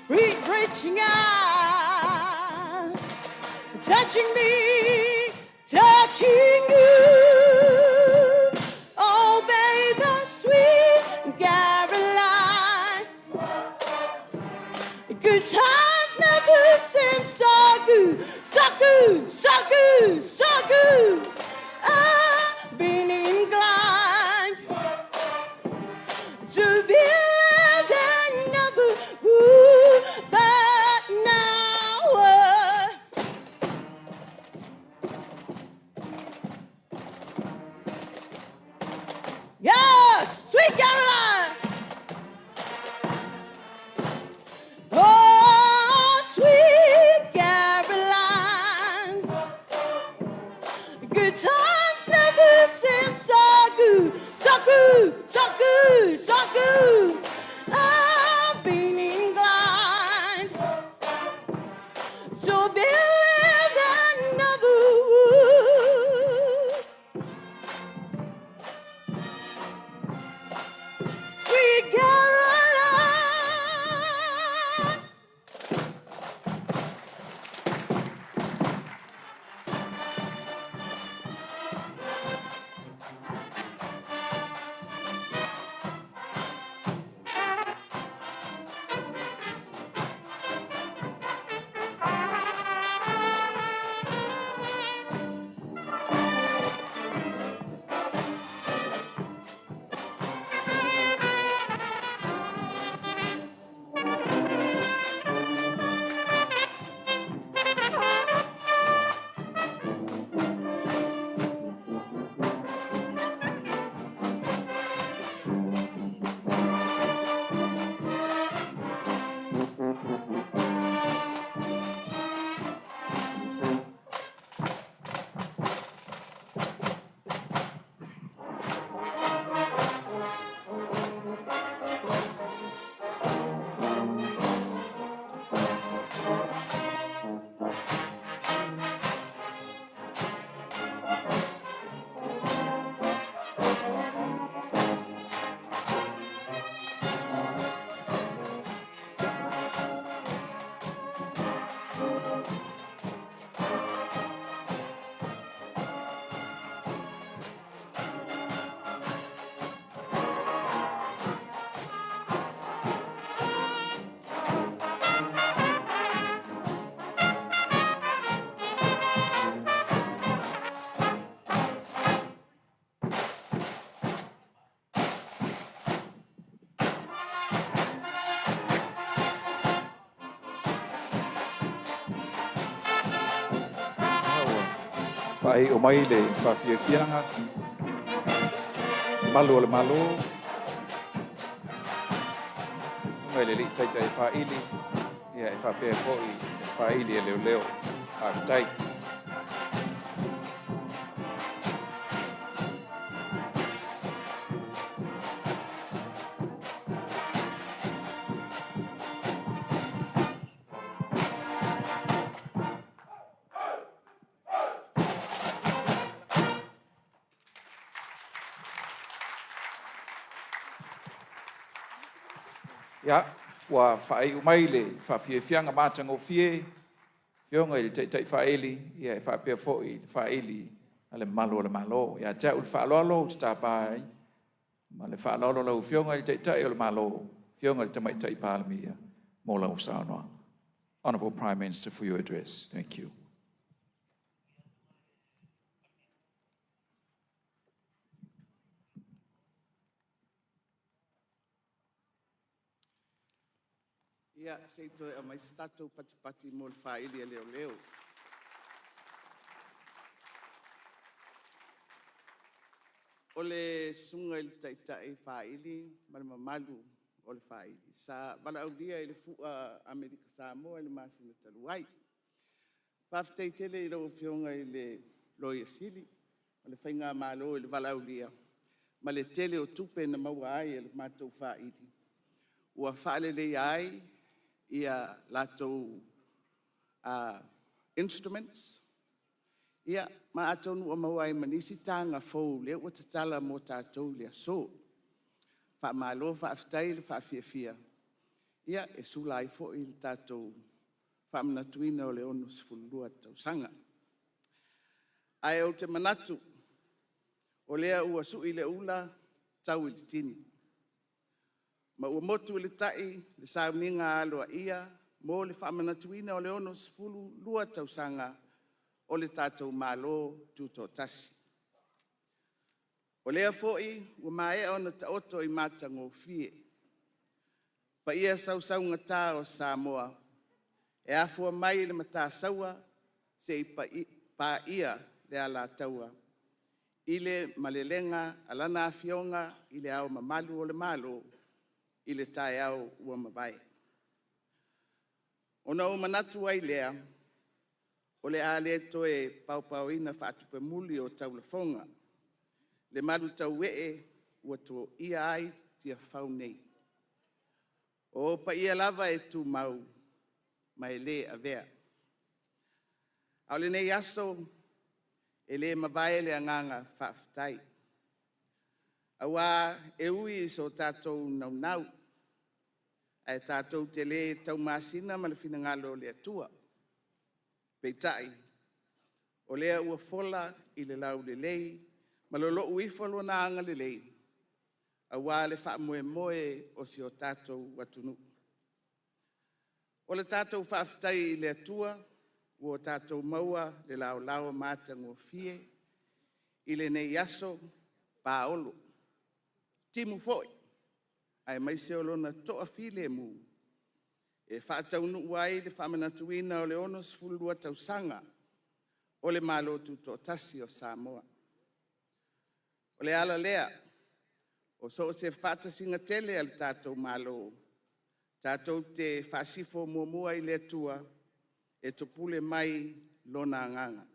reaching out, touching me, touching you. Oh, baby, sweet Caroline. Good times never seem so good, so good, so good, so good. I've been inclined to believe that never would, but now. Faai'u mai le faafiafiaga malu o le Malo, susuga i le Alii Taitai Faaili, ia e faapea foi le faaili a leoleo. Faafetai. Ia, ua faaiu mai le faafiafiaga matagofie Afioga i le Taitai Faaili, ia e faapea foi le faaili a le Malu o le Malo. Ia te au le faaaloalo ou te tapa ai ma le faaaloalo lau Afioga i le Taitai o le Malo, Afioga i le Tamaitai Palemia mo lau saunoaga. Honorable Prime Minister for your address. Thank you. Ia, se i toe aumai se tatou patipati mo le faaili a leoleo. O le susuga i le Taitai Faaili ma le mamalu o le Faaili, sa valaaulia i le fua Amerika Samoa i le masina talu ai. Faafetai tele i lau Afioga i le Loia Sili ma le faigamalo i le valaaulia ma le tele o tupe na maua ai e le matou faaili ua faaleleia ai latou instruments, ma atonu ua maua ai ma nisi taga fou lea ua tatala mo tatou i le aso. Faamalo faafetai le faafiafia, e sula ai foi le tatou faamanatuina o le 62 tausaga. Ae ou te manatu o lea ua sui le ula tau i le tini ma ua motu i le tai le sauniga aloaia mo le faamanatuina o le 62 tausaga o le tatou Malo Tutoatasi. O lea foi ua maea ona taoto i matagofie paia sausaugata o Samoa e afua mai i le Matasaua seia paia le Alataua i le malelega a Lana Afioga i Le Ao Mamalu o le Malo i le taeao ua mavae. Ona ou manatu ai lea, o le a le toe paopaoina faatupemuli o taulafoga le malutauee ua toia ai Tiafau nei. O paia lava e tumau ma e le avea. A o lenei aso, e le mavae le agaga faafetai, aua e ui i so tatou naunau, ae tatou te le taumasina ma le finagalo o le Atua. Peitai, o lea ua fola i le laulelei ma lolou ifo Lona agalelei aua le faamoemoe o si o tatou atunuu. O le tatou faafetai i le Atua ua tatou maua le laolao matagofie i lenei aso paolo, timu foi aemaise o lona toafilemu e faataunuu ai le faamanatuina o le 62 tausaga o le Malo Tutoatasi o Samoa. O le ala lea o so o se faatasiga tele a le tatou Malo, tatou te faasifo muamua i le Atua e topule mai Lona Agaga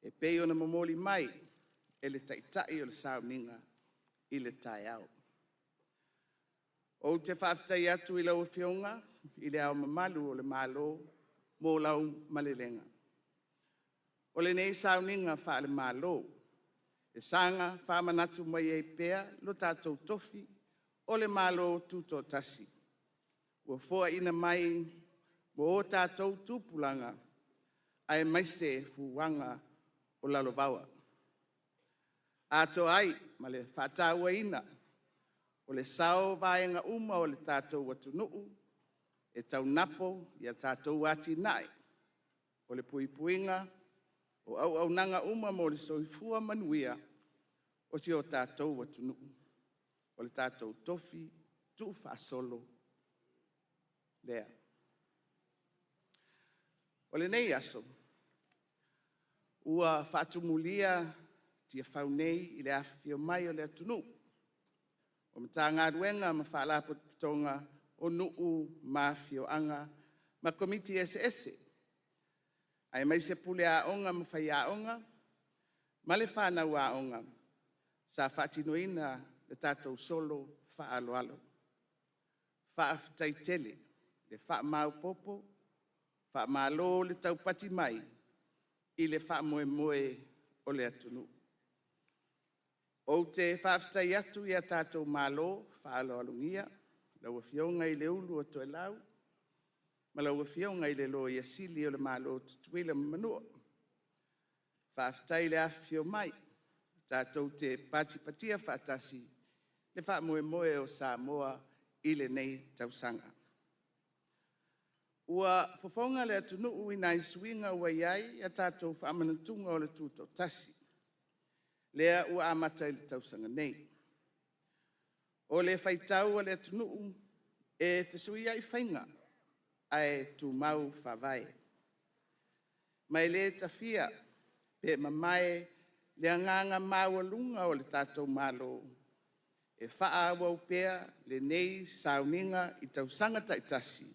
e pei ona momoli mai e le Taitai o le sauniga i le taeao. Ou te faafetai atu i lau Afioga i Le Ao Mamalu o le Malo mo lau malelega. O lenei sauniga faale-Malo e saga faamanatu mai ai pea lo tatou tofi o le Malo Tutoatasi, ua foaiina mai mo o tatou tupulaga aemaise fuaga o lalovaoa, atoa ai ma le faatauaina o le sao o vaega uma o le tatou atunuu e taunapau i a tatou atinae, o le puipuiga o auaunaga uma mo le soifua manuia o si o tatou atunuu. O le tatou tofi tuufaasolo lea. O lenei aso, Ua faatumulia Tiafau nei i le afifio mai o le atunuu, o Matagaluega ma Faalapotopotoga o nuu ma afioaga ma Komiti eseese, aemaise Pule Aoga ma faiaoga ma le fanau aoga sa faatinoina le tatou solo faaaloalo. Faafetai tele le faamaopoopo, faamalo le taupati mai i le faamoemoe o le atunuu. Ou te faafetai atu i a tatou malo faaaloalogia, lau Afioga i le Ulu o Toelau ma lau Afioga i le Loia Sili o le Malo o Tutuila ma Manua. Faafetai le afifio mai tatou te patipatia faatasi le faamoemoe o Samoa i lenei tausaga. Ua fofoga le atunuu i nai suiga ua i ai a tatou faamanatuga o le Tutoatasi, lea ua amata i le tausaga nei. O le faitau a le atunuu, e fesuiai faiga ae tumau faavae. Ma e le tafia pe mamae le agaga maualuga o le tatou Malo e faaauau pea lenei sauniga i tausaga taitasi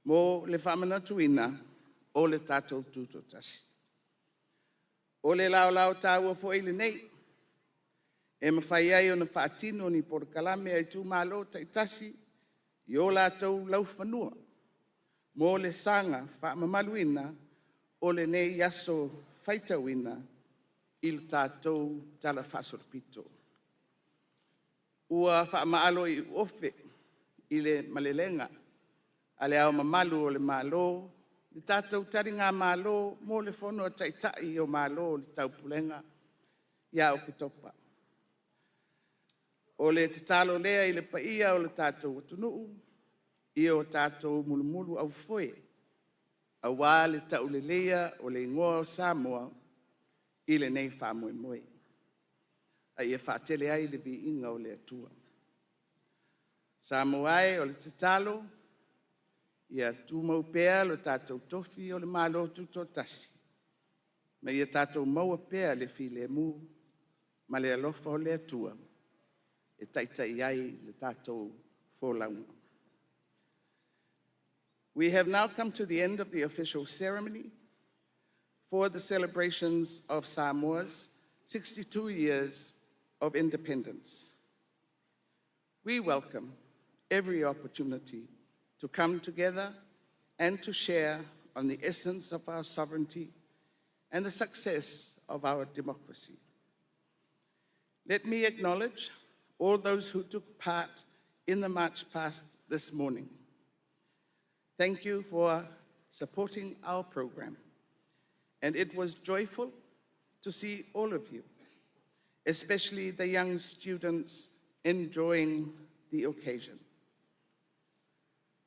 mo le faamanatuina o le tatou Tutoatasi. O le laolao taua foi lenei e mafai ai ona faatino ni polokalame a itumalo taitasi i o latou laufanua mo le saga faamamaluina o lenei aso faitauina i le tatou talafaasolopito. Ua faamaalo iuofe i le malelega a Le Ao Mamalu o le Malo le tatou taligamalo mo le Fono a Taitai o Malo o le Taupulega ia Oketopa. O le tatalo lea i le paia o le tatou atunuu, ia o tatou mulumuluaufoe aua le tauleleia o le igoa o Samoa i lenei faamoemoe, a ia faatele ai le viiga o le Atua. Samoa e, o le tatalo, ia tumau pea lo tatou tofi o le Malo Tutoatasi, ma ia tatou maua pea le filemu ma le alofa o le Atua e taitai ai le tatou folauga. We have now come to the end of the official ceremony for the celebrations of Samoa's 62 years of independence. We welcome every opportunity to come together and to share on the essence of our sovereignty and the success of our democracy. Let me acknowledge all those who took part in the march past this morning. Thank you for supporting our program. And it was joyful to see all of you, especially the young students enjoying the occasion.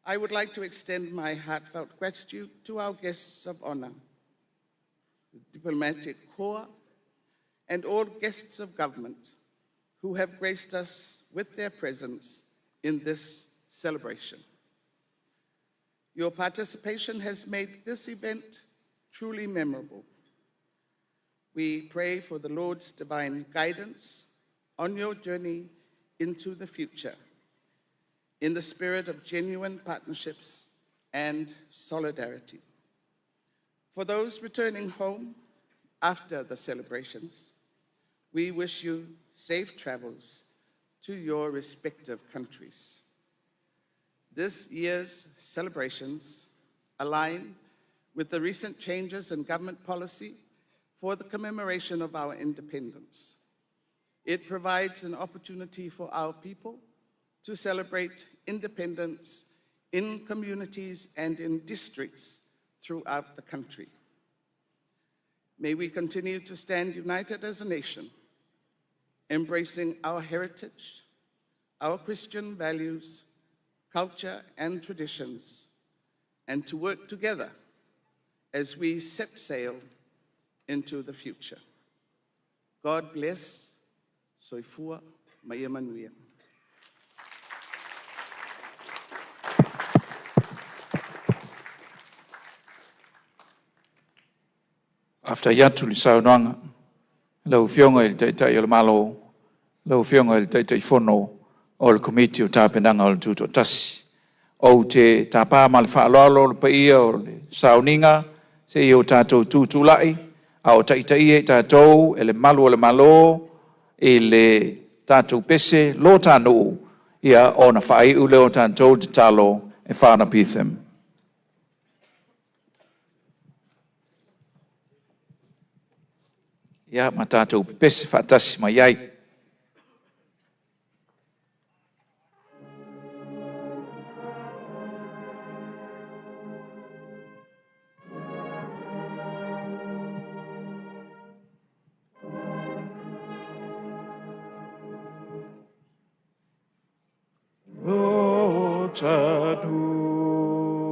I would like to extend my heartfelt gratitude to our guests of honor, the diplomatic corps, and all guests of government who have graced us with their presence in this celebration. Your participation has made this event truly memorable. We pray for the Lord's divine guidance on your journey into the future, in the spirit of genuine partnerships and solidarity. For those returning home after the celebrations, we wish you safe travels to your respective countries. This year's celebrations align with the recent changes in government policy for the commemoration of our independence. It provides an opportunity for our people to celebrate independence in communities and in districts throughout the country. May we continue to stand united as a nation, embracing our heritage, our Christian values, culture, and traditions, and to work together as we set sail into the future. God bless. Soifua ma ia manuia. Faafetai atu i le saunoaga i lau Afioga i le Taitai o le Malo, lau Afioga i le Taitaifono o le Komiti o Tapenaga o le Tutoatasi. Ou te tapa ma le faaaloalo le paia o le sauniga se i o tatou tutulai a o taitaia i tatou e le Malu o le Malo i le tatou pese “Lo Ta Nu'u”, ona faaiu lea o tatou tatalo e Father Betham. Ia ma tatou pepese faatasi mai ai. Lo ta nu'u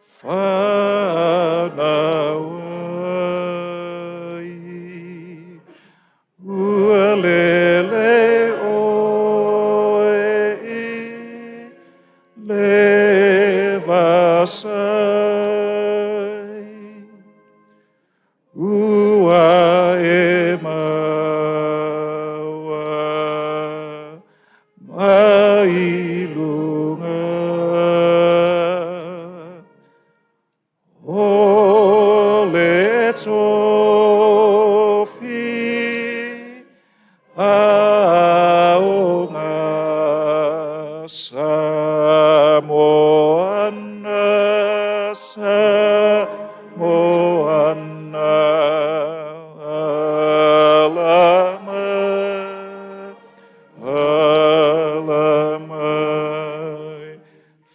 fanau ai, ua lele oe i le vāsai, ua e maua mai luga. O le tofi aoga Samoana, Samoana, ala mai, ala mai,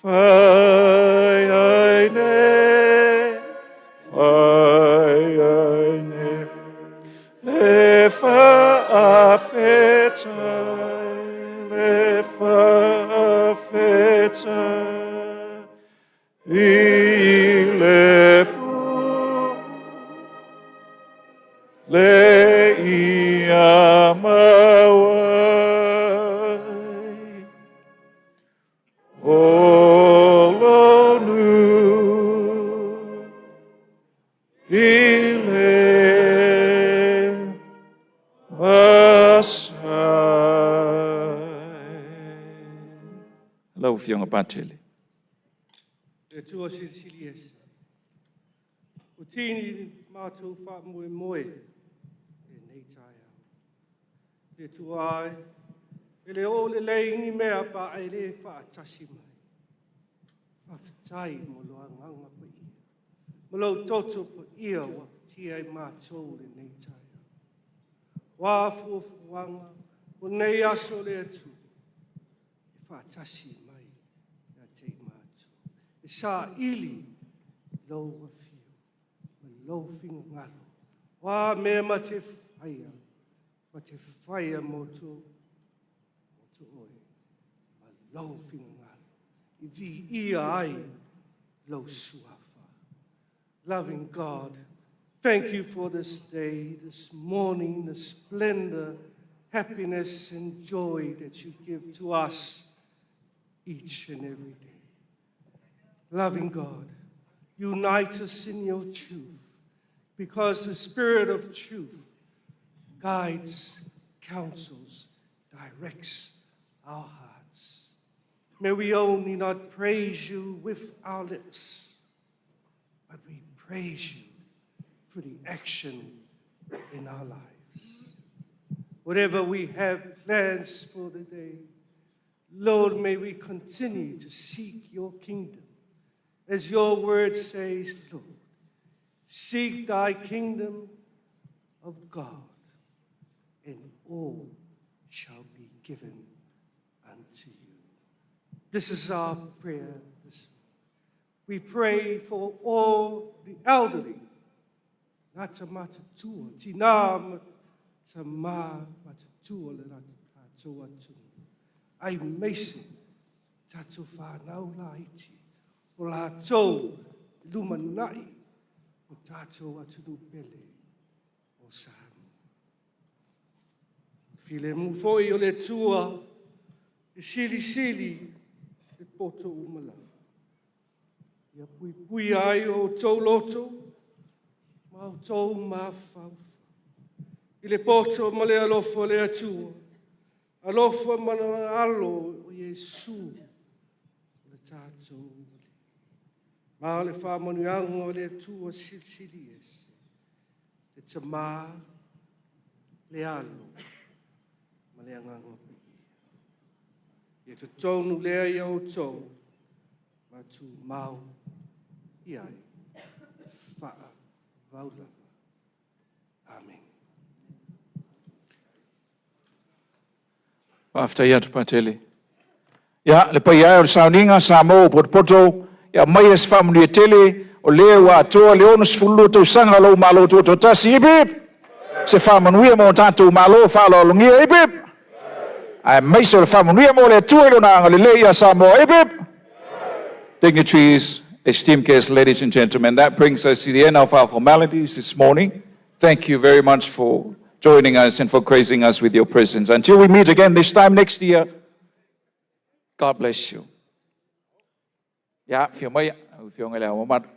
fai ai nei, fai ai nei, le faafetai, le faafetai i le pule ia maua ai. O lo nu'u i le vāsai. Lau Afioga Patele. Le Atua Silisili Ese. Ua tini matou faamoemoe i lenei taeao. Le Atua e, e le oo lelei ni mea pe a e le faatasi mai. Faafetai mo lo Agaga Paia, ma lou toto paia ua apatia ai matou i lenei taeao. O a fuafuaga o lenei aso le Atua, e faatasi mai ia te i matou. E saili lou afio ma lou finagalo. O a mea ma te faia, ma te faia mo te oe ma lou finagalo. E viia ai lou suafa. Loving God, thank you for this day, this morning, the splendor, happiness, and joy that you give to us each and every day. Loving God, unite us in your truth, because the Spirit of truth guides, counsels, directs our hearts. May we only not praise you with our lips, but we praise you for the action in our lives. Whatever we have plans for the day, Lord, may we continue to seek your kingdom. As your word says, Lord, seek thy kingdom of God, and all shall be given unto you. This is our prayer this morning. We pray for all the elderly, ngata matutua, tina ma tama matutua le tatou atunuu. Aemaise tatou whānau laiti, o latou lumanai o tatou atunuu pele o Samoa. Filemu foi o le Atua, e silisili le poto uma lava. Ia puipuia ai o outou loto. Ma outou mafaufau i le poto ma le alofa o le Atua, alofa ma lona Alo o Iesu o le tatou Alii. Ma o le faamanuiaga o le Atua Silisili Ese, le Tama, le Alo, ma le Agaga Paia. Ia totonu lea ia outou ma tumau i ai faavavau lava. Amene. Faafetai atu Patele. Ia, le paia e o le sauniga Samoa ua potopoto, ia aumaia se faamanuia tele, o lea ua atoa le 62 tausaga o lou Malo Tutoatasi. Hip hip! Se faamanuia mo tatou malo faaaloalogia. Hip hip! Aemaise o le faamanuia mo le Atua i lona agalelei ia Samoa. Hip hip! Dignitaries, esteemed guests, ladies and gentlemen, that brings us to the end of our formalities this morning. Thank you very much for joining us and for gracing us with your presence. Until we meet again this time next year, God bless you. Ya, fia mai, fia ngai le mamalu.